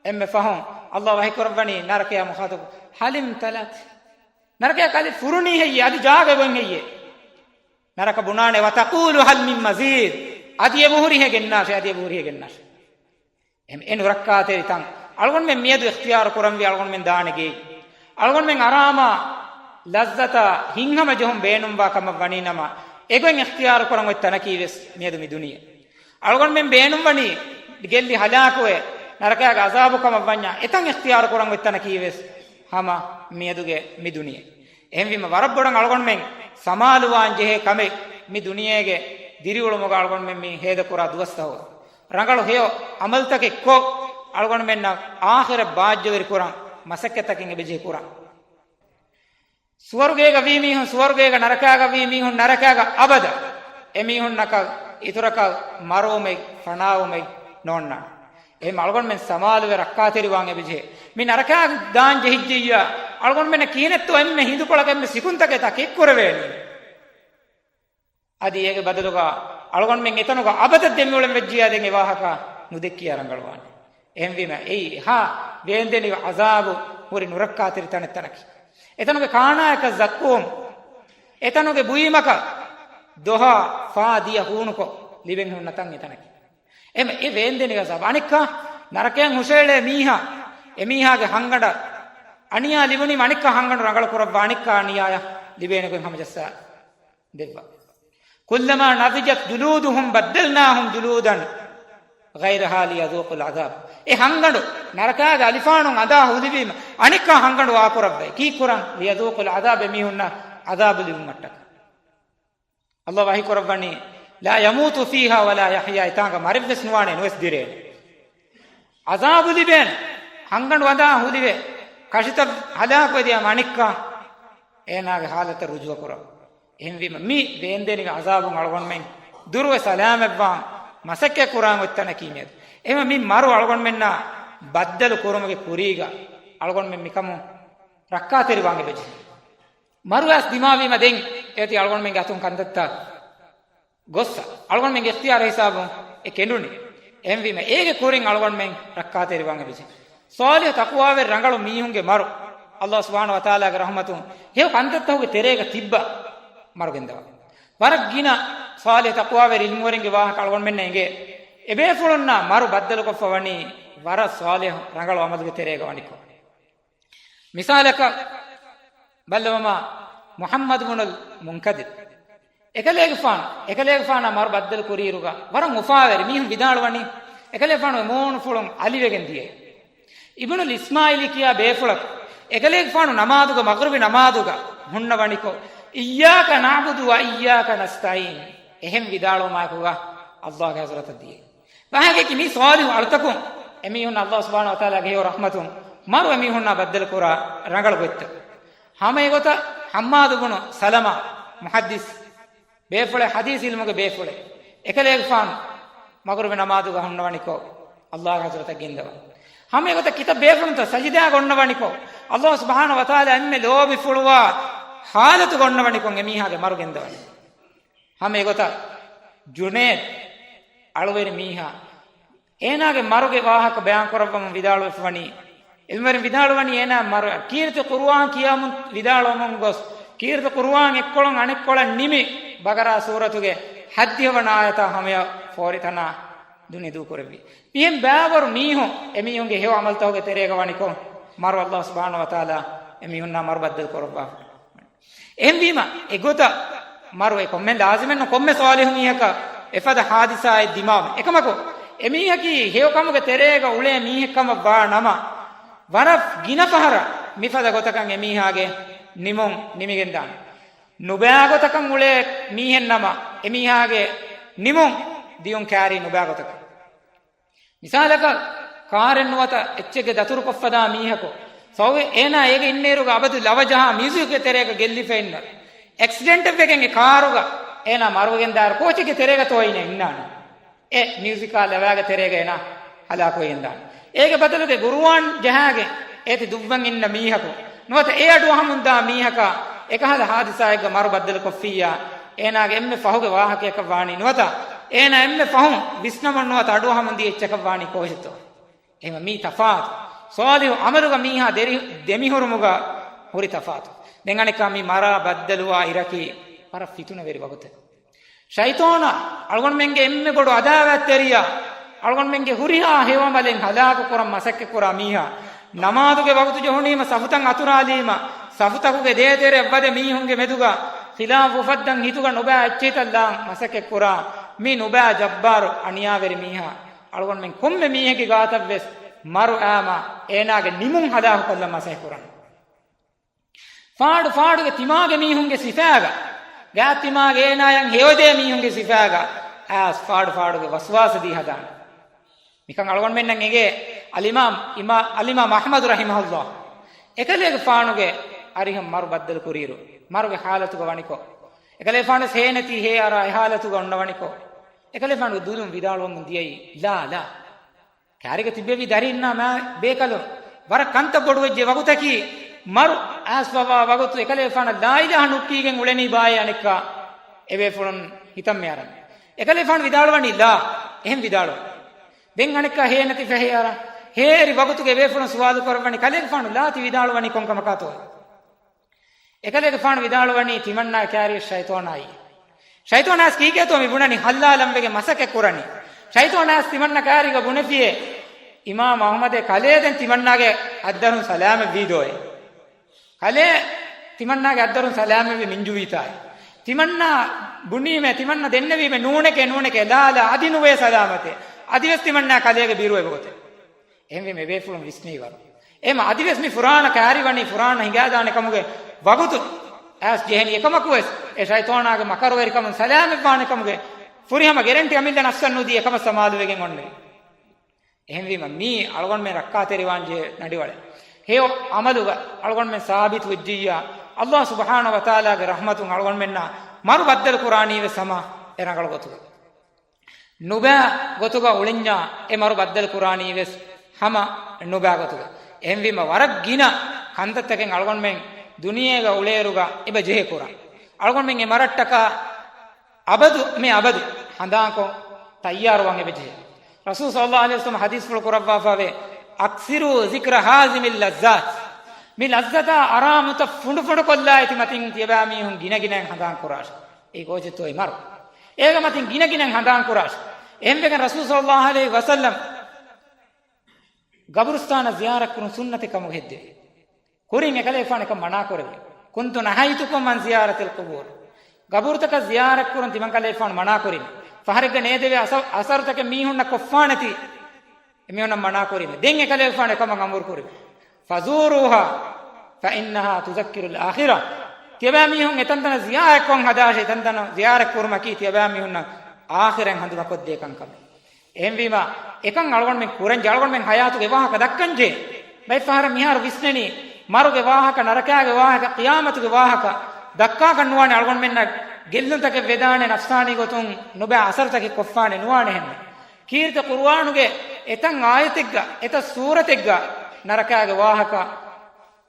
އެންމެ ފަހުން އައްލާހު ވަޙީކުރައްވަނީ ނަރަކަޔާ މުޚާޠަބު، هل امتلأت؟ ނަރަކަޔަށް ކަލޭ ފުރުނީ ހެއްޔޭ؟ އަދި ޖާގަ އެބައޮތް ހެއްޔޭ؟ ނަރަކަ ބުނާނެ، وتقول هل من مزيد؟ އަދި އެބަހުރިހޭ ގެންނާށޭ، އަދި އެބަހުރިހޭ ގެންނާށޭ. އެ، އެ ނުރައްކާތެރި ތަން އަޅުގަނޑުމެން މިއަދު އިޚްތިޔާރު ކުރަންވީ އަޅުގަނޑުމެން ދާނެ ގެއިން. އަޅުގަނޑުމެން އަރާމާ ލައްޒަތާ ހިތްހަމަޖެހުން ބޭނުންވާ ކަމަށް ވަނީ ނަމަ، އެގޮތް އިޚްތިޔާރު ކުރަން އޮތް ތަނަކީ ވެސް މިއަދު މި ދުނިޔެ. އަޅުގަނޑުމެން ބޭނުންވަނީ ގެއްލި ހަލާކުވެ، ނަރަކައިގެ އަޒާބު ކަމަށް ވަންޏާ، އެތަން އިޚްތިޔާރު ކުރަން އޮތް ތަނަކީ ވެސް ހަމަ މިއަދުގެ މި ދުނިޔެ. އެހެންވީމަ، ވަރަށް ބޮޑަށް އަޅުގަނޑުމެން ސަމާލުވާން ޖެހޭ ކަމެއް، މި ދުނިޔޭގެ ދިރިއުޅުމުގަ އަޅުގަނޑުމެން މި ހޭދަކުރާ ދުވަސްތަކުގަ ރަނގަޅު ހެޔޮ ޢަމަލުތަކެއް ކޮށް، އަޅުގަނޑުމެންނަށް އާޚިރަތް ބާއްޖަވެރި ކުރަން، މަސައްކަތްތަކެއް އެބަޖެހި ކުރަން. ސުވަރުގޭގަ ވީ މީހުން ސުވަރުގޭގަ، ނަރަކާގަ ވީ މީހުން ނަރަކާގަ އަބަދަށް. އެމީހުންނަކަށް އިތުރަކަށް މަރުވުމެއް ފަނާވުމެއް ނޯންނާނެ. އެހެން އަޅުގަނޑުމެން ސަމާލުވެ ރައްކާތެރިވާން އެބަޖެހޭ. މި ނަރަކާ ދާން ޖެހިއްޖިއްޔާ، އަޅުގަނޑުމެންނަށް ކިހިނެއްތޯ އެންމެ ހިނދުކޮޅަކަށް އެންމެ ސިކުންތަކެއް ތަކެއް ކުރެވޭނީ. އަދި އޭގެ ބަދަލުގަ އަޅުގަނޑުމެން އެތަނުގަ އަބަދަށް ދެމިއުޅެން ވެއްޖިއްޔާ ދެން އެ ވާހަކަ ނުދެއްކިޔާ ރަނގަޅުވާނެ. އެހެންވީމަ އެއީ އެހާ ވޭންދެނިވި އަޒާބު ހުރި ނުރައްކާތެރި ތަނެއް ތަނަކީ. އެތަނުގެ ކާނާއަކަށް ޒައްޤޫމް، އެތަނުގެ ބުއިމަކަށް ދޮހާ ފާ ދިޔަ ހޫނުކޮށް ލިބެން ހުންނަ ތަން އެތަނަކީ. އެމަ އެ ވޭންދެނިވި އަޒާބު. އަނެއްކާ ނަރަކަޔަށް ހުށައެޅޭ މީހާ، އެމީހާގެ ހަންގަނޑަށް އަނިޔާ ލިބުނީމަ އަނެއްކާ ހަންގަނޑު ރަނގަޅު ކުރައްވާ، އަނެއްކާ އަނިޔާޔަށް ލިބޭނެ ގޮތް ހަމަޖައްސާ ދެއްވާ. كلما نضجت جلودهم بدلناهم جلودا غيرها ليذوقوا العذاب. އެ ހަންގަނޑު ނަރަކާގެ އަލިފާނުން އަނދާ ހުލިވީމަ، އަނެއްކާ ހަންގަނޑު ވާކުރައްވައި. ކީއްކުރަން؟ ليذوقوا العذاب، އެމީހުންނަށް އަޒާބު ލިބުމަށްޓަކަ. ﷲ ވަޙީ ކުރައްވަނީ، لا يموت فيها ولا يحيا، އެތާނގަ މަރެއްވެސް ނުވާނެ، ނުވެސް ދިރޭނެ. އަޒާބު ލިބޭނެ، ހަންގަނޑު އަނދާ ހުލިވެ، ކަށިތައް ހަލާކުވެ ދިޔަ މަނިއްކާ އޭނާގެ ހާލަތަށް ރުޖޫޢަ ކުރަން. އެހެންވީމަ، މި ވޭންދެނިވި އަޒާބުން އަޅުގަނޑުމެން ދުރުވެ ސަލާމަތްވާން މަސައްކަތް ކުރާން އޮތް ތަނަކީ މިއަދު. އެހެންވެ، މި މަރު އަޅުގަނޑުމެންނާ ބައްދަލު ކުރުމުގެ ކުރީގަ އަޅުގަނޑުމެން މިކަމުން ރައްކާތެރިވާން އެބަޖެހޭ. މަރު އައިސް ދިމާވީމަ ދެން އޭތި އަޅުގަނޑުމެންގެ އަތުން ކަންތައްތައް ގޮއްސަ، އަޅުގަނޑުމެންގެ އިޚްތިޔާރު ހިސާބުން އެ ކެނޑުނީ. އެހެންވީމަ، އޭގެ ކުރިން އަޅުގަނޑުމެން ރައްކާތެރިވާން އެބަޖެހޭ. ޞާލިޙު ތަޤްވާވެރި ރަނގަޅު މީހުންގެ މަރު، ﷲ ސުބްޙާނަހޫ ވަތަޢާލާގެ ރަޙްމަތުން ހެޔޮ ކަންތައްތަކުގެ ތެރޭގަ ތިއްބަ މަރު ގެންދަވާ. ވަރަށް ގިނަ ޞާލިޙު ތަޤްވާވެރި ޢިލްމުވެރިންގެ ވާހަކަ އަޅުގަނޑުމެންނަށް އެނގޭ. އެބޭފުޅުންނާ މަރު ބައްދަލުކޮށްފަ ވަނީ ވަރަށް ޞާލިޙު ރަނގަޅު ޢަމަލުގެ ތެރޭގަ ވަނިކޮށް. މިސާލަކަށް ބައްލަވަމާ، މުޙައްމަދު ބުނުލް މުންކަދިރު. އެކަލޭގެފާނު، އެކަލޭގެފާނާ މަރު ބައްދަލު ކުރިއިރުގަ ވަރަށް އުފާވެރި މީހުން ވިދާޅުވަނީ، އެކަލޭގެފާނުގެ މޫނުފުޅުން އަލިވެގެން ދިޔައީ. އިބްނުލް އިސްމާޢީލީ ކިޔާ ބޭފުޅަކު އެކަލޭގެފާނު ނަމާދުގަ، މަޣްރިބި ނަމާދުގަ ހުންނަވަނިކޮށް، إياك نعبد وإياك نستعين، އެހެން ވިދާޅުވުމާއެކުގަ ﷲގެ ޙަޟްރަތަށް ދިޔައީ. ވާހަކައަކީ މި ޞާލިޙު އަޅުތަކުން އެމީހުން ﷲ ސުބްޙާނަހޫ ވަތަޢާލާގެ ހެޔޮ ރަޙްމަތުން މަރު އެމީހުންނާ ބައްދަލު ކުރާ ރަނގަޅު ގޮތްތައް. ހަމަ އެގޮތަށް ޙައްމާދު ބުނު ސަލަމާ، މުޙައްދިސް ބޭފުޅެއް، ޙަދީޘް ޢިލްމުގެ ބޭފުޅެއް، އެކަލޭގެފާނު މަޣްރިބި ނަމާދުގަ ހުންނަވަނިކޮށް، ﷲގެ ޙަޟްރަތަށް ގެންދަވާ. ހަމަ އެގޮތަށް ކިތައް ބޭފުޅުންތައް ސަޖިދާގަ އޮންނަވަނިކޮށް، ﷲ ސުބްޙާނަހޫ ވަތަޢާލާ އެންމެ ލޯބިފުޅުވާ ޙާލަތުގަ އޮންނަވަނިކޮށް އެމީހާގެ މަރު ގެންދަވަނީ. ހަމަ އެގޮތަށް ޖުނޭދު އަޅުވެރި މީހާ، އޭނާގެ މަރުގެ ވާހަކަ ބަޔާން ކުރައްވަމުން ވިދާޅުވެފަ ވަނީ، ޢިލްމުވެރިން ވިދާޅުވަނީ އޭނާ މަރު، ކީރިތި ޤުރުއާން ކިޔާމުން ވިދާޅުވަމުން ގޮސް، ކީރިތި ޤުރުއާން އެއްކޮޅުން އަނެއްކޮޅަށް ނިމި، ބަޤަރާ ސޫރަތުގެ ހަތްދިހަ ވަނަ އާޔަތާ ހަމަޔަށް ފޯރިތަނާ ދުނި ދޫކުރެއްވި. މިހެން ބައިވަރު މީހުން އެމީހުންގެ ހެޔޮ ޢަމަލުތަކުގެ ތެރޭގަ ވަނިކޮށް، މަރު ﷲ ސުބްޙާނަހޫ ވަތަޢާލާ އެމީހުންނާ މަރު ބައްދަލު ކުރައްވާފަ. އެހެންވީމަ، އެގޮތަށް މަރު އެ ކޮންމެ ލާޒިމެއްނު ކޮންމެ ޞާލިޙު މީހަކަށް އެފަދަ ޙާދިސާއެއް ދިމާވެ. އެކަމަކު، އެމީހަކީ ހެޔޮ ކަމުގެ ތެރޭގަ އުޅޭ މީހެއް ކަމަށް ވާ ނަމަ، ވަރަށް ގިނަ ފަހަރަށް މިފަދަ ގޮތަކަށް އެމީހާގެ ނިމުން ނިމިގެންދާނެ. ނުބައި ގޮތަކަށް އުޅޭ މީހެއް ނަމަ، އެމީހާގެ ނިމުން ދިޔުން ކާރީ ނުބައި ގޮތަކަށް. މިސާލަކަށް، ކާރެއް ނުވަތަ އެއްޗެއްގެ ދަތުރުކޮށްފަދާ މީހަކު، ސައު އޭނާ އޭގެ އިންނައިރުގަ އަބަދު ލަވަ ޖަހާ މިއުޒިކްގެ ތެރޭގަ ގެއްލިފަ އިންނަ، އެކްސިޑެންޓެއް ވެގެން އެ ކާރުގަ އޭނާ މަރުވެގެން ދާއިރު ކޯޗެއްގެ ތެރޭގަތޯ އިންނަ އިންނާނެ؟ އެ މިއުޒިކާ ލަވައިގެ ތެރޭގަ އޭނާ ހަލާކުވެގެން ދާނެ. އޭގެ ބަދަލުގަ ޤުރުއާން ޖަހާގެން އޭތި ދުއްވަން އިންނަ މީހަކު ނުވަތަ އެ އަޑުއަހަމުން ދާ މީހަކާ އެކަހަލަ ހާދިސާއެއްގަ މަރު ބައްދަލުކޮށްފިއްޔާ، އޭނާގެ އެންމެ ފަހުގެ ވާހަކަޔަކަށް ވާނީ ނުވަތަ އޭނާ އެންމެ ފަހުން ވިސްނަމުން ނުވަތަ އަޑުއަހަމުން ދިޔަ އެއްޗަކަށް ވާނީ ކޯޗެއްތޯ؟ އެހެންވެ މީ ތަފާތު. ޞާލިޙު ޢަމަލުގަ މީހާ ދެރި-، ދެމިހުރުމުގަ ހުރި ތަފާތު. ދެން އަނެއްކާ މި މަރާ ބައްދަލުވާ އިރަކީ ވަރަށް ފިތުނަވެރި ވަގުތެއް. ޝައިޠާނާ، އަޅުގަނޑުމެންގެ އެންމެ ބޮޑު ޢަދާވާތްތެރިޔާ، އަޅުގަނޑުމެންގެ ހުރިހާ ހެޔޮ ޢަމަލެއް ހަލާކު ކުރަން މަސައްކަތް ކުރާ މީހާ، ނަމާދުގެ ވަގުތު ޖެހުނީމަ ސަފުތައް އަތުރާލީމަ، ސަފުތަކުގެ ދޭތެރެއަށް ވަދެ މީހުންގެ މެދުގަ ޚިލާފު އުފައްދަން ހިތުގަ ނުބައި އެއްޗިތައް ލާން މަސައްކަތް ކުރާ، މި ނުބައި ޖައްބާރު އަނިޔާވެރި މީހާ، އަޅުގަނޑުމެން ކޮންމެ މީހެއްގެ ގާތަށްވެސް މަރު އައީމަ އޭނާގެ ނިމުން ހަލާކު ކޮށްލަން މަސައްކަތް ކުރަން. ފާޑު ފާޑުގެ ތިމާގެ މީހުންގެ ސިފައިގަ، ގާތް ތިމާގެ އޭނާޔަށް ހެޔޮދޭ މީހުންގެ ސިފައިގަ އައިސް ފާޑު ފާޑުގެ ވަސްވާސް ދީ ހަދާނެ. މިކަން އަޅުގަނޑުމެންނަށް އެނގޭ އަލްއިމާމް އިމާ-، އަލްއިމާމް އަޙްމަދު ރަޙިމަހުﷲ، އެކަލޭގެފާނުގެ އަރިހަށް މަރު ބައްދަލު ކުރިއިރު، މަރުގެ ހާލަތުގަ ވަނިކޮށް، އެކަލޭފާނުވެސް ހޭނެތީ ހޭއަރާ އެ ހާލަތުގަ އޮންނަ ވަނިކޮށް، އެކަލޭފާނުގެ ދުލުން ވިދާޅުވަމުން ދިޔައީ، ލާ، ލާ. ކާރިގަ ތިބެވި ދަރީންނާ މާ ބޭކަލުން، ވަރަށް ކަންތައް ބޮޑުވެއްޖެ ވަގުތަކީ، މަރު އައިސްފަވާ ވަގުތު އެކަލޭފާނަށް ލާ އިލާހަ ނުއްކީގެން އުޅެނީ ބާއޭ އަނެއްކާ އެބޭފުޅުން ހިތަށް މިއަރަން. އެކަލޭފާނު ވިދާޅުވަނީ ލާ، އެހެން ވިދާޅުވަނީ. ދެން އަނެއްކާ ހޭނެތި ފެހޭއަރާ، ހޭރި ވަގުތުގެ އެބޭފުޅުން ސުވާލު ކުރައްވަނީ، ކަލޭގެފާނު ލާ ތި ވިދާޅުވަނީ ކޮންކަމަކާތޯ؟ އެކަލޭގެފާނު ވިދާޅުވަނީ ތިމަންނާ ކާރި ޝައިތޯނާއި. ޝައިތޯނާސް ކީކޭތޯ މި ބުނަނީ ހައްލާލަންވެގެން މަސައްކަތް ކުރަނީ. ޝައިތޯނާސް ތިމަންނަ ކާރިގަ ބުނެފިއޭ، އިމާމް އަޙްމަދޭ ކަލޭ ދެން ތިމަންނާގެ އަތްދަރުން ސަލާމަތް ވީދޯއޭ. ކަލޭ ތިމަންނާގެ އަތްދަރުން ސަލާމަތްވެ މިންޖުވީތާއޭ. ތިމަންނާ ބުނީމޭ، ތިމަންނަ ދެންނެވީމޭ، ނޫނެކޭ، ނޫނެކޭ، ލާ، ލާ، އަދި ނުވޭ ސަލާމަތޭ. އަދިވެސް ތިމަންނާ ކަލޭގެ ބިރު އެބަގޮތޭ. އެހެންވީމަ އެބޭފުޅުން ވިސްނީ ވަރު. އެހެމަ އަދިވެސް މި ފުރާނަ ކާރިވަނީ ފުރާނަ ހިނގާދާނެ ކަމުގެ ވަގުތު އައިސް ޖެހެނީ. އެކަމަކުވެސް އެ ޝައިތޯނާގެ މަކަރުވެރިކަމުން ސަލާމަތްވާނެ ކަމުގެ ފުރިހަމަ ގެރެންޓީ އަމިއްލަ ނަފްސަށް ނުދީ އެކަމަށް ސަމާލުވެގެން އޮންނެވި. އެހެންވީމަ މީ އަޅުގަނޑުމެން ރައްކާތެރިވާން ޖެހޭ ނަޑިވަޅެއް. ހެޔޮ ޢަމަލުގަ އަޅުގަނޑުމެން ސާބިތު ވެއްޖިއްޔާ، ﷲ ސުބްޙާނަހޫ ވަތަޢާލާގެ ރަޙްމަތުން އަޅުގަނޑުމެންނާ މަރު ބައްދަލު ކުރާނީ ވެސް ހަމަ އެ ރަނގަޅު ގޮތުގަ. ނުބައި ގޮތުގަ އުޅެންޏާ އެ މަރު ބައްދަލު ކުރާނީ ވެސް ހަމަ ނުބައި ގޮތުގަ. އެހެންވީމަ ވަރަށް ގިނަ ކަންތައްތަކެއް އަޅުގަނޑުމެން ދުނިޔޭގަ އުޅޭއިރުގަ އެބަ ޖެހޭ ކުރަން. އަޅުގަނޑުމެން އެ މަރަށްޓަކާ އަބަދު މި އަބަދު ހަނދާންކޮށް ތައްޔާރުވާން އެބަޖެހޭ. ރަސޫލު ޞައްލައްލާހު ޢަލައިހި ވަސައްލަމަ ޙަދީޘްފުޅު ކުރައްވާފަވޭ، "أكثروا ذكر هذه اللذات." މި ލައްޒަތާ އަރާމުތައް ފުނޑުފުނޑުކޮށްލާ އެތި މަތިން ތިޔަބައިމީހުން ގިނަގިނައިން ހަނދާންކުރާށޭ. އެއީ ކޯޗެއްތޯ އެ މަރު؟ އޭގެ މަތިން ގިނަގިނައިން ހަނދާންކުރާށޭ. އެހެންވެގެން ރަސޫލު ޞައްލައްލާހު ޢަލައިހި ވަސައްލަމަ ގަބުރުސްތާނަށް ޒިޔާރަތްކުރުން ސުންނަތެއް ކަމުގަ ހެއްދެވި. ކުރިން އެކަލޭފާނު އެކަން މަނާކުރެއްވި. "كنت نهيتكم عن زيارة القبور." ގަބުރުތަކަށް ޒިޔާރަތްކުރަން ތިމަންކަލޭފާނު މަނާކުރިން. ފަހަރެއްގަ ނޭދެވޭ އަސަ-، އަސަރުތަކެއް މީހުންނަށް ކޮށްފާނެތީ، އެމީހުންނަށް މަނާކުރިން. ދެން އެކަލޭފާނު އެކަމަށް އަމުރުކުރި. "فزوروها فإنها تذكر الآخرة." ތިޔަބައިމީހުން އެތަންތަނަށް ޒިޔާރަތްކޮށް ހަދާށޭ، އެތަންތަނަށް ޒިޔާރަތް ކުރުމަކީ ތިޔަބައިމީހުންނަށް އާޚިރަތް ހަނދުމަކޮށްދޭ ކަންކަމެއް. އެހެންވީމަ، އެކަން އަޅުގަނޑުމެން ކުރަންޖެހޭ، އަޅުގަނޑުމެން ޙަޔާތުގެ ވާހަކަ ދައްކަންޖެހޭ. ބައެއްފަހަރަށް މިހާރު ވިސްނެނީ، މަރުގެ ވާހަކަ، ނަރަކާގެ ވާހަކަ، ޤިޔާމަތުގެ ވާހަކަ ދައްކާކަށް ނުވާނެ. އަޅުގަނޑުމެންނަށް ގެއްލުންތަކެއް ވެދާނެ، ނަފްސާނީ ގޮތުން ނުބައި އަސަރުތަކެއް ކޮށްފާނެ ނުވާނެ ހެންނެ. ކީރިތި ޤުރުއާނުގެ އެތައް އާޔަތެއްގަ، އެތައް ސޫރަތެއްގަ ނަރަކާގެ ވާހަކަ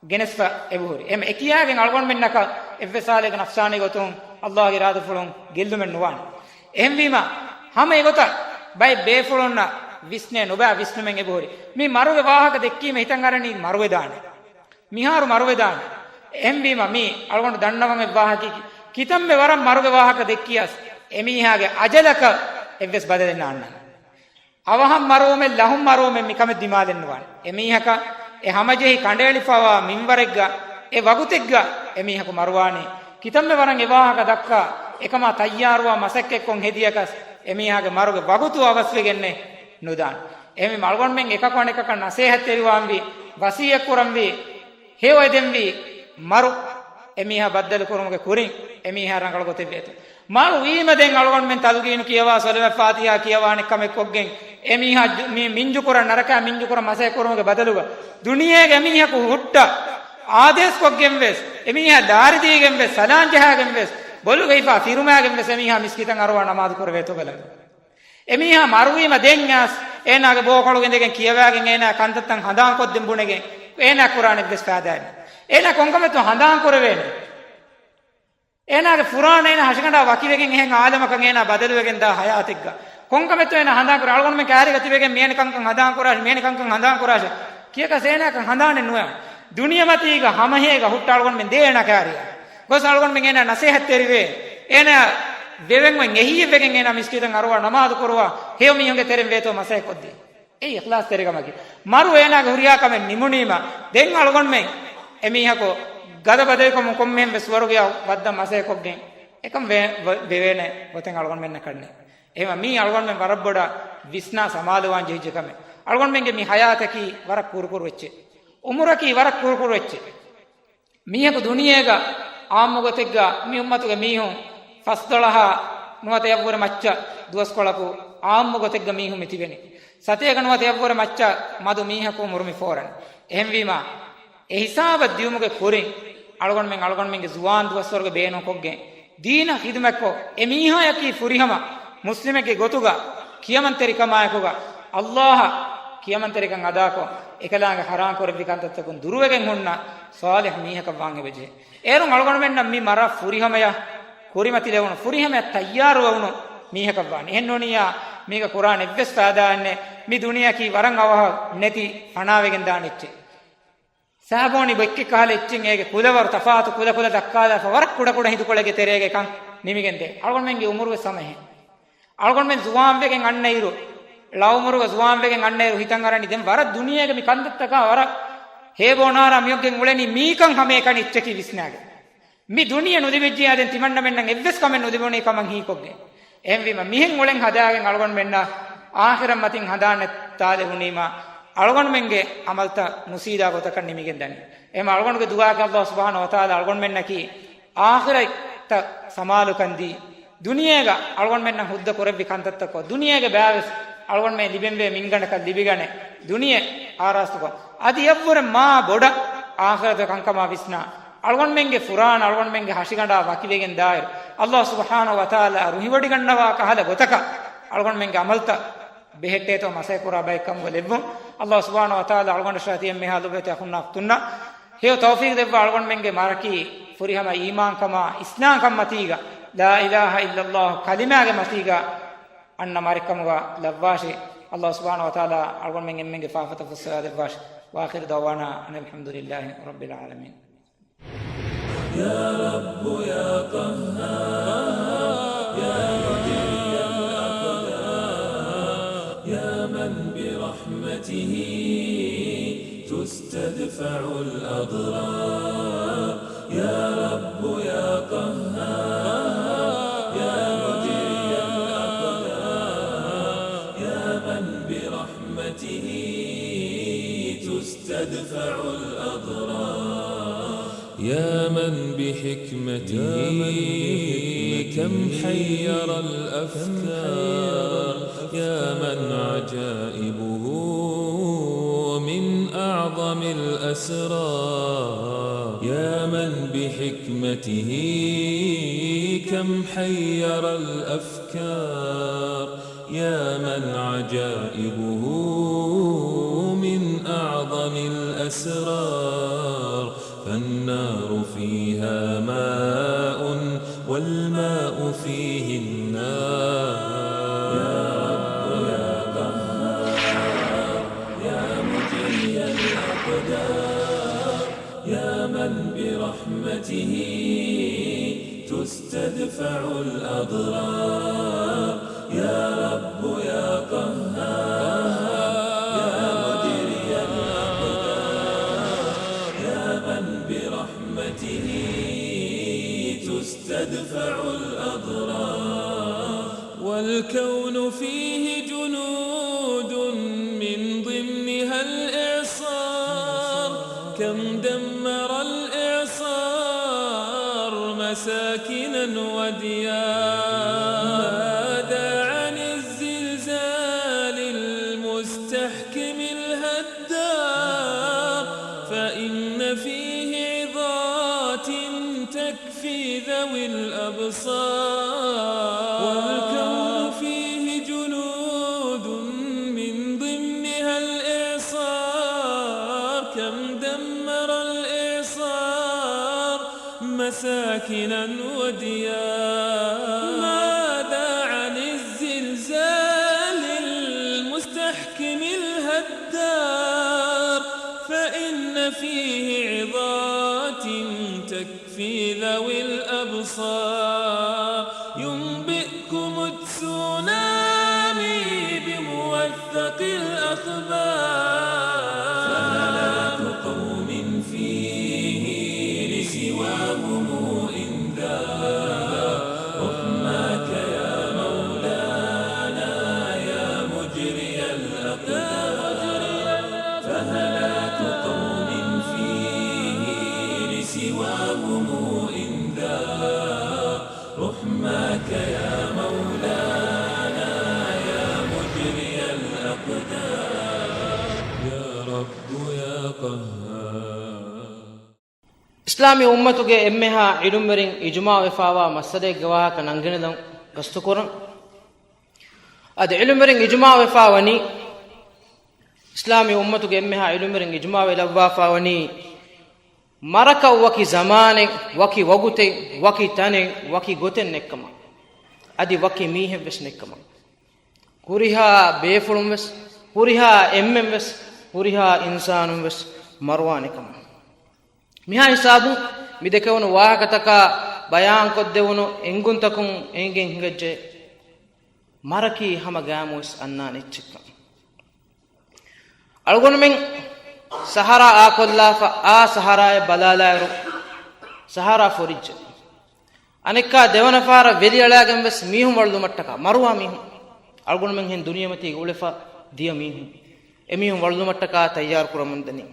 ގެނެސްފަ އެބަހުރި. އެހެން އެކިޔާގެން އަޅުގަނޑުމެންނަކަށް އެއްވެސް ހާލެއްގަ ނަފްސާނީ ގޮތުން ﷲ ގެ އިރާދަފުޅުން ގެއްލުމެއް ނުވާނެ. އެހެންވީމަ، ހަމަ އެގޮތަށް ބައެއް ބޭފުޅުންނަށް ވިސްނޭ ނުބައި ވިސްނުމެއް އެބަހުރި. މި މަރުގެ ވާހަކަ ދެއްކީމަ ހިތަށް އަރަނީ މަރުވެދާނެ. މިހާރު މަރުވެދާނެ. އެހެންވީމަ، މީ އަޅުގަނޑު ދަންނަވަން އެއްވާހަކަކީ، ކިތަންމެ ވަރަށް މަރުގެ ވާހަކަ ދެއްކިޔަސް، އެމީހާގެ އަޖަލަކަށް އެއްވެސް ބަދަލެއް ނާންނާނެ. އަވަހަށް މަރުވުމެއް، ލަހުން މަރުވުމެއް މިކަމެއް ދިމާލެއް ނުވާނެ. އެމީހަކަށް އެ ހަމަޖެހި ކަނޑައެޅިފަވާ މިންވަރެއްގަ، އެ ވަގުތެއްގަ އެމީހަކު މަރުވާނީ. ކިތަންމެ ވަރަށް އެ ވާހަކަ ދައްކާ، އެކަމާ ތައްޔާރުވާ މަސައްކަތްކޮށް ހެދިޔަކަސް، އެމީހާގެ މަރުގެ ވަގުތު އަވަސްވެގެންނެއް ނުދާނެ. އެހެންވީމަ އަޅުގަނޑުމެން އެކަކު އަނެކަކަށް ނަސޭހަތްތެރިވާންވީ، ވަސިއްޔަތްކުރަންވީ، ހެޔޮއެދެންވީ މަރު އެމީހާ ބައްދަލުކުރުމުގެ ކުރިން އެމީހާ ރަނގަޅު ގޮތެއް ވޭތޯ. މަރު ވީމަ ދެން އަޅުގަނޑުމެން ތަލުގީނު ކިޔަވާ، ސޮލަވާތް ފާތިހާ ކިޔަވާނެ ކަމެއް ކޮށްގެން، އެމީހާ ޖު-، މި-، މިންޖުކުރަން، ނަރަކައަށް މިންޖުކުރަން މަސައްކަތް ކުރުމުގެ ބަދަލުގަ، ދުނިޔޭގެ އެމީހަކު ހުއްޓަ އާދޭސް ކޮށްގެން ވެސް، އެމީހާ ދާރިދީގެން ވެސް، ސަލާން ޖަހާގެން ވެސް، ބޮލުގައިފާ ފިރުމާގެން ވެސް އެމީހާ މިސްކިތަށް އަރުވާ ނަމާދު ކުރެވޭތޯ ބަލަން. އެމީހާ މަރުވީމަ ދެން އައިސް އޭނާގެ ބޯކޮޅު ގެނދެގެން ކިޔަވާގެން އޭނާ ކަންތައްތައް ހަނދާންކޮށްދޭން ބުނެގެން އޭނާ ކުރާނެ އެއްވެސް ފާއިދާއެއް ނެތް. އޭނާ ކޮންކަމެއްތޯ ހަނދާން ކުރެވޭނެ؟ އޭނާގެ ފުރާނަ އޭނާ ހަށިގަނޑާ ވަކިވެގެން އެހެން އާލަމަކަށް އޭނާ ބަދަލުވެގެން ދާ ހަޔާތެއްގަ ކޮންކަމެއްތޯ އޭނާ ހަނދާން ކުރޭ؟ އަޅުގަނޑުމެން ކާރިގަ ތިބެގެން މިއެނެ ކަންކަން ހަނދާން ކުރާށޭ، މިއެނެ ކަންކަން ހަނދާން ކުރާށޭ ކިޔަކަސް އޭނާއަކަށް ހަނދާނެއް ނުވޭ. ދުނިޔެމަތީގަ ހަމަހޭގަ ހުއްޓާ އަޅުގަނޑުމެން ދޭ އޭނާ ކާރިއަށް. ގޮސް އަޅުގަނޑުމެން އޭނާ ނަސޭހަތްތެރިވޭ. އޭނާ ވެވެން އޮތް އެހީއެއްވެގެން އޭނާ މިސްކިތަށް އަރުވާ ނަމާދު ކުރުވާ ހެޔޮ މީހުންގެ ތެރެއިން ވޭތޯ މަސައްކަތް ކޮށްދީ. އެއީ އިޚްލާޞްތެރިކަމަކީ. މަރު އޭނާގެ ހުރިހާ ކަމެއް ނިމުނީމަ، ދެން އަޅުގަނޑުމެން އެމީހަކު ގަދަ ބަދަލުކޮށް ކޮންމެހެން ވެސް ސުވަރުގެއަށް ވައްދަން މަސައްކަތް ކޮށްގެން އެކަން ވެ-، ވެ-، ވެވޭނެ ގޮތެއް އަޅުގަނޑުމެންނަކަށް ނެތް. އެހެންވީމަ މީ އަޅުގަނޑުމެން ވަރަށް ބޮޑަށް ވިސްނާ ސަމާލުވާން ޖެހިއްޖެ ކަމެއް. އަޅުގަނޑުމެންގެ މި ހަޔާތަކީ ވަރަށް ކުރުކުރު އެއްޗެއް. އުމުރަކީ ވަރަށް ކުރުކުރު އެއްޗެއް. މީހަކު ދުނިޔޭގަ އާއްމު ގޮތެއްގަ މި އުއްމަތުގެ މީހުން ފަސްދޮޅަހާ ނުވަތަ އެއަށްވުރެ މައްޗަށް ދުވަސްކޮޅަކު އާއްމު ގޮތެއްގަ މީހުން މި ތިބެނީ. ސަތޭކަ ނުވަތަ އެއަށްވުރެ މައްޗަށް މަދު މީހަކު އުމުރު މި ފޯރަނީ. އެހެންވީމަ، އެ ހިސާބަށް ދިޔުމުގެ ކުރިން، އަޅުގަނޑުމެން އަޅުގަނޑުމެންގެ ޒުވާން ދުވަސްވަރުގެ ބޭނުންކޮށްގެން، ދީނަށް ޚިދުމަތްކޮށް، އެ މީހާޔަކީ ފުރިހަމަ މުސްލިމެއްގެ ގޮތުގަ ކިޔަމަންތެރިކަމާއެކުގަ، އައްލާހަށް ކިޔަމަންތެރިކަން އަދާކޮށް، އެކަލާނގެ ޙަރާން ކުރެއްވި ކަންތައްތަކުން ދުރުވެގެން ހުންނަ ޞާލިޙު މީހަކަށް ވާން އެބަޖެހޭ. އޭރުން އަޅުގަނޑުމެންނަށް މި މަރާ ފުރިހަމަޔަށް ކުރިމަތިލެވުނު، ފުރިހަމަޔަށް ތައްޔާރުވެވުނު މީހަކަށް ވާނެ. އެހެންނޫނިއްޔާ، މީގަ ކުރާން އެއްވެސް ފައިދާއެއްނެއް. މި ދުނިޔެއަކީ ވަރަށް އަވަހަށް ނެތި ފަނާވެގެން ދާނެ އެއްޗެއް. ސާބޯނި ބޮއްކެއް ކަހަލަ އެއްޗެއް އޭގެ ކުލަވަރު ތަފާތު ކުލަކުލަ ދައްކާލާފަ ވަރަށް ކުޑަކުޑަ ހިނދުކޮޅެއްގެ ތެރޭގަ ކަން ނިމިގެންދޭ. އަޅުގަނޑުމެންގެ އުމުރުވެސް ހަމަ އެހެން. އަޅުގަނޑުމެން ޒުވާންވެގެން އަންނައިރު، ޅައުމުރުގަ ޒުވާންވެގެން އަންނައިރު ހިތަށް އަރަނީ ދެން ވަރަށް ދުނިޔޭގެ މި ކަންތައްތަކާ ވަރަށް ހޭބޯނާރާ މިއޮއްގެން އުޅެނީ މީކަން ހަމައެކަނި އެއްޗަކީ ވިސްނާގެން. މި ދުނިޔެ ނުލިބިއްޖިއްޔާ ދެން ތިމަންނަމެންނަށް އެއްވެސް ކަމެއް ނުލިބުނީ ކަމަށް ހީކޮށްގެން. އެހެންވީމަ މިހެން އުޅެން ހަދާގެން އަޅުގަނޑުމެންނަށް އާޚިރަތް މަތިން ހަނދާން ނެތާލެވުނީމާ، އަޅުގަނޑުމެންގެ އަމަލްތައް މުސީދާ ގޮތަކަށް ނިމިގެން ދަނީ. އެހެން އަޅުގަނޑުގެ ދުޢާއަކީ އައްލާހު ސުބްޙާނަހު ވަތަޢާލާ އަޅުގަނޑުމެންނަކީ އާޚިރަތަށް ސަމާލުކަން ދީ، ދުނިޔޭގަ އަޅުގަނޑުމެންނަށް ހުއްދަ ކުރެއްވި ކަންތައްތަކުގަ ދުނިޔޭގެ ބައިވެސް އަޅުގަނޑުމެން ލިބެންވޭ މިންގަނޑަކަށް ލިބިގަނެ، ދުނިޔެ އާރާސްތުކޮށް، އަދި އެއަށްވުރެ މާ ބޮޑަށް އާޚިރަތުގެ ކަންކަމާ ވިސްނާ، އަޅުގަނޑުމެންގެ ފުރާނަ އަޅުގަނޑުމެންގެ ހަށިގަނޑާ ވަކިވެގެންދާއިރު، އައްލާހު ސުބްޙާނަހު ވަތަޢާލާ ރުހިވޮޑިގަންނަވާ ކަހަލަ ގޮތަކަށް އަޅުގަނޑުމެންގެ އަމަލްތައް ބެހެއްޓޭތޯ މަސައްކަތް ކުރާ ބައެއްކަމުގަ ލެއްވުން. އައްލާހު ސުބްޙާނަހު ވަތަޢާލާ އަޅުގަނޑަށާ ތިޔަ މިހާ ލޮބުވެތި އަޚުންނާ އުޚްތުންނަށް ހެޔޮ ތައުފީޤު ދެއްވާ، އަޅުގަނޑުމެންގެ މަރަކީ ފުރިހަމަ އީމާންކަމާ އިސްލާމްކަން މަތީގަ، ލާ އިލާހަ އިއްލައްލާހު ކަލިމާގެ މަތީގަ އަންނަ މަރެއްކަމުގަ ލައްވާށި. އައްލާހު ސުބްޙާނަހު ވަތަޢާލާ އަޅުގަނޑުމެން އެންމެންގެ ފާފަތައް ފުއްސަވާ ދެއްވާށި. وآخر دعوانا أن الحمد لله رب العالمين. يا رب يا قهار، يا مجري الأقدار، يا من برحمته تستدفع الأضرار. يا رب يا قهار، يا مجري الأقدار، يا من برحمته تستدفع الأضرار. يا من بحكمته كم حير الأفكار، يا من عجائبه من أعظم الأسرار، يا من بحكمته كم حير الأفكار، يا من عجائبه من أعظم الأسرار، فالنار فيها ماء والماء فيه النار. يا رب يا قهار، يا مجري الأقدار، يا من برحمته تستدفع الأضرار. يا رب يا قهار، يا مجري الأقدار، يا من برحمته تستدفع الأضرار. والكون فيه جنود من ضمنها الإعصار، كم دمر الإعصار مساكنا وديار. ماذا عن الزلزال المستحكم الهدار، فإن فيه عظات تكفي ذوي الأبصار. والكون فيه جنود من ضمنها الإعصار، كم دمر الإعصار مساكنا وديار. ماذا عن الزلزال المستحكم الهدار، فإن فيه عظات تكفي ذوي الأبصار. ينبئكم التسونامي بموثق الأخبار. فهلاك قوم فيه لسواهم إنذار. رحماك يا مولانا يا مجري الأقدار. فهلاك قوم فيه لسواهم إنذار. رحماك يا مولانا يا مجري الأقدار. يا رب يا قهار. އިސްލާމީ އުއްމަތުގެ އެންމެހާ ޢިލްމުވެރިން އިޖުމާޢުވެފާވާ މައްސަލައެއްގެ ވާހަކަ ނަންގަނެލަން ގަސްތުކުރަން. އަދި ޢިލްމުވެރިން އިޖުމާޢުވެފާވަނީ، އިސްލާމީ އުއްމަތުގެ އެންމެހާ ޢިލްމުވެރިން އިޖުމާޢުވެ ލައްވާފާވަނީ، މަރަކަށް ވަކި ޒަމާނެއް، ވަކި ވަގުތެއް، ވަކި ތަނެއް، ވަކި ގޮތެއް ނެތްކަމަށް، އަދި ވަކި މީހެއްވެސް ނެތްކަމަށް، ހުރިހާ ބޭފުޅުންވެސް، ހުރިހާ އެންމެންވެސް، ހުރިހާ އިންސާނުންވެސް މަރުވާނެކަމަށް. މިހާ ހިސާބުން މި ދެކެވުނު ވާހަކަތަކާ ބަޔާންކޮށްދެވުނު އެންގުންތަކުން އެނގެން ހިނގައްޖެ، މަރަކީ ހަމަ ގައިމުވެސް އަންނާނެ އެއްޗެއްކަން. އަޅުގަނޑުމެން ސަހަރާ އާކޮށްލާފަ، އާ ސަހަރާއަށް ބަލާލާއިރު، ސަހަރާ ފޮރިއްޖެ. އަނެއްކާ ދެވަނަ ފަހަރަށް ވެލި އަޅާގެން ވެސް މީހުން ވަޅުލުމަށްޓަކާ، މަރުވާ މީހުން، އަޅުގަނޑުމެން ހެން ދުނިޔެމަތީގަ އުޅެފަ ދިޔަ މީހުން، އެމީހުން ވަޅުލުމަށްޓަކާ ތައްޔާރު ކުރަމުންދަނީ.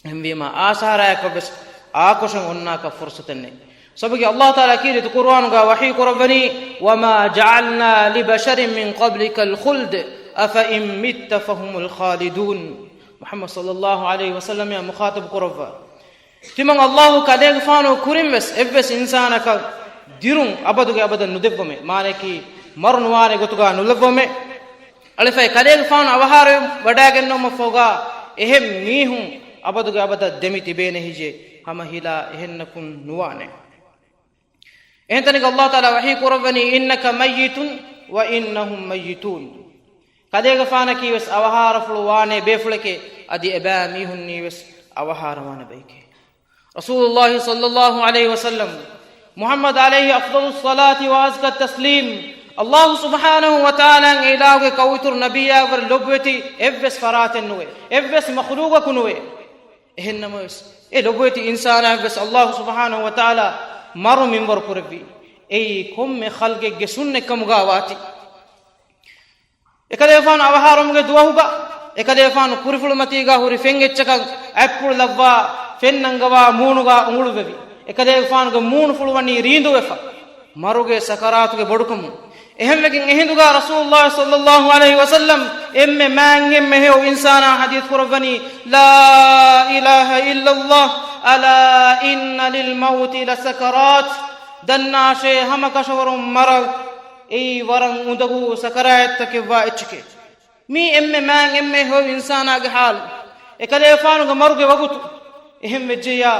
އެހެންވީމާ، އާ ސަހަރާއަކަށްވެސް އާކޮށެއް އޮންނާކަށް ފުރުސަތެއް ނެތް. ސަބަބަކީ ﷲ ތަޢާލާ ކީރިތި ޤުރުއާނުގަ ވަޙީ ކުރައްވަނީ، وما جعلنا لبشر من قبلك الخلد أفإن مت فهم الخالدون. މުޙައްމަދު ޞައްލައްލާހު ޢަލައިހި ވަސައްލަމައާ މުޚާޠަބު ކުރައްވާ. ތިމަން ﷲ ކަލޭގެފާނު ކުރިންވެސް އެއްވެސް އިންސާނަކަށް ދިރުން އަބަދުގެ އަބަދަށް ނުދެއްވަމޭ. މާނަޔަކީ މަރު ނުވާނެ ގޮތުގަ ނުލައްވަމޭ. އަޅެފައި ކަލޭގެފާނު އަވަހާރަވެ ވަޑައިގެންނެވުމަށްފަހުގަ އެހެން މީހުން އަބަދުގެ އަބަދަށް ދެމި ތިބޭނެ ހިޖޭ، ހަމަ ހިލާ އެހެންނަކުން ނުވާނެ. އެހެން ތަނެއްގަ ﷲ ތަޢާލާ ވަޙީ ކުރައްވަނީ، إنك ميت وإنهم ميتون. ކަލޭގެފާނަކީ ވެސް އަވަހާރަފުޅު ވާނެ ބޭފުޅެކޭ، އަދި އެބައިމީހުންނީ ވެސް އަވަހާރަވާނެ ބައެކޭ. ރަސޫލުﷲ ޞައްލައްލާހު ޢަލައިހި ވަސައްލަމް، މުޙައްމަދު ޢަލައިހި އަފްޟަލުއްޞަލާތި ވައަޒްކައް ތަސްލީމް، ﷲ ސުބްޙާނަހު ވަތަޢާލާގެ އިލާހުގެ ކައުއިތުރު ނަބިއްޔާއަށްވުރެ ލޮބުވެތި އެއްވެސް ފަރާތެއް ނުވޭ، އެއްވެސް މަޚްލޫޤަކު ނުވޭ. އެހެންނަމަވެސް، އެ ލޮބުވެތި އިންސާނާއަށްވެސް ﷲ ސުބްޙާނަހު ވަތަޢާލާ މަރު މިންވަރު ކުރެއްވީ. އެއީ ކޮންމެ ޚަލްޤެއްގެ ސުންނަތްކަމުގަ ވާތީ. އެކަލޭގެފާނު އަވަހާރަވުމުގެ ދުވަހުގަ، އެކަލޭގެފާނު ކުރިފުޅުމަތީގަ ހުރި ފެން އެއްޗަކަށް އަތްޕުޅު ލައްވާ، ފެން ނަންގަވާ މޫނުގަ އުނގުޅުއްވެވި. އެކަލޭގެފާނުގެ މޫނުފުޅު ވަނީ ރީނދޫވެފަ. މަރުގެ ސަކަރާތުގެ ބޮޑުކަމުން. އެހެންވެގެން އެހިނދުގަ ރަސޫލުﷲ ޞައްލައްލާހު ޢަލައިހި ވަސައްލަމް އެންމެ މާތް އެންމެ ހެޔޮ އިންސާނާ ޙަދީޘް ކުރައްވަނީ، لا إله إلا الله، ألا إن للموت لسكرات. ދަންނާށޭ، ހަމަ ކަށަވަރުން މަރަށް އެއީ ވަރަށް އުނދަގޫ ސަކަރާތްތަކެއްވާ އެއްޗެކޭ. މީ އެންމެ މާތް އެންމެ ހެޔޮ އިންސާނާގެ ޙާލު. އެކަލޭގެފާނުގެ މަރުގެ ވަގުތު އެހެން ވެއްޖެއްޔާ،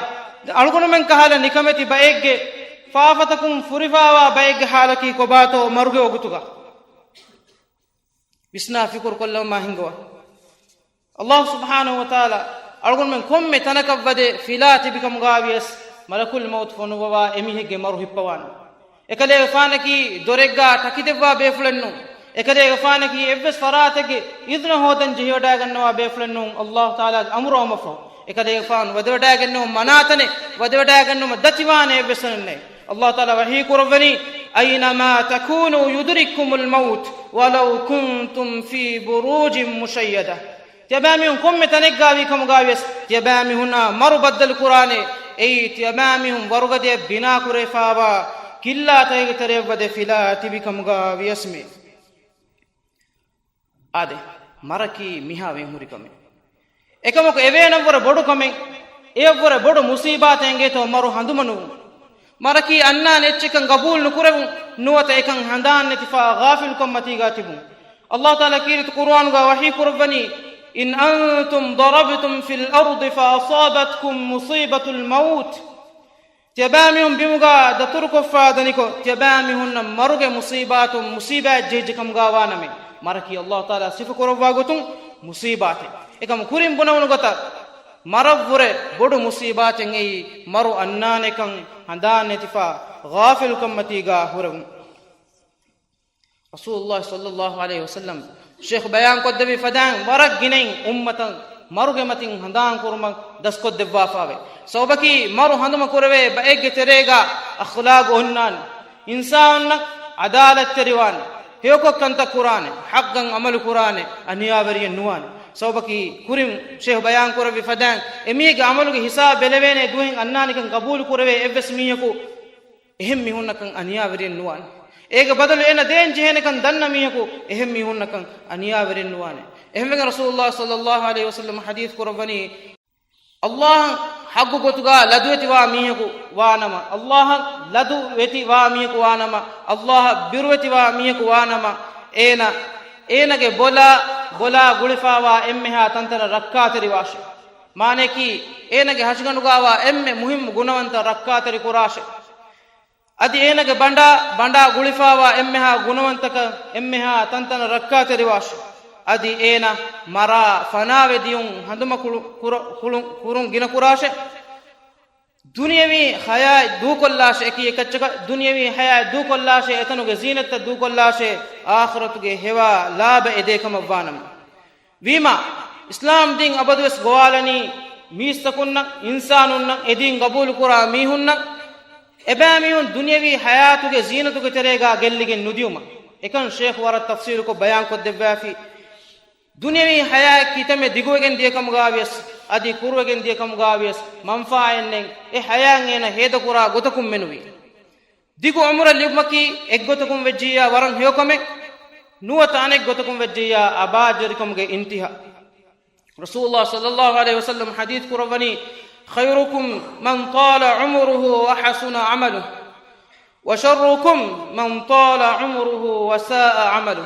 އަޅުގަނޑުމެން ކަހަލަ ނިކަމެތި ބައެއްގެ، ފާފަތަކުން ފުރިފާވާ ބައެއްގެ ޙާލަކީ ކޮބާތޯ މަރުގެ ވަގުތުގަ؟ ވިސްނާ ފިކުރު ކޮށްލަމާ ހިނގަވާ. ﷲ ސުބްޙާނަހު ވަތަޢާލާ އަޅުގަނޑުމެން ކޮންމެ ތަނަކަށް ވަދެ ފިލާ ތިބިކަމުގައިވިޔަސް، މަލަކުލް މައުތު ފޮނުއްވަވާ އެމީހެއްގެ މަރު ހިއްޕަވާނެ. އެކަލޭގެފާނަކީ ދޮރެއްގަ ޓަކިދެއްވާ ބޭފުޅެއް ނޫން. އެކަލޭގެފާނަކީ އެއްވެސް ފަރާތެއްގެ އިޒުނަ ހޯދަން ޖެހިވަޑައިގަންނަވާ ބޭފުޅެއް ނޫން، ﷲ ތަޢާލާގެ އަމުރު އައުމަށްފަހު. އެކަލޭގެފާނު ވަދެވަޑައިގެންނެވުނު މަނާތަނެއް، ވަދެވަޑައިގެންނެވުމަށް ދަތިވާނެ އެއްވެސް ތަނެއް ނެތް. ﷲ ތަޢާލާ ވަޙީ ކުރައްވަނީ، أينما تكونوا يدرككم الموت ولو كنتم في بروج مشيدة. ތިޔަބައިމީހުން ކޮންމެ ތަނެއްގަ ވީ ކަމުގައިވިޔަސް، ތިޔަބައިމީހުންނާ މަރު ބައްދަލު ކުރާނެ. އެއީ ތިޔަބައިމީހުން ވަރުގަދަޔަށް ބިނާ ކުރެވިފާވާ ކިއްލާތަކެއްގެ ތެރެއަށް ވަދެ ފިލާ ތިބި ކަމުގައިވިޔަސްމެ. އާދެ، މަރަކީ މިހާ ވެންހުރި ކަމެއް. އެކަމަކު އެވޭނަށްވުރެ ބޮޑު ކަމެއް، އެޔަށްވުރެ ބޮޑު މުޞީބާތެއް އެނގޭތޯ މަރު ހަނދުމަ ނުވުން. މަރަކީ އަންނާނެ އެއްޗެއްކަން ގަބޫލު ނުކުރެވުން، ނުވަތަ އެކަން ހަނދާން ނެތިފާ ޣާފިލުކަންމަތީގަ ތިބުން. ﷲ ތަޢާލާ ކީރިތި ޤުރުއާނުގަ ވަޙީ ކުރައްވަނީ، إن أنتم ضربتم في الأرض فأصابتكم مصيبة الموت. ތިޔަބައިމީހުން ބިމުގަ ދަތުރުކޮށްފަ ދަނިކޮށް، ތިޔަބައިމީހުންނަށް މަރުގެ މުޞީބާތުން މުޞީބާތް ޖެހިއްޖެ ކަމުގަ ވާނަމޭ، މަރަކީ ﷲ ތަޢާލާ ސިފަކުރައްވާ ގޮތުން މުޞީބާތެއް. އެކަމު ކުރިން ބުނެވުނު ގޮތަށް، މަރަށްވުރެ ބޮޑު މުޞީބާތެއް އެއީ، މަރު އަންނާނެކަން ހަނދާން ނެތިފަ ޣާފިލުކަންމަތީގަ ހުރެވުން. ރަސޫލުﷲ ޞައްލައްލާހު ޢަލައިހި ވަސައްލަމް ޝޭޚް ބަޔާންކޮށްދެއްވި ފަދައިން ވަރަށް ގިނައިން އުއްމަތަށް މަރުގެ މަތިން ހަނދާންކުރުމަށް ދަސްކޮށްދެއްވާފައިވޭ. ސަބަބަކީ މަރު ހަނދުމަ ކުރެވޭ ބައެއްގެ ތެރޭގަ އަޚްލާގު އޮންނާނެ، އިންސާނުންނަށް ޢަދާލަތްތެރިވާނެ، ހެޔޮކޮށް ކަންތައް ކުރާނެ، ޙައްޤަށް ޢަމަލު ކުރާނެ، އަނިޔާވެރިއެއް ނުވާނެ. ސަބަބަކީ ކުރިން ޝޭޚް ބަޔާންކުރެއްވި ފަދައިން އެމީހެއްގެ ޢަމަލުގެ ހިސާބު ބެލެވޭނެ ދުވަހެއް އަންނާނެކަން ޤަބޫލު ކުރެވޭ އެއްވެސް މީހަކު އެހެން މީހުންނަކަށް އަނިޔާވެރިއެއް ނުވާނެ. އޭގެ ބަދަލު އޭނަ ދޭން ޖެހޭނެކަން ދަންނަ މީހަކު އެހެން މީހުންނަކަށް އަނިޔާވެރިއެއް ނުވާނެ. އެހެންވެގެން ރަސޫލުﷲ ޞައްލައްލާހު ޢަލައިހި ވަސައްލަމަ ޙަދީޘް ކުރައްވަނީ، ﷲ އަށް ޙައްޤު ގޮތުގަ ލަދުވެތިވާ މީހަކު ވާނަމަ، ﷲ އަށް ލަދުވެތިވާ މީހަކު ވާނަމަ، ﷲ އަށް ބިރުވެތިވާ މީހަކު ވާނަމަ، އޭނަ، އޭނަގެ ބޮލާ، ބޮލާ ގުޅިފާވާ އެންމެހާ ތަންތަނަށް ރައްކާތެރިވާށެ. މާނަޔަކީ، އޭނަގެ ހަށިގަނޑުގަވާ އެންމެ މުހިއްމު ގުނަވަންތައް ރައްކާތެރި ކުރާށެ. އަދި އޭނަގެ ބަނޑާ، ބަނޑާ ގުޅިފާވާ އެންމެހާ ގުނަވަންތަކަށް އެންމެހާ ތަންތަނަށް ރައްކާތެރިވާށެ. އަދި އޭނަ މަރާ ފަނާވެ ދިޔުން ހަނދުމަ ކުޅު-، ކުރ-، ކުޅު-، ކުރުން ގިނަ ކުރާށެ. ދުނިޔަވީ ޙަޔާތް ދޫކޮށްލާށެ، އެކި އެކައްޗަކަށް ދުނިޔަވީ ޙަޔާތް ދޫކޮށްލާށެ، އެތަނުގެ ޒީނަތްތައް ދޫކޮށްލާށެ، އާޚިރަތުގެ ހެވާ ލާބަ އެދޭ ކަމަށް ވާނަމަ. ވީމާ، އިސްލާމް ދީން އަބަދުވެސް ގޮވާލަނީ މީސްތަކުންނަށް، އިންސާނުންނަށް، އެ ދީން ގަބޫލުކުރާ މީހުންނަށް، އެބައިމީހުން ދުނިޔަވީ ޙަޔާތުގެ ޒީނަތުގެ ތެރޭގާ ގެއްލިގެން ނުދިޔުމަށް. އެކަން ޝޭޚް ވަރަށް ތަފްސީލުކޮށް ބަޔާންކޮށްދެއްވާފި. ދުނިޔަވީ ޙަޔާތް ކިތަންމެ ދިގުވެގެން ދިޔަކަމުގާވިޔަސް، އަދި ކުރުވެގެން ދިޔަކަމުގާވިޔަސް، މަންފާއެއް ނެތް. އެ ޙަޔާތް އޭނަ ހޭދަކުރާ ގޮތަކުން މެނުވީ. ދިގު އުމުރެއް ލިބުމަކީ އެއްގޮތަކުން ވެއްޖިއްޔާ ވަރަށް ހެޔޮކަމެއް، ނުވަތަ އަނެއްގޮތަކުން ވެއްޖިއްޔާ އަބާއްޖަވެރިކަމުގެ އިންތިހާ. ރަސޫލުﷲ ޞައްލަﷲު ޢަލައިހި ވަސައްލަމަ ޙަދީޘް ކުރައްވަނީ، خيركم من طال عمره وحسن عمله، وشركم من طال عمره وساء عمله.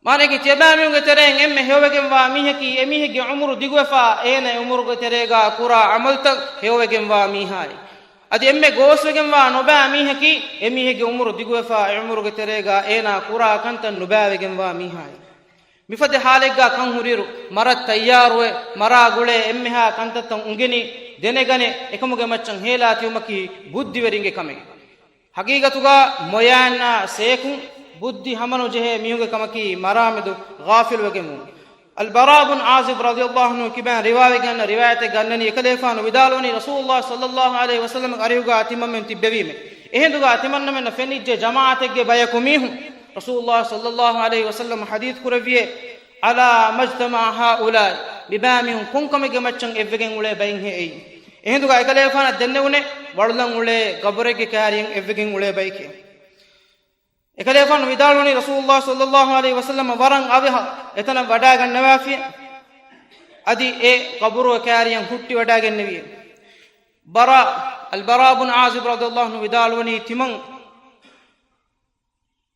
މާނައަކީ، ތިޔަބައިމީހުންގެ ތެރެއިން އެންމެ ހެޔޮވެގެންވާ މީހަކީ، އެމީހެއްގެ އުމުރު ދިގުވެފާ، އޭނަ އެ އުމުރުގެ ތެރޭގާ ކުރާ ޢަމަލުތައް ހެޔޮވެގެންވާ މީހާއޭ. އަދި އެންމެ ގޯސްވެގެންވާ ނުބައި މީހަކީ، އެމީހެއްގެ އުމުރު ދިގުވެފާ، އެ ޢުމުރުގެ ތެރޭގާ އޭނާ ކުރާ ކަންތައް ނުބައިވެގެންވާ މީހާއޭ. މިފަދަ ޙާލެއްގާ ކަން ހުރިއިރު، މަރަށް ތައްޔާރުވެ، މަރާ ގުޅޭ އެންމެހާ ކަންތައްތައް އުނގެނި، ދެނެގަނެ، އެކަމުގެ މައްޗަށް ހޭލާ ތިބުމަކީ ބުއްދިވެރިންގެ ކަމެއް. ޙަޤީޤަތުގަ މޮޔައިންނާ ސޭކުން، ބުއްދި ހަމަނުޖެހޭ މީހުންގެ ކަމަކީ މަރާމެދު ޣާފިލުވެގެންވުން. އަލްބަރާ ބުން ޢާޒިބް ރަޟިޔަﷲ ޢަންހު ކިބައިން ރިވާވެގެން އަންނަ ރިވާޔަތެއްގަ އަންނަނީ، އެކަލޭގެފާނު ވިދާޅުވަނީ، ރަސޫލުﷲ ޞައްލަﷲު ޢަލައިހި ވަސައްލަމަގެ އަރިހުގަ ތިމަންމެން ތިއްބެވީމޭ. އެހިނދުގަ ތިމަންނަމެންނަށް ފެނިއްޖެ ޖަމާޢަތެއްގެ ބަޔަކު މީހުން. ރަސޫލުﷲ ޞައްލަﷲު ޢަލައިހި ވަސައްލަމަ ޙަދީޘް ކުރެއްވިއޭ، على ما اجتمع هؤلاء، މިބައިމީހުން ކޮންކަމެއްގެ މައްޗަށް އެއްވެގެން އުޅޭ ބައެއްހޭ އެއީ. އެހިނދުގަ އެކަލޭގެފާނަށް ދެންނެވުނޭ، ވަޅުލަން އުޅޭ ގަބުރެއްގެ ކައިރިއަށް އެއްވެގެން އުޅޭ ބައެކޭ. އެކަލޭގެފާނު ވިދާޅުވަނީ، ރަސޫލުﷲ ޞައްލަﷲު ޢަލައިހި ވަސައްލަމަ ވަރަށް އަވަހަށް އެތަނަށް ވަޑައިގަންނަވާފިޔޭ، އަދި އެ ގަބުރުގެ ކައިރިއަށް ހުއްޓިވަޑައިގެންނެވިޔޭ. ބަރާ، އަލްބަރާ ބުން ޢާޒިބް ރަޟިޔަﷲު ޢަންހު ވިދާޅުވަނީ، ތިމަން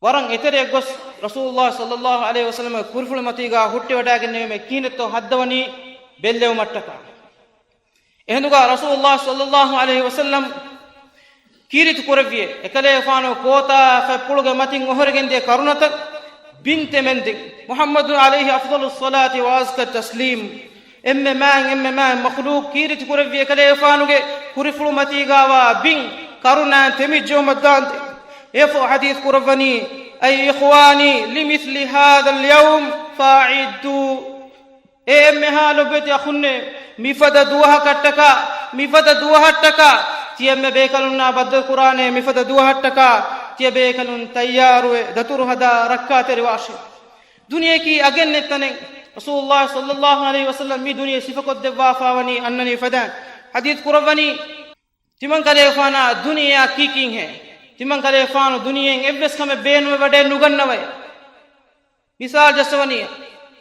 ވަރަށް އެތެރެއަށް ގޮސް، ރަސޫލުﷲ ޞައްލަﷲު ޢަލައިހި ވަސައްލަމަގެ ކުރިފުޅު މަތީގާ ހުއްޓިވަޑައިގެންނެވީމޭ، ކިހިނެއްތޯ ހައްދަވަނީ ބެއްލެވުމަށްޓަކާ. އެހިނދުގަ ރަސޫލުﷲ ޞައްލަﷲު ޢަލައިހި ވަސައްލަމް ކީރިތި ކުރެއްވިޔޭ، އެކަލޭގެފާނު ކޯތާފަތްޕުޅުގެ މަތިން އޮހޮރިގެންދިޔަ ކަރުނަތައް ބިން ތެމެންދިން، މުޙައްމަދު ޢަލައިހި އަފްޟަލުއްޞަލާތި ވައަޒްކައް ތަސްލީމް، އެންމެ މާތް، އެންމެ މާތް މަޚްލޫޤު ކީރިތި ކުރެއްވި އެކަލޭގެފާނުގެ ކުރިފުޅު މަތީގާވާ ބިން ކަރުނާ ތެމިއްޖެއުމަށްދާންދެން. އެއަށްފަހު ޙަދީޘް ކުރައްވަނީ، أي إخواني لمثل هذا اليوم فأعدوا. އޭ އެންމެހާ ލޮބުވެތި އަޚުންނޭ، މިފަދަ ދުވަހަކަށްޓަކާ، މިފަދަ ދުވަހަށްޓަކާ، ތިޔަންމެ ބޭކަލުންނާ ބައްދަލުކުރާނޭ މިފަދަ ދުވަހަށްޓަކާ، ތިޔަބޭކަލުން ތައްޔާރުވެ، ދަތުރު ހަދާ ރައްކާތެރިވާށޭ. ދުނިޔެއަކީ އަގެއް ނެތް ތަނެއް. ރަސޫލުﷲ ޞައްލަﷲު ޢަލައިހި ވަސައްލަމް މި ދުނިޔެ ސިފަކޮށްދެއްވާފާވަނީ އަންނަނީ ފަދައިން. ޙަދީޘް ކުރައްވަނީ، ތިމަން ކަލޭގެފާނާ ދުނިޔެއާ ކީކީންހޭ؟ ތިމަން ކަލޭގެފާނު ދުނިޔެއިން އެއްވެސް ކަމެއް ބޭނުމެއް ވަޑައެއް ނުގަންނަވައޭ. މިސާލު ޖައްސަވަނީ،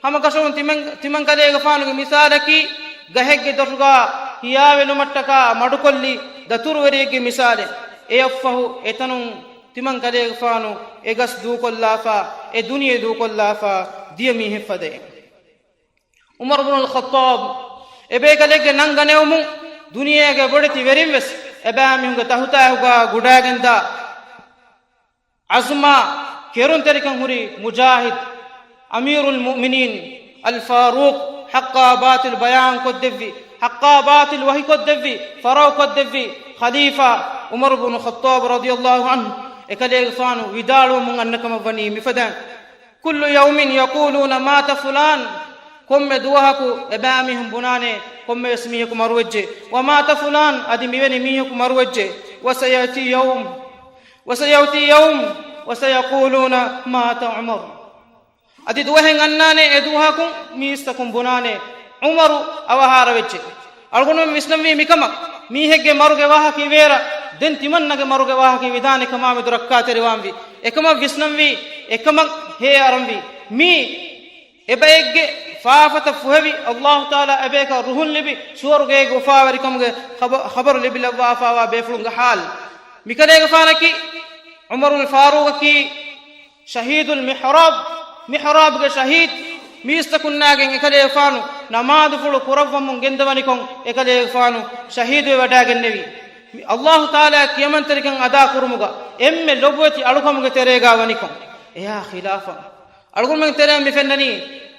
ހަމަކަށަވަރުން ތިމަން، ތިމަން ކަލޭގެފާނުގެ މިސާލަކީ، ގަހެއްގެ ދޮށުގާ ހިޔާވެލުމަށްޓަކާ މަޑުކޮށްލި ދަތުރުވެރިއެއްގެ މިސާލެއް. އެއަށްފަހު އެތަނުން ތިމަން ކަލޭގެފާނު އެ ގަސް ދޫކޮށްލާފާ، އެ ދުނިޔެ ދޫކޮށްލާފާ ދިޔަ މީހެއް ފަދައިން. ޢުމަރު ބުނުލް ޚައްޠާބް އެބޭކަލެއްގެ ނަން ގަނެވުމުން ދުނިޔޭގެ ބޮޑެތި ވެރިން ވެސް އެބައިމީހުންގެ ތަހުތާހުގާ ގުޑާގެންދާ ޢަޒުމާ ކެރުންތެރިކަން ހުރި މުޖާހިދު އަމީރުލް މުއުމިނީން އަލް ފާރޫޤް ޙައްޤާ ބާޠިލް ބަޔާންކޮށްދެއްވި، ޙައްޤާ ބާޠިލް ވަހިކޮށްދެއްވި، ފަރައުކޮށްދެއްވި ޚަލީފާ ޢުމަރު ބުނު ޚައްޠާބް ރަޟިޔަﷲު ޢަންހު އެކަލޭގެފާނު ވިދާޅުވަމުން އަންނަ ކަމަށް ވަނީ މިފަދައިން. كل يوم يقولون مات فلان، ކޮންމެ ދުވަހަކު އެބައިމީހުން ބުނާނެ ކޮންމެވެސް މީހަކު މަރުވެއްޖެ، ومات فلان، އަދި މިވެނި މީހަކު މަރުވެއްޖެ، وسيأتي يوم، وسيأتي يوم، وسيقولون مات عمر. އަދި ދުވަހެއް އަންނާނެ، އެ ދުވަހަކުން މީސްތަކުން ބުނާނެ، ޢުމަރު އަވަހާރަވެއްޖެ. އަޅުގަނޑުމެން ވިސްނަންވީ މިކަމަށް، މީހެއްގެ މަރުގެ ވާހަކަ އިވޭރަށް، ދެން ތިމަންނަގެ މަރުގެ ވާހަކަ ވިދާނެ ކަމާމެދު ރައްކާތެރިވާންވީ. އެކަމަށް ވިސްނަންވީ، އެކަމަށް ހޭ އަރަންވީ. މީ އެބައެއްގެ ފާފަތައް ފުހެވި، ﷲ ތަޢާލާ އެބޭކަށް ރުހުން ލިބި، ސުވަރުގޭގެ އުފާވެރިކަމުގެ ޚަބަ-، ޚަބަރު ލިބިލައްވާފައިވާ ބޭފުޅުންގެ ޙާލު. މިކަލޭގެފާނަކީ ޢުމަރުލް ފާރޫޤަކީ ޝަހީދުލް މިޙްރާބް، މިޙްރާބްގެ ޝަހީދު. މީސްތަކުންނާގެން އެކަލޭގެފާނު ނަމާދުފުޅު ކުރައްވަމުން ގެންދަވަނިކޮށް، އެކަލޭގެފާނު ޝަހީދުވެވަޑައިގެންނެވީ. މި ﷲ ތަޢާލާ ކިޔަމަންތެރިކަން އަދާކުރުމުގަ އެންމެ ލޮބުވެތި އަޅުކަމުގެ ތެރޭގާ ވަނިކޮށް. އެއާ ޚިލާފަށް އަޅުގަނޑުމެން ތެރެއަށް މި ފެންނަނީ،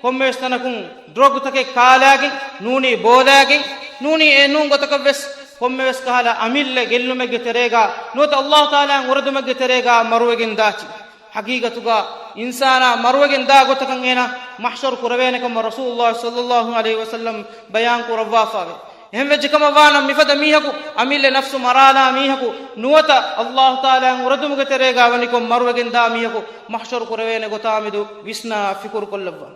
ކޮންމެވެސް ތަނަކުން ޑްރަގުތަކެއް ކާލާގެން، ނޫނީ ބޯލާގެން، ނޫނީ އެ ނޫން ގޮތަކަށް ވެސް ކޮންމެވެސް ކަހަލަ އަމިއްލަ ގެއްލުމެއްގެ ތެރޭގާ ނުވަތަ ﷲ ތަޢާލާއަށް އުރެދުމެއްގެ ތެރޭގާ މަރުވެގެން ދާތީ. ޙަޤީޤަތުގަ އިންސާނާ މަރުވެގެން ދާ ގޮތަކަށް އޭނާ މަޙްޝަރު ކުރެވޭނެ ކަމަށް ރަސޫލުﷲ ޞައްލަﷲ ޢަލައިހި ވަސައްލަމް ބަޔާން ކުރައްވާފައެވެ. އެހެން ވެއްޖެ ކަމަށް ވާނަމަ، މިފަދަ މީހަކު، އަމިއްލަ ނަފްސު މަރާލާ މީހަކު ނުވަތަ ﷲ ތަޢާލާއަށް އުރެދުމުގެ ތެރޭގާ ވަނިކޮށް މަރުވެގެން ދާ މީހަކު މަޙްޝަރު ކުރެވޭނެ ގޮތާމެދު ވިސްނާ ފިކުރު ކޮށްލައްވާ.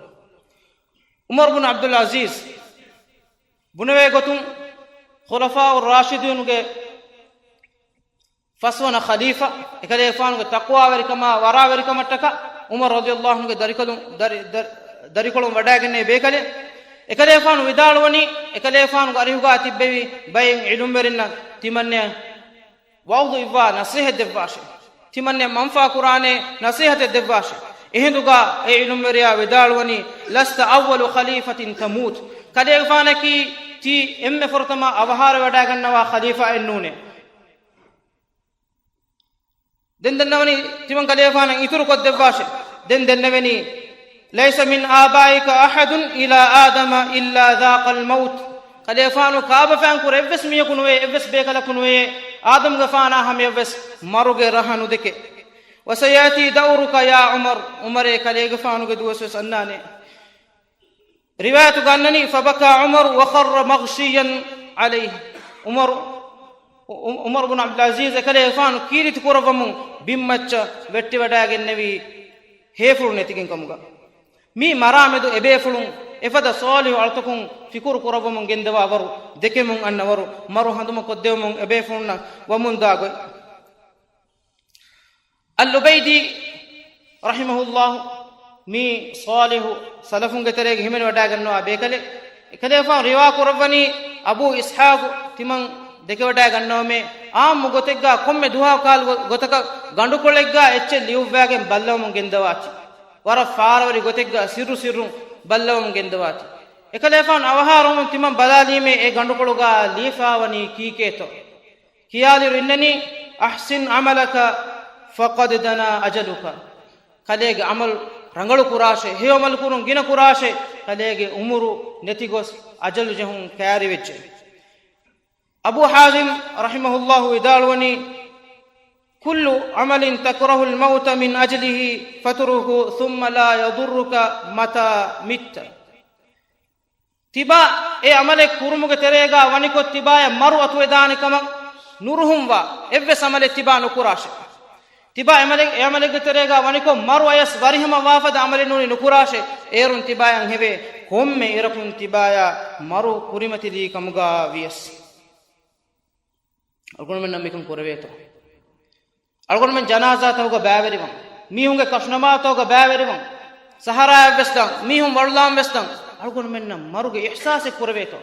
ޢުމަރު ބުން ޢަބްދުލް ޢަޒީޒް ބުނެވޭ ގޮތުން، ޚުލަފާއު ރާޝިދޫނުގެ ފަސްވަނަ ޚަލީފާ، އެކަލޭގެފާނުގެ ތަޤްވާވެރިކަމާ ވަރާވެރިކަމަށްޓަކާ ޢުމަރު ރަޟިޔަﷲ ޢަންހުގެ ދަރިކޮޅުން، ދަރި-، ދަރި-، ދަރިކޮޅުން ވަޑައިގެންނެވި ބޭކަލެއް. އެކަލޭގެފާނު ވިދާޅުވަނީ، އެކަލޭގެފާނުގެ އަރިހުގާ ތިއްބެވި ބައެއް ޢިލްމުވެރިންނަށް ތިމަންނަޔަށް ވަޢުޡު އިއްވާ ނަޞޭޙަތް ދެއްވާށޭ. ތިމަންނަޔަށް މަންފާ ކުރާނޭ ނަޞޭޙަތެއް ދެއްވާށޭ. އެހިނދުގާ އެ ޢިލްމުވެރިޔާ ވިދާޅުވަނީ، لست أول خليفة تموت. ކަލޭގެފާނަކީ ތީ އެންމެ ފުރަތަމަ އަވަހާރަވެވަޑައިގަންނަވާ ޚަލީފާއެއް ނޫނޭ. ދެން ދަންނަވަނީ ތިމަން ކަލޭގެފާނަށް އިތުރު ކޮށްދެއްވާށޭ. ދެން ދެންނެވެނީ، ليس من آبائك أحد إلى آدم إلا ذاق الموت. ކަލޭގެފާނު ކާބަފައިން ކުރެ އެއްވެސް މީހަކު ނުވޭ، އެއްވެސް ބޭކަލަކު ނުވޭ، އާދަމްގެފާނާ ހަމަޔަށްވެސް މަރުގެ ރަހަ ނުދެކެ. وسيأتي دورك يا عمر، ޢުމަރޭ ކަލޭގެފާނުގެ ދުވަސްވެސް އަންނާނެ. ރިވާޔަތުގަ އަންނަނީ، فبكى عمر وخر مغشيا عليه. ޢުމަރު، ޢު-، ޢުމަރު ބުން ޢަބްދުލް ޢަޒީޒް އެކަލޭގެފާނު ކީރިތި ކުރައްވަމުން ބިންމައްޗަށް ވެއްޓިވަޑައިގެންނެވީ ހޭފުޅު ނެތިގެން ކަމުގަ. މި މަރާމެދު އެބޭފުޅުން އެފަދަ ޞާލިޙު އަޅުތަކުން ފިކުރު ކުރައްވަމުން ގެންދަވާ ވަރު، ދެކެމުން އަންނަ ވަރު، މަރު ހަނދުމަ ކޮށްދެވުމުން އެބޭފުޅުންނަށް ވަމުންދާ ގޮތް. އަލްއުބައިދީ ރަޙިމަހުﷲ މި ޞާލިޙު ސަލަފުންގެ ތެރޭގަ ހިމެނިވަޑައިގަންނަވާ ބޭކަލެއް. އެކަލޭގެފާނު ރިވާ ކުރައްވަނީ އަބޫ އިސްޙާޤު ތިމަން ދެކެވަޑައިގަންނަވަމޭ، ޢާއްމު ގޮތެއްގާ ކޮންމެ ދުވަހަކު ކާލު ގޮ-، ގޮތަކަށް ގަނޑުކޮޅެއްގާ އެއްޗެއް ލިޔުއްވާގެން ބައްލަވަމުން ގެންދަވާތި. ވަރަށް ފާރަވެރި ގޮތެއްގާ ސިއްރު ސިއްރުން ބައްލަވަމުން ގެންދަވާތި. އެކަލޭގެފާނު އަވަހާރަވަމުން ތިމަން ބަލާލީމޭ އެ ގަނޑުކޮޅުގާ ލިޔެފާވަނީ ކީކޭތޯ؟ ކިޔާލިރު އިންނަނީ، أحسن عملك فقد دنا أجلك. ކަލޭގެ ޢަމަލު ރަނގަޅު ކުރާށޭ، ހެޔޮ ޢަމަލު ކުރުން ގިނަ ކުރާށޭ، ކަލޭގެ ޢުމުރު ނެތިގޮސް އަޖަލު ޖެހުން ކައިރިވެއްޖެ. އަބޫ ޙާޒިމް ރަޙިމަހުﷲ ވިދާޅުވަނީ، كل عمل تكره الموت من أجله فاتركه ثم لا يضرك متى مت. ތިބާ އެ ޢަމަލެއް ކުރުމުގެ ތެރޭގާ ވަނިކޮށް ތިބާޔަށް މަރު އަތުވެދާނެ ކަމަށް ނުރުހުންވާ އެއްވެސް ޢަމަލެއް ތިބާ ނުކުރާށޭ. ތިބާ އެ ޢަމަލެއް، އެ ޢަމަލެއްގެ ތެރޭގާ ވަނިކޮށް މަރު އަޔަސް ވަރިހަމަ ވާފަދަ ޢަމަލެއް ނޫނީ ނުކުރާށޭ. އޭރުން ތިބާޔަށް ހެވޭ ކޮންމެ އިރަކުން ތިބާޔާ މަރު ކުރިމަތިލީ ކަމުގާ ވިޔަސް. އަޅުގަނޑުމެންނަށް މިކަން ކުރެވޭތޯ؟ އަޅުގަނޑުމެން ޖަނާޒާތަކުގަ ބައިވެރިވަން، މީހުންގެ ކަށުނަމާތަކުގަ ބައިވެރިވަން، ސަހަރާއަށްވެސް ދާން، މީހުން ވަޅުލާން ވެސް ދާން، އަޅުގަނޑުމެންނަށް މަރުގެ އިޙްސާސެއް ކުރެވޭތޯ؟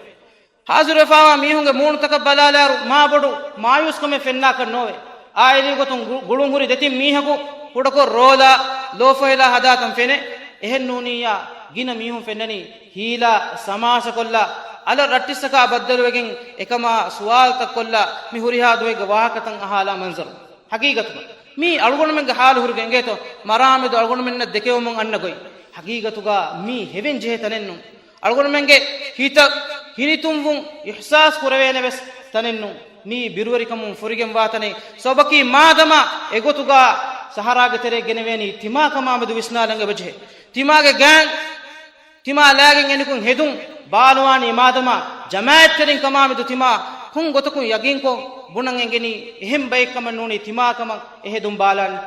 ހާޒިރުވެފާވާ މީހުންގެ މޫނުތަކަށް ބަލާލާއިރު މާބޮޑު މާޔޫސްކަމެއް ފެންނާކަށް ނޯވޭ. އާއިލީ ގޮތުން ގު-، ގުޅުންހުރި ދެތިން މީހަކު ކުޑަކޮށް ރޯލާ، ލޯފޮހެލާ ހަދާތަން ފެނޭ. އެހެން ނޫނިއްޔާ ގިނަ މީހުން ފެންނަނީ ހީލާ ސަމާސަކޮށްލާ، އަލަށް ރައްޓިއްސަކާ ބައްދަލުވެގެން އެކަމާ ސުވާލުތައް ކޮށްލާ، މި ހުރިހާ ދުވެއްގެ ވާހަކަތައް އަހާލާ މަންޒަރު. ޙަޤީޤަތުގަ މީ އަޅުގަނޑުމެންގެ ޙާލު ހުރިގެން އެނގޭތޯ؟ މަރާމެދު އަޅުގަނޑުމެންނަށް ދެކެވުމުން އަންނަ ގޮތް. ޙަޤީޤަތުގަ މީ ހެވެން ޖެހޭ ތަނެއް ނޫން. އަޅުގަނޑުމެންގެ ހިތަށް ހިނިތުންވުން އިޙްސާސް ކުރެވޭނެ ވެސް ތަނެއް ނޫން. މީ ބިރުވެރިކަމުން ފުރިގެންވާ ތަނެއް. ސަބަބަކީ މާދަމާ އެގޮތުގަ ސަހަރާގެ ތެރޭ ގެނެވޭނީ ތިމާ ކަމާމެދު ވިސްނާލަން އެބަޖެހޭ. ތިމާގެ ގާން، ތިމާ ލާގެން އެނިކުން ހެދުން ބާލުވާނީ މާދަމާ ޖަމާޢަތްތެރިން ކަމާމެދު ތިމާ ކޮން ގޮތަކުން ޔަގީންކޮށް ބުނަން އެނގެނީ އެހެން ބައެއް ކަމަށް ނޫނީ ތިމާ ކަމަށް އެ ހެދުން ބާލާނީ.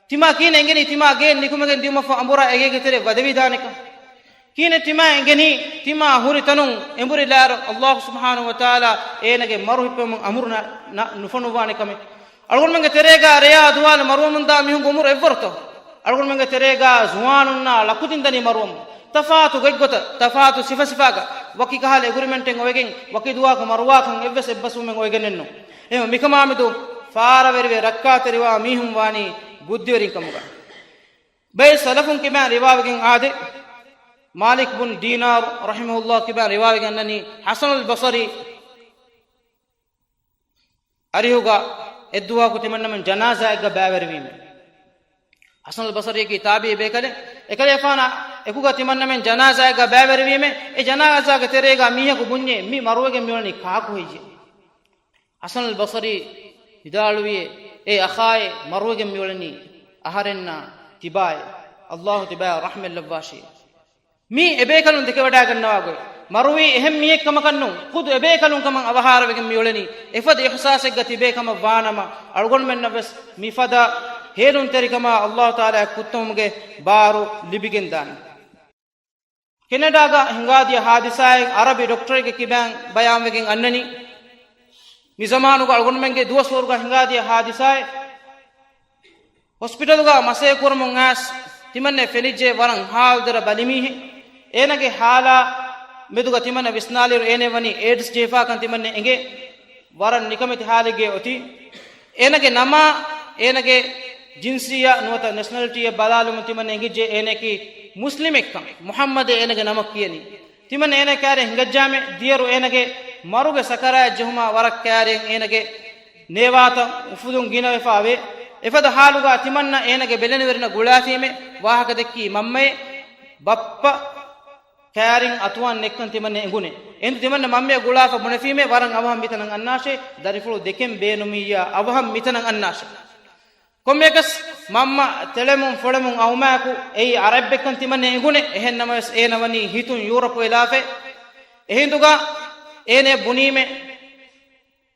ތިމާ ކިހިނެއް އެނގެނީ ތިމާ ގެއިން ނިކުމެގެން ދިޔުމަށްފަހު އަނބުރާ އެގޭގެ ތެރޭ ވަދެވިދާނެކަން؟ ކިހިނެއް ތިމާ އެނގެނީ ތިމާ ހުރި ތަނުން އެނބުރިލާއިރު ﷲ ސުބްޙާނަހޫ ވަތަޢާލާ އޭނަގެ މަރު ހިއްޕެވުމުން އަމުރު ނަ-، ނަ-، ނުފޮނުއްވާނެ ކަމެއް؟ އަޅުގަނޑުމެންގެ ތެރޭގާ ރެޔާ ދުވާލު މަރުވަމުންދާ މީހުންގެ އުމުރު އެއްވަރުތޯ؟ އަޅުގަނޑުމެންގެ ތެރޭގާ ޒުވާނުންނާ ޅަކުދިން ދަނީ މަރުވަމުން. ތަފާތު ގޮތްގޮތަށް، ތަފާތު ސިފަސިފާގަ ވަކި ކަހަލަ އެގްރިމެންޓެއް އޮވެގެން، ވަކި ދުވަހަކު މަރުވާކަން އެއްވެސް އެއްބަސްވުމެއް އޮވެގެނެއްނު. އެހެން މިކަމާމެދު ފާރަވެރިވެ ރައްކާތެރިވާ މީހުން ވާނީ ބުއްދިވެރިން ކަމުގަ. ބައެއް ސަލަފުން ކިބައިން ރިވާވެގެން އާދެ، މާލިކް ބުން ދީނާރު ރަޙިމަހުﷲ ކިބައިން ރިވާވެގެން އަންނަނީ، ޙަސަނުލް ބަޞަރީ އަރިހުގަ އެއްދުވަހަކު ތިމަންނަމެން ޖަނާޒާއެއްގަ ބައިވެރިވީމެ. ޙަސަނުލް ބަޞަރީގެ ތާބިޢީ ބޭކަލެއް، އެކަލޭފާނާ އެކުގަ ތިމަންނަމެން ޖަނާޒާއެއްގަ ބައިވެރިވީމެ. އެ ޖަނާޒާގެ ތެރޭގަ މީހަކު ބުންޏޭ، މި މަރުވެގެން މިއުޅެނީ ކާކު ހެއްޔޭ؟ ޙަސަނުލް ބަޞަރީ ވިދާޅުވިއޭ، އޭ އަޚާއޭ، މަރުވެގެން މިއުޅެނީ އަހަރެންނާ ތިބާއޭ، ﷲ ތިބާއަށް ރަޙްމަތް ލައްވާށި. މީ އެބޭކަލުން ދެކެވަޑައިގަންނަވާ ގޮތް. މަރުވީ އެހެން މީހެއް ކަމަކަށްނޫން، ޚުދު އެބޭކަލުން ކަމަށް އަވަހާރަވެގެން މިއުޅެނީ. އެފަދަ އިޙްސާސެއްގަ ތިބޭ ކަމަށް ވާނަމަ، އަޅުގަނޑުމެންނަށްވެސް މިފަދަ ހޭލުންތެރިކަމާ ﷲ ތަޢާލާ ކުއްތަމުގެ ބާރު ލިބިގެންދާނެ. ކެނެޑާގަ ހިނގާދިޔަ ހާދިސާއެއް އަރަބި ޑޮކްޓަރެއްގެ ކިބައިން ބަޔާންވެގެން އަންނަނީ. މި ޒަމާނުގަ އަޅުގަނޑުމެންގެ ދުވަސްވަރުގަ ހިނގާދިޔަ ހާދިސާއެއް. ހޮސްޕިޓަލުގަ މަސައްކަތް ކުރަމުން އައިސް ތިމަންނަ ފެނިއްޖެ ވަރަށް ހާލު ދަރަ ބަލި މީހެއް. އޭނަގެ ހާލާ މެދުގަ ތިމަންނަ ވިސްނާލިއިރު އޭނަ ވަނީ އޭޑްސް ޖެހިފާކަން ތިމަންނަ އެނގޭ. ވަރަށް ނިކަމެތި ހާލެއްގައި އޮތީ. އޭނަގެ ނަމާ، އޭނަގެ ޖިންސިއްޔަ ނުވަތަ ނެޝަނަލިޓީއެއް ބަލާލުމުން ތިމަންނަ އެނގިއްޖެ އޭނައަކީ މުސްލިމެއްކަން. މުޙައްމަދޭ އޭނަގެ ނަމަށް ކިޔަނީ. ތިމަންނަ އޭނަ ކައިރިއަށް ހިނގައްޖާމެ، ދިޔައިރު އޭނަގެ މަރުގެ ސަކަރާތް ޖެހުމާ ވަރަށް ކައިރިއަށް އޭނަގެ ނޭވާތައް އުފުލުން ގިނަވެފާވޭ. އެފަދަ ހާލުގަ ތިމަންނަ އޭނަގެ ބެލެނިވެރިންނަށް ގުޅާފީމެ، ވާހަކަ ދެއްކީ މަންމައޭ، ބައްޕަ ކައިރިން އަތުވާން ނެއްކަން ތިމަންނަ އެނގުނެ. އެހިނދު ތިމަންނަ މަންމަޔަށް ގުޅާފަ ބުނެފީމެ، ވަރަށް އަވަހަށް މިތަނަށް އަންނާށޭ، ދަރިފުޅު ދެކެން ބޭނުމިއްޔާ އަވަހަށް މިތަނަށް އަންނާށޭ. ކޮންމެއަކަސް މަންމަ ތެޅެމުން ފޮޅެމުން އައުމާއެކު އެއީ އަރައްބެއްކަން ތިމަންނަ އެނގުނެ. އެހެން ނަމަވެސް އޭނަ ވަނީ ހިތުން ޔޫރަޕު ވެލާފައި. އެހިނދުގަ އޭނަ ބުނީމެ،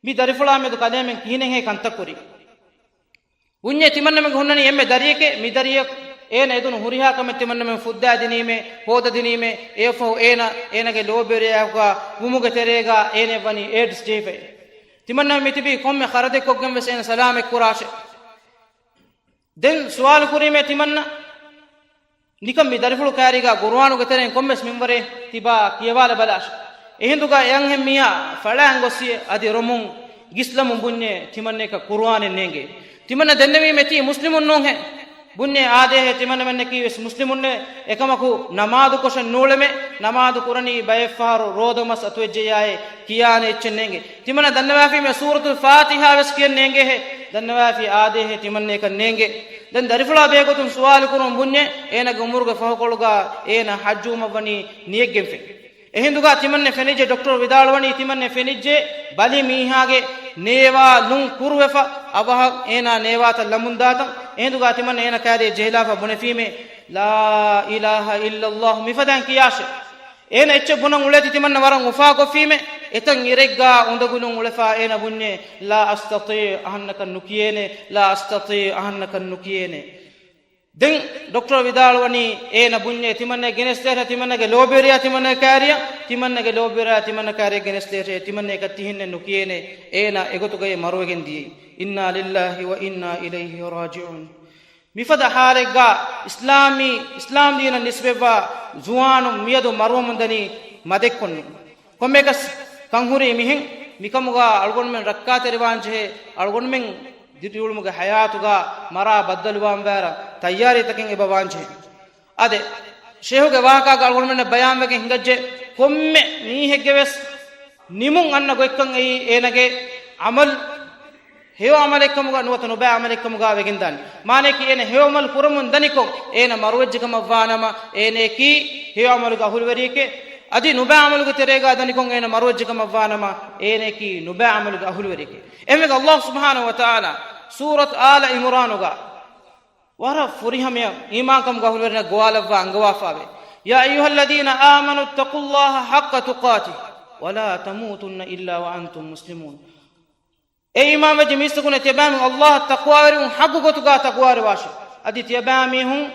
މި ދަރިފުޅާ މެދު ކަލޭމެން ކިހިނެއްހޭ ކަންތައް ކުރީ؟ ބުންޏޭ ތިމަންނަމެން ހުންނަނީ އެންމެ ދަރިއެކޭ. މި ދަރިއަކު އޭނަ އެދުނު ހުރިހާ ކަމެއް ތިމަންނަމެން ފުއްދާދިނީމޭ، ހޯދަދިނީމޭ. އެއަށްފަހު އޭނަ އޭނަގެ ލޯބިވެރިޔާއެކުގަ ވުމުގެ ތެރޭގަ އޭނަ ވަނީ އޭޑްސް ޖެހިފައި. ތިމަންނަ މިތިބީ ކޮންމެ ޚަރަދެއްކޮށްގެން ވެސް އޭނަ ސަލާމަތް ކުރާށޭ. ދެން ސުވާލު ކުރީމޭ ތިމަންނަ، ނިކަން މި ދަރިފުޅު ކައިރީގަ ޤުރުއާނުގެ ތެރެއިން ކޮންމެސް މިންވަރެއް ތިބާ ކިޔަވާލަބަލާށޭ. އެހިނދުގަ އެ އަންހެން މީހާ ފަޅާން ގޮއްސި އަދި ރޮމުން ގިސްލަމުން ބުންޏޭ ތިމަންނައަކަށް ޤުރުއާނެއް ނޭނގޭ. ތިމަންނަ ދެންނެވީމޭ ތީ މުސްލިމުން ނޫންހޭ. ބުންޏޭ އާދޭހޭ ތިމަންނަމެންނަކީ ވެސް މުސްލިމުންނޭ. އެކަމަކު ނަމާދު ކޮށެއް ނޫޅެމޭ. ނަމާދު ކުރަނީ ބައެއްފަހަރު ރޯދަ މަސް އަތުވެއްޖެޔާއޭ ކިޔާނެ އެއްޗެއް ނޭނގޭ. ތިމަންނަ ދަންނަވާފީމޭ ސޫރަތުލް ފާތިޙާ ވެސް ކިޔަން ނޭނގޭހޭ. ދަންނަވާފީ އާދޭހޭ ތިމަންނައަކަށް ނޭނގޭ. ދެން ދަރިފުޅާ ބެހޭގޮތުން ސުވާލު ކުރުން ބުންޏޭ، އޭނަގެ އުމުރުގެ ފަހުކޮޅުގަ އޭނަ ޙައްޖުވުމަށްވަނީ ނިޔަތްގެންފަ. އެހިނދުގަ ތިމަންނަ ފެނިއްޖެ، ޑޮކްޓަރު ވިދާޅުވަނީ ތިމަންނަ ފެނިއްޖެ ބަލި މީހާގެ ނޭވާ ލުން ކުރުވެފަ، އަވަހަށް އޭނާ ނޭވާތައް ލަމުންދާތަން. އެހިނދުގަ ތިމަންނަ އޭނަ ކައިރިއަށް ޖެހިލާފަ ބުނެފީމޭ، لا إله إلا الله މިފަދައިން ކިޔާށޭ. އޭނަ އެއްޗެއް ބުނަން އުޅޭތީ ތިމަންނަ ވަރަށް އުފާކޮށްފީމޭ، އެތަން އިރެއްގަ އުނދަގުލުން އުޅެފަ އޭނަ ބުންޏޭ، لا أستطيع އަހަންނަކަށް ނުކިޔޭނެ، لا أستطيع އަހަންނަކަށް ނުކިޔޭނެ. ދެން ޑޮކްޓަރު ވިދާޅުވަނީ، އޭނަ ބުންޏޭ ތިމަންނަ ގެނެސްދޭށޭ، ތިމަންނަގެ ލޯބިވެރިޔާ ތިމަންނަ ކައިރިއަށް، ތިމަންނަގެ ލޯބިވެރިޔާ ތިމަންނަ ކައިރިއަށް ގެނެސްދޭށޭ، ތިމަންނައަކަށް ތިހެންނެއް ނުކިޔޭނެ، އޭނަ އެގޮތުގައި މަރުވެގެން ދިޔައީ. إنا لله وإنا إليه راجعون. މިފަދަ ހާލެއްގަ އިސްލާމީ، އިސްލާމް ދީނަށް ނިސްބަތްވާ ޒުވާނުން މިއަދު މަރުވަމުންދަނީ މަދެއްކޮށްނު. ކޮންމެއަކަސް ކަންހުރީ މިހެން، މިކަމުގަ އަޅުގަނޑުމެން ރައްކާތެރިވާންޖެހޭ، އަޅުގަނޑުމެން ދިރިއުޅުމުގެ ޙަޔާތުގަ މަރާ ބައްދަލުވާންވާ ތައްޔާރީތަކެއް އެބަވާންޖެހޭ. އާދެ، ޝޭހުގެ ވާހަކާގަ އަޅުގަނޑުމެންނަށް ބަޔާންވެގެން ހިނގައްޖެ، ކޮންމެ މީހެއްގެ ވެސް ނިމުން އަންނަ ގޮތްކަން އެއީ އޭނަގެ ޢަމަލު ހެޔޮ ޢަމަލެއްކަމުގަ ނުވަތަ ނުބައި ޢަމަލެއްކަމުގަ ވެގެންދާނެ. މާނައަކީ އޭނަ ހެޔޮ ޢަމަލު ކުރަމުން ދަނިކޮށް އޭނަ މަރުވެއްޖެކަމަށްވާނަމަ އޭނައަކީ ހެޔޮ ޢަމަލުގެ އަހުލުވެރިއެކޭ. އަދި ނުބައި ޢަމަލުގެ ތެރޭގަ ދަނިކޮށް އޭނަ މަރުވެއްޖެކަމަށްވާނަމަ އޭނައަކީ ނުބައި ޢަމަލުގެ އަހުލުވެރިއެކޭ. އެހެންވެގެން ﷲ ސުބްޙާނަހޫ ވަތަޢާލާ ސޫރަތު އާލަ ޢިމްރާނުގަ ވަރަށް ފުރިހަމަޔަށް އީމާންކަމުގެ އަހުލުވެރިންނަށް ގޮވާލައްވާ އަންގަވާފައިވޭ. يا أيها الذين آمنوا اتقوا الله حق تقاته ولا تموتن إلا وأنتم مسلمون. އޭ އީމާންވެއްޖެ މީސްތަކުންނޭ، ތިޔަބައިމީހުން ﷲ އަށް ތަޤްވާވެރިވުން ޙައްޤު ގޮތުގަ ތަޤްވާވެރިވާށޭ. އަދި ތިޔަބައިމީހުން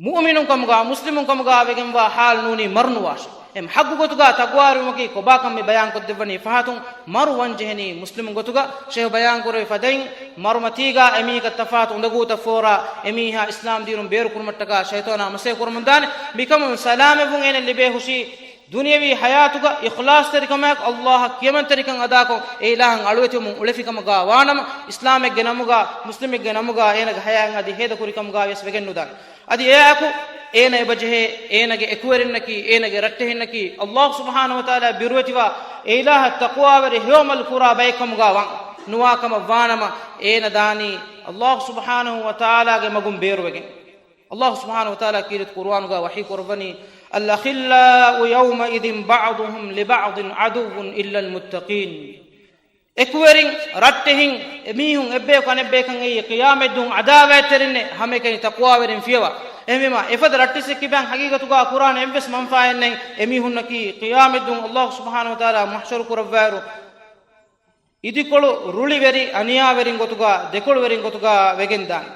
މުއުމިނުން ކަމުގަ، މުސްލިމުން ކަމުގަ ވެގެންވާ ޙާލު ނޫނީ މަރުނުވާށޭ. އެ ޙައްޤު ގޮތުގަ ތަޤްވާވެރިވުމަކީ ކޮބާކަން މި ބަޔާންކޮށްދެއްވަނީ ފަހަތުން މަރު ވަންޖެހެނީ މުސްލިމު ގޮތުގަ ޝޭޚް ބަޔާންކުރެއްވި ފަދައިން މަރުމަތީގަ އެމީހަކަށް ތަފާތު އުނދަގޫތައް ފޯރާ އެމީހާ އިސްލާމް ދީނުން ބޭރުކުރުމަށްޓަކާ ޝައިޠާނާ މަސައްކަތް ކުރަމުންދާނެ. މިކަމުން ސަލާމަތްވުން އޭނަ ލިބޭ ހުށީ ދުނިޔަވީ ޙަޔާތުގަ އިޚްލާޞްތެރިކަމާއެކު ﷲ އަށް ކިޔަމަންތެރިކަން އަދާކޮށް އެ އިލާހަށް އަޅުވެތިވުމުން އުޅެފިކަމުގަ ވާނަމަ، އިސްލާމެއްގެ ނަމުގަ، މުސްލިމެއްގެ ނަމުގަ އޭނަގެ ޙަޔާތް އަދި ހޭދަކުރިކަމުގަ ވިޔަސް ވެގެންނުދާނެ. އަދި އެއާއެކު އޭނަ އެބަޖެހޭ، އޭނަގެ އެކުވެރިންނަކީ، އޭނަގެ ރައްޓެހިންނަކީ، ﷲ ސުބްޙާނަހޫ ވަތަޢާލާ ބިރުވެތިވާ އެ އިލާހަށް ތަޤްވާވެރި ހެޔޮއަމަލު ކުރާ ބައެއްކަމުގަ ވާން ނުވާކަމަށް ވާނަމަ، އޭނަ ދާނީ ﷲ ސުބްޙާނަހޫ ވަތަޢާލާގެ މަގުން ބޭރުވެގެން. ﷲ ސުބްޙާނަހޫ ވަތަޢާލާ ކީރިތި ޤުރުއާނުގަ ވަޙީ ކުރައްވަނީ، الأخلاء يومئذ بعضهم لبعض عدو إلا المتقين. އެކުވެރިން، ރައްޓެހިން، އެމީހުން އެއްބަޔަކު އަނެއްބަޔަކަށް އެއީ ޤިޔާމަތްދުވަހު ޢަދާވާތްތެރިންނޭ، ހަމައެކަނި ތަޤްވާވެރިން ފިޔަވާ. އެހެންވީމަ، އެފަދަ ރައްޓެއްސެއް ކިބައިން ޙަޤީޤަތުގަ ކުރާނެ އެއްވެސް މަންފާއެއް ނެތް. އެމީހުންނަކީ ޤިޔާމަތްދުވަހު ﷲ ސުބްޙާނަހޫ ވަތަޢާލާ މަޙްޝަރު ކުރައްވާއިރު، އިދިކޮޅު ރުޅިވެރި އަނިޔާވެރިން ގޮތުގަ، ދެކޮޅުވެރިން ގޮތުގަ ވެގެންދާނެ.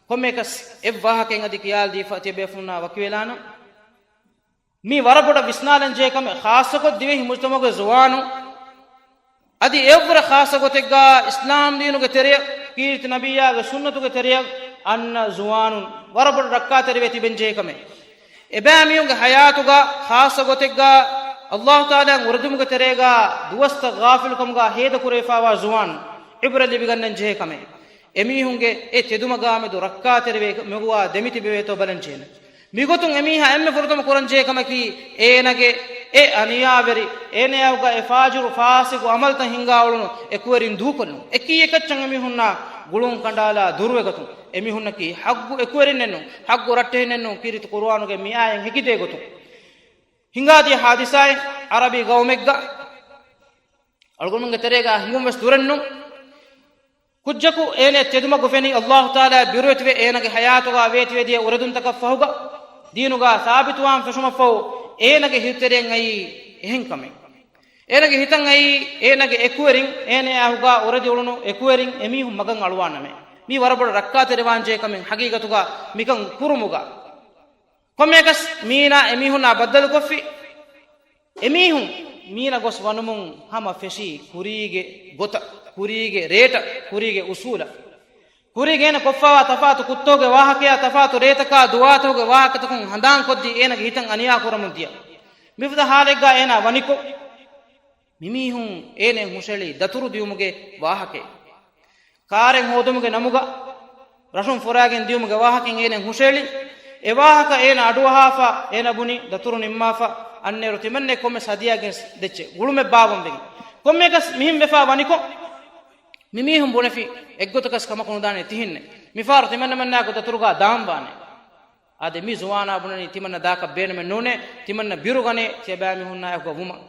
ކޮންމެއަކަސް އެއްވާހަކައެއް އަދި ކިޔާލަދީފަ ތިޔަބޭފުޅުންނާ ވަކިވެލާނަން. މީ ވަރަށް ބޮޑަށް ވިސްނާލަން ޖެހޭ ކަމެއް، ޚާއްޞަކޮށް ދިވެހި މުޖްތަމަޢުގެ ޒުވާނުން އަދި އެއަށްވުރެ ޚާއްޞަ ގޮތެއްގަ އިސްލާމް ދީނުގެ ތެރެއަށް، ކީރިތި ނަބިއްޔާގެ ސުންނަތުގެ ތެރެއަށް އަންނަ ޒުވާނުން ވަރަށް ބޮޑަށް ރައްކާތެރިވެ ތިބެން ޖެހޭ ކަމެއް. އެބައިމީހުންގެ ޙަޔާތުގަ ޚާއްޞަ ގޮތެއްގަ ﷲ ތަޢާލާއަށް އުރެދުމުގެ ތެރޭގަ ދުވަސްތައް ޣާފިލުކަމުގަ ހޭދަކުރެވިފައިވާ ޒުވާނުން ޢިބްރަތް ލިބިގަންނަން ޖެހޭ ކަމެއް. އެމީހުންގެ އެ ތެދުމަގާމެދު ރައްކާތެރިވެ މެގުވާ ދެމިތިބެވޭތޯ ބަލަން ޖެހޭނެ. މިގޮތުން އެމީހާ އެންމެ ފުރަތަމަ ކުރަންޖެހޭ ކަމަކީ، އޭނަގެ އެ އަނިޔާވެރި، އޭނަޔާގަ އެ ފާޖިރު ފާސިގު ޢަމަލުތައް ހިންގާ އުޅުނު އެކުވެރިން ދޫކޮށްލުން. އެކީ އެކައްޗަށް އެމީހުންނާ ގުޅުން ކަނޑާލާ ދުރުވެގަތުން. އެމީހުންނަކީ ޙައްޤު އެކުވެރިންނެއްނޫން، ޙައްޤު ރައްޓެހިންނެއްނޫން. ކީރިތި ޤުރުއާނުގެ މި އާޔަތް ހެކިދޭ ގޮތުން ހިނގާދިޔަ ޙާދިސާއެއް. ޢަރަބި ގައުމެއްގަ އަޅުގަނޑުމެންގެ ތެރޭގަ ހިނގުން ވެސް ދުރެއްނު. ކުއްޖަކު އޭނަ ތެދުމަގު ފެނި ﷲ ތަޢާލާ ބިރުވެތިވެ އޭނަގެ ޙަޔާތުގަ ވޭތިވެދިޔަ އުރެދުންތަކަށް ފަހުގަ، ދީނުގަ ސާބިތުވާން ފެށުމަށްފަހު، އޭނަގެ ހިތުތެރެއަށް އައީ އެހެން ކަމެއް. އޭނަގެ ހިތަށް އައީ އޭނަގެ އެކުވެރިން އޭނަޔާ ހުގަ އުރެދި އުޅުނު އެކުވެރިން އެމީހުން މަގަށް އަޅުވާނަމޭ. މީ ވަރަށް ބޮޑަށް ރައްކާތެރިވާންޖެހޭ ކަމެއް ޙަޤީޤަތުގަ މިކަން ކުރުމުގަ. ކޮންމެއަކަސް މީނާ އެމީހުންނާ ބައްދަލުކޮށްފި. އެމީހުން މީނަ ގޮސް ވަނުމުން ހަމަ ފެށީ ކުރީގެ ގޮތަށް، ކުރީގެ ރޭޓަށް، ކުރީގެ އުސޫލަށް. ކުރީގެ އޭނަ ކޮށްފައިވާ ތަފާތު ކުށްތަކުގެ ވާހަކަޔާ ތަފާތު ރޭތަކާ ދުވާތަކުގެ ވާހަކަތަކުން ހަނދާންކޮށްދީ އޭނަގެ ހިތަށް އަނިޔާ ކުރަމުން ދިޔަ. މިފަދަ ހާލެއްގަ އޭނާ ވަނިކޮށް، މިމީހުން އޭނައަށް ހުށައެޅީ ދަތުރު ދިޔުމުގެ ވާހަކައެއް. ކާރެއް ހޯދުމުގެ ނަމުގަ ރަށުން ފުރާގެން ދިޔުމުގެ ވާހަކައެއް އޭނައަށް ހުށައެޅި. އެ ވާހަކަ އޭނަ އަޑުއަހާފަ، އޭނަ ބުނި، ދަތުރު ނިންމާފަ، އަންނައިރު ތިމަންނަ ކޮންމެސް ހަދިޔާއެއް ދެއްޗެ ގުޅުމެއް ބާވަން ވެގެން. ކޮންމެއަކަސް މިހެން ވެފަ ވަނިކޮށް، މިމީހުން ބުނެފި، އެއްގޮތަކަސް ކަމަކު ނުދާނެ ތިހެންނެއް. މިފަހަރު ތިމަންނަމެންނާއެކު ދަތުރުގަ ދާންވާނެ. އާދެ، މި ޒުވާނާ ބުނަނީ ތިމަންނަ ދާކަށް ބޭނުމެއް ނޫނޭ، ތިމަންނަ ބިރުގަނޭ ތިޔަބައިމީހުންނާއެކު ވުމަށް.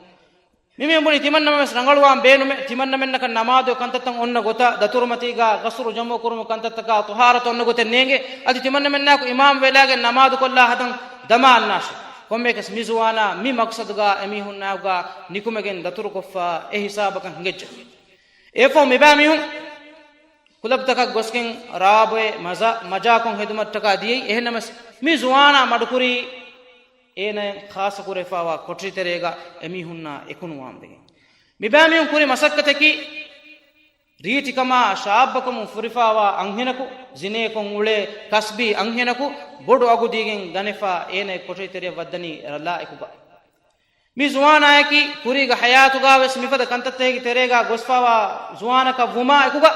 މިމީހުން ބުނި ތިމަންނަމެން ވެސް ރަނގަޅުވާން ބޭނުމޭ، ތިމަންނަމެންނަކަށް ނަމާދު ކަންތައްތައް އޮންނަ ގޮތަށް، ދަތުރުމަތީގަ ގަސްލު ޖަމްޢު ކުރުމު ކަންތައްތަކާ ޠަހާރަތު އޮންނަ ގޮތެއް ނޭނގޭ. އަދި ތިމަންނަމެންނާއެކު އިމާމް ވެލާގެން ނަމާދު ކޮށްލާ ހަދަން ދަމާ އަންނާށޭ. ކޮންމެއަކަސް މި ޒުވާނާ މި މަޤްޞަދުގަ އެމީހުންނާއެކުގަ ނިކުމެގެން ދަތުރުކޮށްފަ އެ ހިސާބަކަށް ހިނގައްޖެ. އެއަށްފަހު މިބައިމީހުން ކުލަބްތަކަށް ގޮސްގެން ރާބޮއެ މަޒާ، މަޖާކޮށް ހެދުމަށްޓަކާ ދިޔައީ. އެހެންނަމަވެސް މި ޒުވާނާ މަޑުކުރީ އޭނައަށް ޚާއްޞަކުރެވިފައިވާ ކޮޓަރިތެރޭގަ އެމީހުންނާ އެކުނުވާން ވެގެން. މިބައިމީހުން ކުރި މަސައްކަތަކީ ރީތިކަމާ ޝާއްބަކަމުން ފުރިފައިވާ އަންހެނަކު، ޒިނޭކޮށް އުޅޭ ކަސްބީ އަންހެނަކު ބޮޑު އަގު ދީގެން ގަނެފަ އޭނައެއް ކޮޓަރިތެރެއަށް ވައްދަނީ ރަލާއެކުގަ. މި ޒުވާނާއަކީ ކުރީގެ ޙަޔާތުގަވެސް މިފަދަ ކަންތައްތަކެއްގެ ތެރޭގަ ގޮސްފައިވާ ޒުވާނަކަށް ވުމާ އެކުގަ،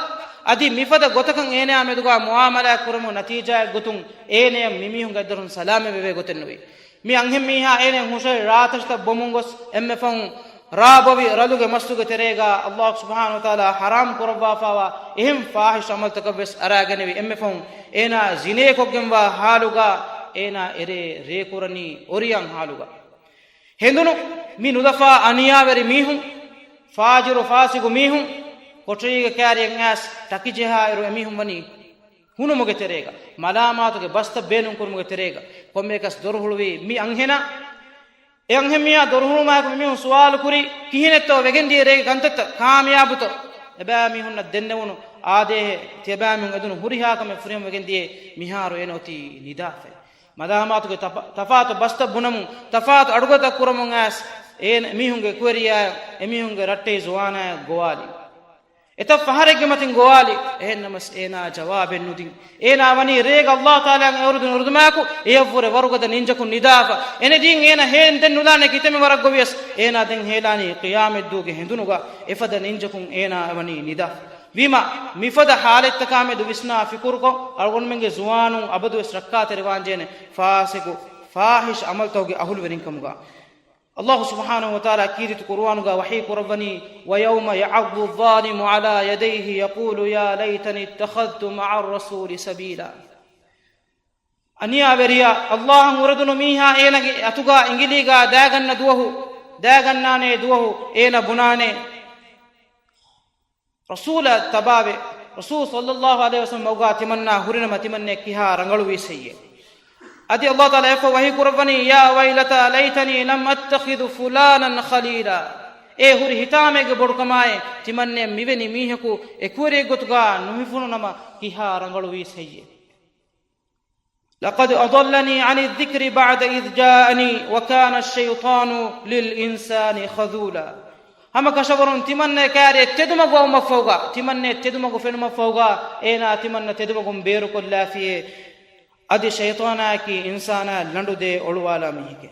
އަދި މިފަދަ ގޮތަކަށް އޭނަޔާ މެދުގަ މުޢާމަލާތް ކުރަމުން ނަތީޖާއެއް ގޮތުން އޭނަޔަށް މިމީހުންގެ އަތްދަށުން ސަލާމަތް ވެވޭ ގޮތެއް ނުވޭ. މި އަންހެން މީހާ އޭނައަށް ހުށައެޅި ރާތަށިތައް ބޮމުން ގޮސް އެންމެ ފަހުން ރާ ބޮވި ރަލުގެ މަސްތުގެ ތެރޭގަ ﷲ ސުބްޙާނަހޫ ވަތަޢާލާ ޙަރާމް ކުރައްވާފައިވާ އެހެން ފާޙިޝް ޢަމަލުތަކަށް ވެސް އަރާގެނެވި. އެންމެ ފަހުން އޭނާ ޒިނޭކޮށްގެންވާ ޙާލުގަ އޭނާ އެރޭ ރޭކުރަނީ އޮރިޔާން ޙާލުގަ. ހެނދުނު މި ނުލަފާ އަނިޔާވެރި މީހުން، ފާޖިރު ފާސިގު މީހުން، ކޮޓަރީގެ ކާރިއަށް އައިސް ޓަކި ޖަހާއިރު އެމީހުން ވަނީ ހުނުމުގެ ތެރޭގަ، މަލާމާތުގެ ބަސްތައް ބޭނުންކުރުމުގެ ތެރޭގަ. ކޮންމެއަކަސް ދޮރު ހުޅުވީ މި އަންހެނާ. އެ އަންހެންމީހާ ދޮރު ހުޅުވުމާއެކު މިމީހުން ސުވާލު ކުރީ، ކިހިނެއްތޯ ވެގެންދިޔަ ރޭގެ ކަންތައްތައް؟ ކާމިޔާބުތޯ؟ އެބައިމީހުންނަށް ދެންނެވުނު އާދޭހޭ، ތިޔަބައިމީހުން އެދުނު ހުރިހާ ކަމެއް ފުރިހަމަ ވެގެންދިޔައީ. މިހާރު އޭނަ އޮތީ ނިދާފައި. މަލާމާތުގެ ތަފާ-، ތަފާތު ބަސްތައް ބުނަމުން، ތަފާތު އަޑުގަދަ ކުރަމުން އައިސް، އޭނަ މީހުންގެ އެކުވެރިޔާ އެމީހުންގެ ރައްޓެހި ޒުވާނާއަށް ގޮވާލި. އެތައް ފަހަރެއްގެ މަތިން ގޮވާލި. އެހެންނަމަސް އޭނާ ޖަވާބެއް ނުދިން. އޭނާ ވަނީ ރޭގަ އައްލާހު ތަޢާލާގެ އެވަރުދުން އުރުދުމާކު އެޔަށްވުރެ ވަރުގަދަ ނިންޖަކުން ނިދާފަ. އެނެދީން އޭނަ ހޭން ދެން ނުލާނެ ކިތަންމެ ވަރަށް ގޮވިޔަސް، އޭނާ ދެން ހޭލާނީ ޤިޔާމަތްދުވަހުގެ ހެނދުނުގަ. އެފަދަ ނިންޖަކުން އޭނާ ވަނީ ނިދާފަ. ވީމާ، މިފަދަ ޙާލަތްތަކާމެދު ވިސްނާ ފިކުރުކޮށް، އަޅުގަނޑުމެންގެ ޒުވާނުން އަބަދުވެސް ރައްކާތެރިވާންޖޭނެ ފާސިޤު، ފާޙިޝް ޢަމަލުތަކުގެ އަހުލުވެރިންކަމުގަ. އައްލާހު ސުބްޙާނަހު ވަތަޢާލާ ކީރިތި ޤުރުއާނުގަ ވަޙީ ކުރައްވަނީ، وَيَوْمَ يَعَضُّ الظَّالِمُ عَلَىٰ يَدَيْهِ يَقُولُ يَا لَيْتَنِي اتَّخَذْتُ مَعَ الرَّسُولِ سَبِيلًا. އަނިޔާވެރިޔާ، އައްލާހަށް އުރެދުނު މީހާ އޭނަގެ އަތުގަ އިނގިލީގަ ދާގަންނަ ދުވަހު، ދާގަންނާނޭ ދުވަހު އޭނަ ބުނާނެ، ރަސޫލަށް ތަބާވެ، ރަސޫލު ޞައްލައްލާހު ޢަލައިހި ވަސައްލަމް މަގުގަ ތިމަންނާ ހުރިނަމަ ތިމަންނެ ކިހާ ރަނގަޅުވީސް ހެއްޔޭ؟ އަދި އައްލާހު ތަޢާލާ އެއަށްފަހު ވަޙީ ކުރައްވަނީ، يَا وَيْلَتَىٰ لَيْتَنِي لَمْ أَتَّخِذْ فُلَانًا خَلِيلًا. އޭ ހުރި ހިތާމައެއްގެ ބޮޑުކަމާއޭ، ތިމަންނެ މިވެނި މީހަކު އެކުވެރިއެއްގެ ގޮތުގަ ނުހިފުނުނަމަ ކިހާ ރަނގަޅުވީސް ހެއްޔޭ؟ لَقَدْ أَضَلَّنِي عَنِ الذِّكْرِ بَعْدَ إِذْ جَاءَنِي وَكَانَ الشَّيْطَانُ لِلْإِنسَانِ خَذُولًا. ހަމަކަށަވަރުން ތިމަންނަ ކާރިއަށް ތެދުމަގު އައުމަށްފަހުގަ، ތިމަންނަ ތެދުމަގު ފެނުމަށްފަހުގަ، އޭނާ ތިމަންނަ ތެދުމަގުން ބޭރުކޮށްލާފިޔޭ. އަދި ޝައިޠާނާއަކީ އިންސާނާ ލަނޑުދޭ އޮޅުވާލާ މީހެކޭ.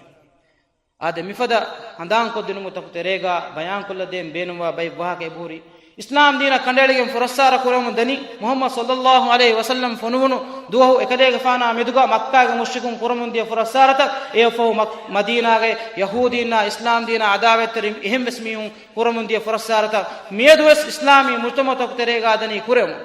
އާދެ، މިފަދަ ހަނދާންކޮށްދިނުމުތަކު ތެރޭގަ ބަޔާންކޮށްލަދޭން ބޭނުންވާ ބައެއް ވާހަކަ އެބަހުރި. އިސްލާމް ދީނަށް ކަނޑައެޅިގެން ފުރައްސާރަ ކުރަމުން ދަނީ، މުޙައްމަދު ޞައްލައްލާހު ޢަލައިހި ވަސައްލަމް ފޮނުވުނު ދުވަހު އެކަލޭގެފާނާ މެދުގަ މައްކާގެ މުޝްރިކުން ކުރަމުން ދިޔަ ފުރައްސާރަތައް، އެއަށްފަހު މަ-، މަދީނާގެ ޔަހޫދީންނާ އިސްލާމް ދީނާ ޢަދާވަތްތެރި އެހެންވެސް މީހުން ކުރަމުން ދިޔަ ފުރައްސާރަތައް، މިއަދުވެސް އިސްލާމީ މުޖްތަމަޢުތަކު ތެރޭގަ ދަނީ ކުރެވުނު.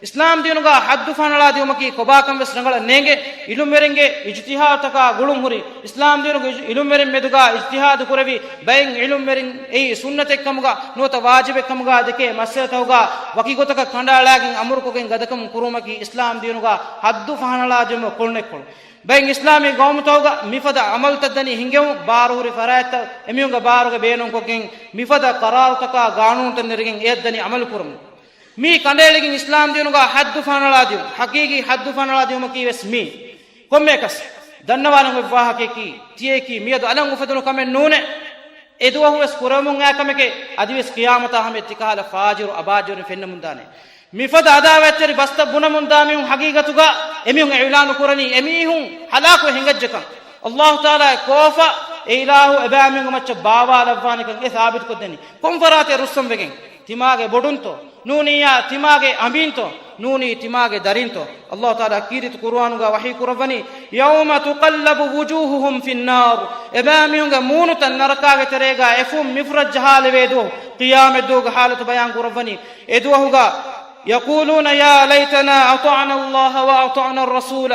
އިސްލާމް ދީނުގަ ޙައްދު ފަހަނަޅާ ދިއުމަކީ ކޮބާކަން ވެސް ރަނގަޅަށް ނޭނގެ. ޢިލުމްވެރިންގެ އިޖްތިހާދުތަކާ ގުޅުންހުރި، އިސްލާމް ދީނުގެ އިޖު-، ޢިލުމްވެރިން މެދުގަ އިޖްތިހާދު ކުރެވި ބައެއް ޢިލުމްވެރިން އެއީ ސުންނަތެއްކަމުގަ ނުވަތަ ވާޖިބެއްކަމުގަ ދެކޭ މައްސަލަތަކުގަ ވަކި ގޮތަކަށް ކަނޑައަޅާގެން އަމުރުކޮށްގެން ގަދަކަމުން ކުރުމަކީ އިސްލާމް ދީނުގަ ޙައްދު ފަހަނަޅާ ދިއުމުގެ ކޮޅުނެއްކޮޅު. ބައެއް އިސްލާމީ ޤައުމުތަކުގަ މިފަދަ ޢަމަލުތައް ދަނީ ހިނގެވުން، ބާރުހުރި ފަރާތްތައް އެމީހުންގެ ބާރުގަ ބޭނުންކޮށްގެން މިފަދަ ޤަރާރުތަކާ ޤާނޫނުތައް ނެރެގެން އެއަށް ދަނީ ޢަމަލު ކުރަމުން. މީ ކަނޑައެޅިގެން އިސްލާމް ދީނުގަ ޙައްދު ފަހަނަޅާ ދިއުން، ޙަޤީޤީ ޙައްދު ފަހަނަޅާ ދިއުމަކީ ވެސް މީ. ކޮންމެއަކަސް ދަންނަވާނެ އޮތް ވާހަކަޔަކީ، ތިޔައަކީ މިއަދު އަލަށް އުފެދުނު ކަމެއް ނޫނޭ. އެ ދުވަހު ވެސް ކުރަމުން އާ ކަމެކޭ، އަދިވެސް ޤިޔާމަތާ ހަމަ އެއްޗިކަހަލަ ފާޖިރު އަބާއްޖަވެރިން ފެންނަމުންދާނެ. މިފަދަ ޢަދާވަތްތެރި ބަސްތައް ބުނަމުންދާ މީހުން ޙަޤީޤަތުގަ އެމީހުން އިޢުލާނު ކުރަނީ އެމީހުން ހަލާކުވެ ހިނގައްޖެކަން. އައްލާހު ތަޢާލާ އެ ކޯފަ އެ އިލާހު އެބައިމީހުންގެ މައްޗަށް ބާވާލައްވާނެކަން އެ ސާބިތުކޮށްދެނީ. ކޮންފަރާތެއް ރުއްސަންވެގެން؟ ތިމާގެ ބޮޑުންތޯ؟ ނޫނިއްޔާ ތިމާގެ އަނބީންތޯ؟ ނޫނީ ތިމާގެ ދަރީންތޯ؟ އައްލާހު ތަޢާލާ ކީރިތި ޤުރުއާނުގަ ވަޙީ ކުރައްވަނީ، يَوْمَ تُقَلَّبُ وُجُوهُهُمْ فِي النَّارِ. އެބައިމީހުންގެ މޫނުތައް ނަރަކާގެ ތެރޭގަ އެފުށް މިފުށަށް ޖަހާލެވޭ ދުވަހު، ޤިޔާމަތްދުވަހުގެ ޙާލަތު ބަޔާން ކުރައްވަނީ. އެ ދުވަހުގަ يَقُولُونَ يَا لَيْتَنَا أَطَعْنَا اللَّهَ وَأَطَعْنَا الرَّسُولَ.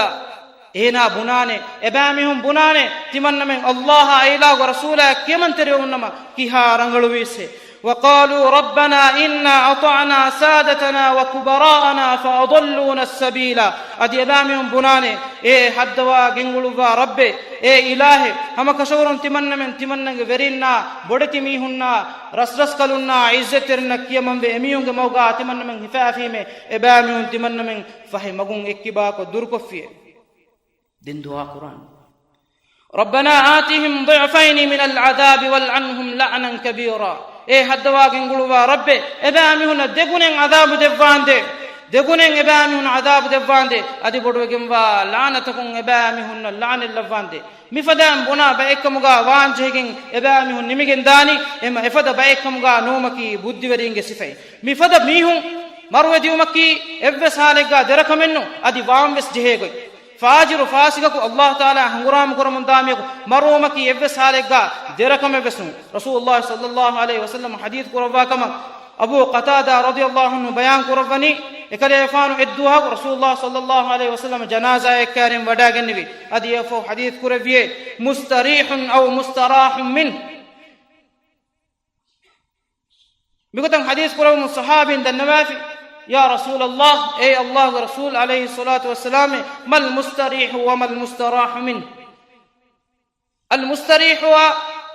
އޭނާ ބުނާނެ، އެބައިމީހުން ބުނާނެ، ތިމަންނަމެން އައްލާހާ އެއިލާހުގެ ރަސޫލާ ކިޔަމަންތެރިވެވުންނަމަ ކިހާ ރަނގަޅުވީސްހޭ. وَقَالُوا رَبَّنَا إِنَّا أَطَعْنَا سَادَتَنَا وَكُبَرَاءَنَا فَأَضَلُّونَا السَّبِيلَا. އަދި އެބައިމީހުން ބުނާނެ، އޭ ހައްދަވާ ގެންގުޅުއްވާ ރައްބޭ، އޭ އިލާހޭ، ހަމަކަށަވަރުން ތިމަންނަމެން ތިމަންނަގެ ވެރިންނާ، ބޮޑެތި މީހުންނާ، ރަސްރަސްކަލުންނާ، ޢިއްޒަތްތެރިންނަށް ކިޔަމަންވެ އެމީހުންގެ މަގުގަ ތިމަންނަމެން ހިފާފީމޭ، އެބައިމީހުން ތިމަންނަމެން ފަހެ މަގުން އެއްކިބާކޮށް ދުރުކޮށްފިޔޭ. ދެން ދުޢާ ކުރާނެ. رَبَّنَا آتِهِمْ ضِعْفَيْنِ مِنَ الْعَذَابِ وَالْعَنْهُمْ لَعْنًا كَبِيرًا. އޭ ހައްދަވާ ގެންގުޅުއްވާ ރައްބޭ، އެބައިމީހުންނަށް ދެގުނެއް ޢަޛާބު ދެއްވާނދޭ. ދެގުނެއް އެބައިމީހުންނަށް ޢަޛާބު ދެއްވާނދޭ. އަދި ބޮޑުވެގެންވާ ލަޢުނަތަކުން އެބައިމީހުންނަށް ލަޢުނަތް ލައްވާނދޭ. މިފަދައިން ބުނާ ބައެއްކަމުގަ ވާންޖެހިގެން އެބައިމީހުން ނިމިގެން ދާނީ، އެމަ އެފަދަ ބައެއްކަމުގަ ނުވުމަކީ ބުއްދިވެރީންގެ ސިފައެއް. މިފަދަ މީހުން މަރުވެދިޔުމަކީ އެއްވެސް ޙާލެއްގަ ދެރަކަމެއްނު، އަދި ވާންވެސް ޖެހޭ ގޮތް. ފާޖިރު ފާސިގަކު އައްލާހު ތަޢާލާ ހަނގުރާމަ ކުރަމުންދާ މީހަކު މަރުވުމަކީ އެއްވެސް ޙާލެއްގަ ދެރަކަމެއްވެސް ނޫން. ރަސޫލުﷲ ޞައްލައްލާހު ޢަލައިހި ވަސައްލަމަ ޙަދީޘް ކުރައްވާ ކަމަށް އަބޫ ޤަތާދާ ރަޟިޔަﷲ ޢަންހު ބަޔާން ކުރައްވަނީ، އެކަލޭގެފާނު އެއްދުވަހަކު ރަސޫލުﷲ ޞައްލައްލާހު ޢަލައިހި ވަސައްލަމަ ޖަނާޒާއެއް ކައިރިން ވަޑާގެންނެވި. އަދި އެއަށްފަހު ޙަދީޘް ކުރެއްވިއޭ، مُسْتَرِيحٌ أَوْ مُسْتَرَاحٌ مِنْهُ. މިގޮތަށް ޙަދީޘް ކުރެއްވުމުން ޞަޙާބީން ދަންނަވާފި، يَا رَسُولَ اللَّهِ، އޭ އައްލާހުގެ ރަސޫލު ޢަލައިހިއްޞަލާތު ވައްސަލާމޭ، مَا الْمُسْتَرِيحُ وَمَا الْمُسْتَرَاحُ مِنْهُ؟ އަލް މުސްތަރީޙުއާ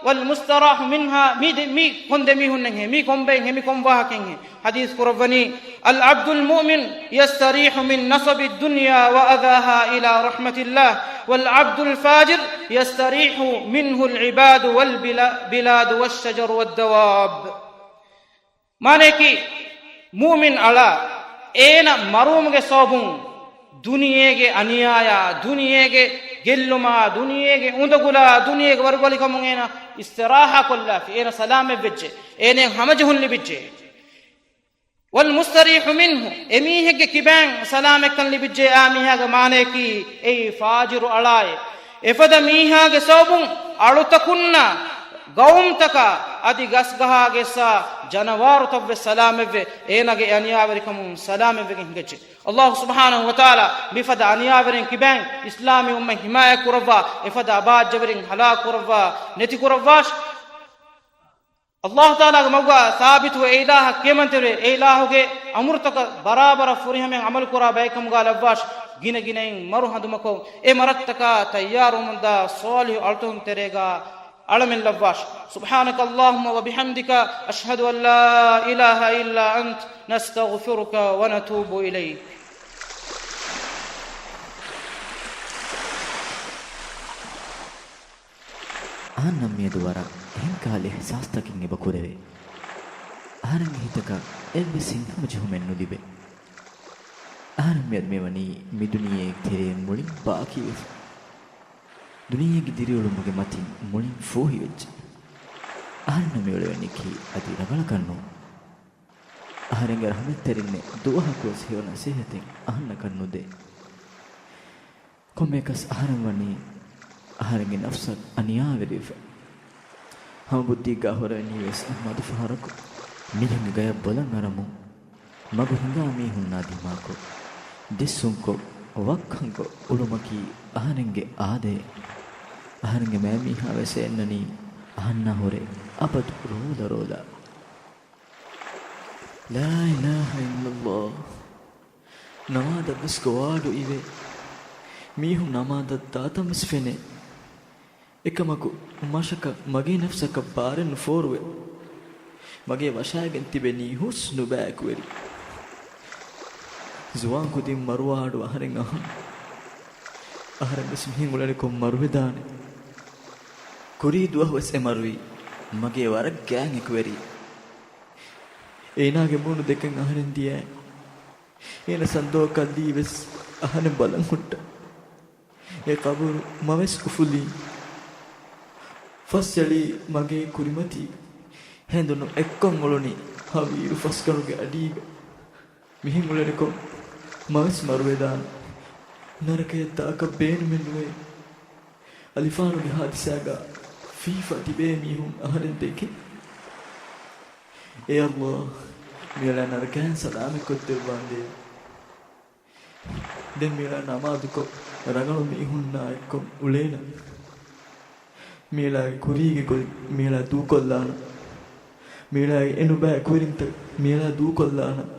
والمستراح منها، މި ދެ-، މި ކޮން ދެމީހުންނެއްހޭ، މި ކޮން ބައެއްހޭ، މި ކޮން ވާހަކައެއްހޭ؟ ޙަދީޘް ކުރައްވަނީ، العبد المؤمن يستريح من نصب الدنيا وأذاها إلى رحمة الله، والعبد الفاجر يستريح منه العباد والبلاد والشجر والدواب. މާނަޔަކީ، މުއުމިން އަޅާ، އޭނަ މަރުވުމުގެ ސަބަބުން ދުނިޔޭގެ އަނިޔާޔާ، ދުނިޔޭގެ ގެއްލުމާ، ދުނިޔޭގެ އުނދަގުލާ، ދުނިޔޭގެ ވަރުބަލިކަމުން އޭނަ އިސްތިރާޙާ ކޮށްލާފި، އޭނަ ސަލާމަތްވެއްޖެ، އޭނަ ހަމަޖެހުން ލިބިއްޖެ. والمستريح منه، އެމީހެއްގެ ކިބައިން ސަލާމަތްކަން ލިބިއްޖެ، އާ މީހާގެ މާނަޔަކީ އެއީ ފާޖިރު އަޅާއޭ. އެފަދަ މީހާގެ ސަބަބުން އަޅުތަކުންނާ ގައުމުތަކާ އަދި ގަސްގަހާގެއްސާ ޖަނަވާރުތައްވެސް ސަލާމަތްވެ، އޭނާގެ އެ އަނިޔާވެރިކަމުން ސަލާމަތްވެގެން ހިނގައްޖެ. އައްލާހު ސުބްޙާނަހު ވަތަޢާލާ މިފަދަ އަނިޔާވެރިން ކިބައިން އިސްލާމީ އުއްމަތް ހިމާޔަތް ކުރައްވާ، އެފަދަ އަބާއްޖަވެރިން ހަލާކު ކުރައްވާ، ނެތި ކުރައްވާށި. އައްލާހު ތަޢާލާގެ މަގުގަ ސާބިތުވެ، އެ އިލާހަށް ކިޔަމަންތެރިވެ، އެ އިލާހުގެ އަމުރުތަކަށް ބަރާބަރަށް ފުރިހަމައިން ޢަމަލުކުރާ ބައެއްކަމުގަ ލައްވާށި. ގިނަގިނައިން މަރު ހަނދުމަކޮށް، އެ މަރަށްތަކާ ތައްޔާރުވަމުންދާ ޞާލިޙު އަޅުތަކުން ތެރޭގަ އަޅަމެން ލައްވާށި. سبحانك اللهم وبحمدك، أشهد أن لا إله إلا أنت، نستغفرك ونتوب إليك. އަހަންނަށް މިއަދު ވަރަށް އެހެން ކަހަލަ އިޙްސާސްތަކެއް އެބަ ކުރެވޭ. އަހަރެންގެ ހިތަކަށް އެއްވެސް ހިތްހަމަޖެހުމެއް ނުލިބޭ. އަހަރެން މިއަދު މިވަނީ މި ދުނިޔޭގެ ތެރެއިން މުޅިން ބާކީވެފަ. ދުނިޔޭގެ ދިރިއުޅުމުގެ މަތިން މުޅިން ފޫހިވެއްޖެ. އަހަރެންނަށް މިއުޅެވެނީކީ އަދި ރަނގަޅަކަށް ނޫން. އަހަރެންގެ ރަޙްމަތްތެރިންނެއް ދުވަހަކުވެސް ހެޔޮ ނަސޭހަތެއް އަހަންނަކަށް ނުދޭ. ކޮންމެއަކަސް އަހަރެން ވަނީ އަހަރެންގެ ނަފްސަށް އަނިޔާވެރިވެފަ. ހަމަ ބުއްދީގާ ހުރެވެނީވެސް މަދު ފަހަރަކު. މީހުންގެ ގަޔަށް ބޮލަށް އަރަމުން، މަގު ހިނގާ މީހުންނާ ދިމާކޮށް، ދެއްސުންކޮށް، ވައްކަންކޮށް އުޅުމަކީ އަހަރެންގެ އާދައެއް. އަހަރެންގެ މައިމީހާވެސް އެ އަންނަނީ އަހަންނާ ހުރެ އަބަދު ރޯލަ ރޯލާ. لا إله إلا الله. ނަމާދަށްވެސް ގޮވާޑު އިވޭ. މީހުން ނަމާދަށް ދާތަންވެސް ފެނޭ. އެކަމަކު، މަށަކަށް މަގޭ ނަފްސަކަށް ބާރެއް ނުފޯރުވޭ. މަގޭ ވަށާގެން ތިބެނީ ހުސްނު ބައިކުވެރި. ޒުވާން ކުދިން މަރުވާޑު އަހަރެން އަހަން. އަހަރެން ވެސް މިހެން އުޅެނިކޮށް މަރުވެދާނެ. ކުރީ ދުވަހުވެސް އެ މަރުވީ މަގޭ ވަރަށް ގާތް އެކުވެރި. އޭނާގެ މޫނު ދެކެން އަހަރެން ދިޔައި. އޭނަ ސަނދޯ ކައްލީ ވެސް އަހަރެން ބަލަން ހުއްޓަ. އެ ޤަބުރު މަވެސް އުފުލީ. ފަސް އެޅީ މަގޭ ކުރިމަތީގަ. ހެނދުނު އެއްކޮށް އުޅުނީ ހަވީރު ފަސްގަނޑުގެ އަޑީގަ. މިހެން އުޅެނިކޮށް މަވެސް މަރުވެދާނެ. ނަރަކަޔަށް ދާކަށް ބޭނުމެއް ނުވޭ. އަލިފާނުގެ ހާދިސާގަ ފިހިފަ ތިބޭ މީހުން އަހަރެން ދެކެ. އޭ އައްލާހް، މިއަޅާ ނަރަކައިން ސަލާމަތްކޮށްދެއްވާނދޭވެ. ދެން މިއަޅާ ނަމާދުކޮށް، ރަނގަޅު މީހުންނާ އެއްކޮށް އުޅޭނަން. މިއަޅާގެ ކުރީގެ ގޮތް މިއަޅާ ދޫކޮށްލާނަން. މިއަޅާގެ އެނުބައި ކުވެރިންތައް މިއަޅާ ދޫކޮށްލާނަން.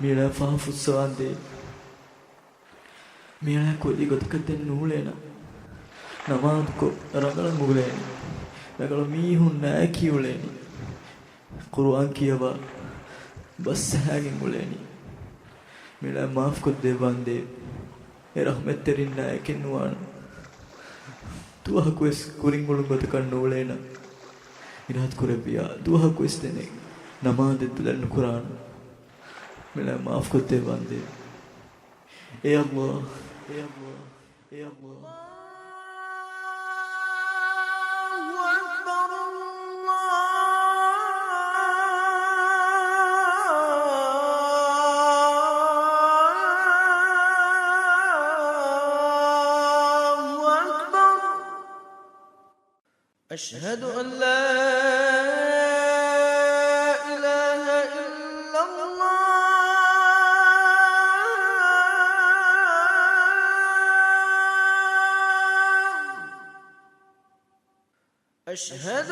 މިއަޅާ ފާފަ ފުއްސަވާނދޭވެ. މިއަޅާ ކުއްލި ގޮތަކަށް ދެން ނޫޅޭނަ. ނަމާދުކޮށް، ރަނގަޅަށް އުޅޭނީ. ރަނގަޅު މީހުންނާއެކީ އުޅޭނީ. ޤުރުއާން ކިޔަވާ، ބަސް ޖަހާގެން އުޅޭނީ. މިއަޅާ މާފްކޮށްދެއްވާނދޭވެ. އެ ރަޙްމަތްތެރިންނާއެކެއް ނުވާނަ. ދުވަހަކުވެސް ކުރިން އުޅުން ގޮތަކަށް ނޫޅޭނަ. އިރާދަ ކުރެއްވިޔާ ދުވަހަކުވެސް ދެނެއް ނަމާދެއް ދުލަށް ނުކުރާނަ. މިއަޅާ މާފްކޮށްދެއްވާނދޭވެ. އޭ އައްލާހް، އޭ އައްލާހް، އޭ އައްލާހް. الله أكبر، الله أكبر. أشهد أن لا إله إلا الله. أشهد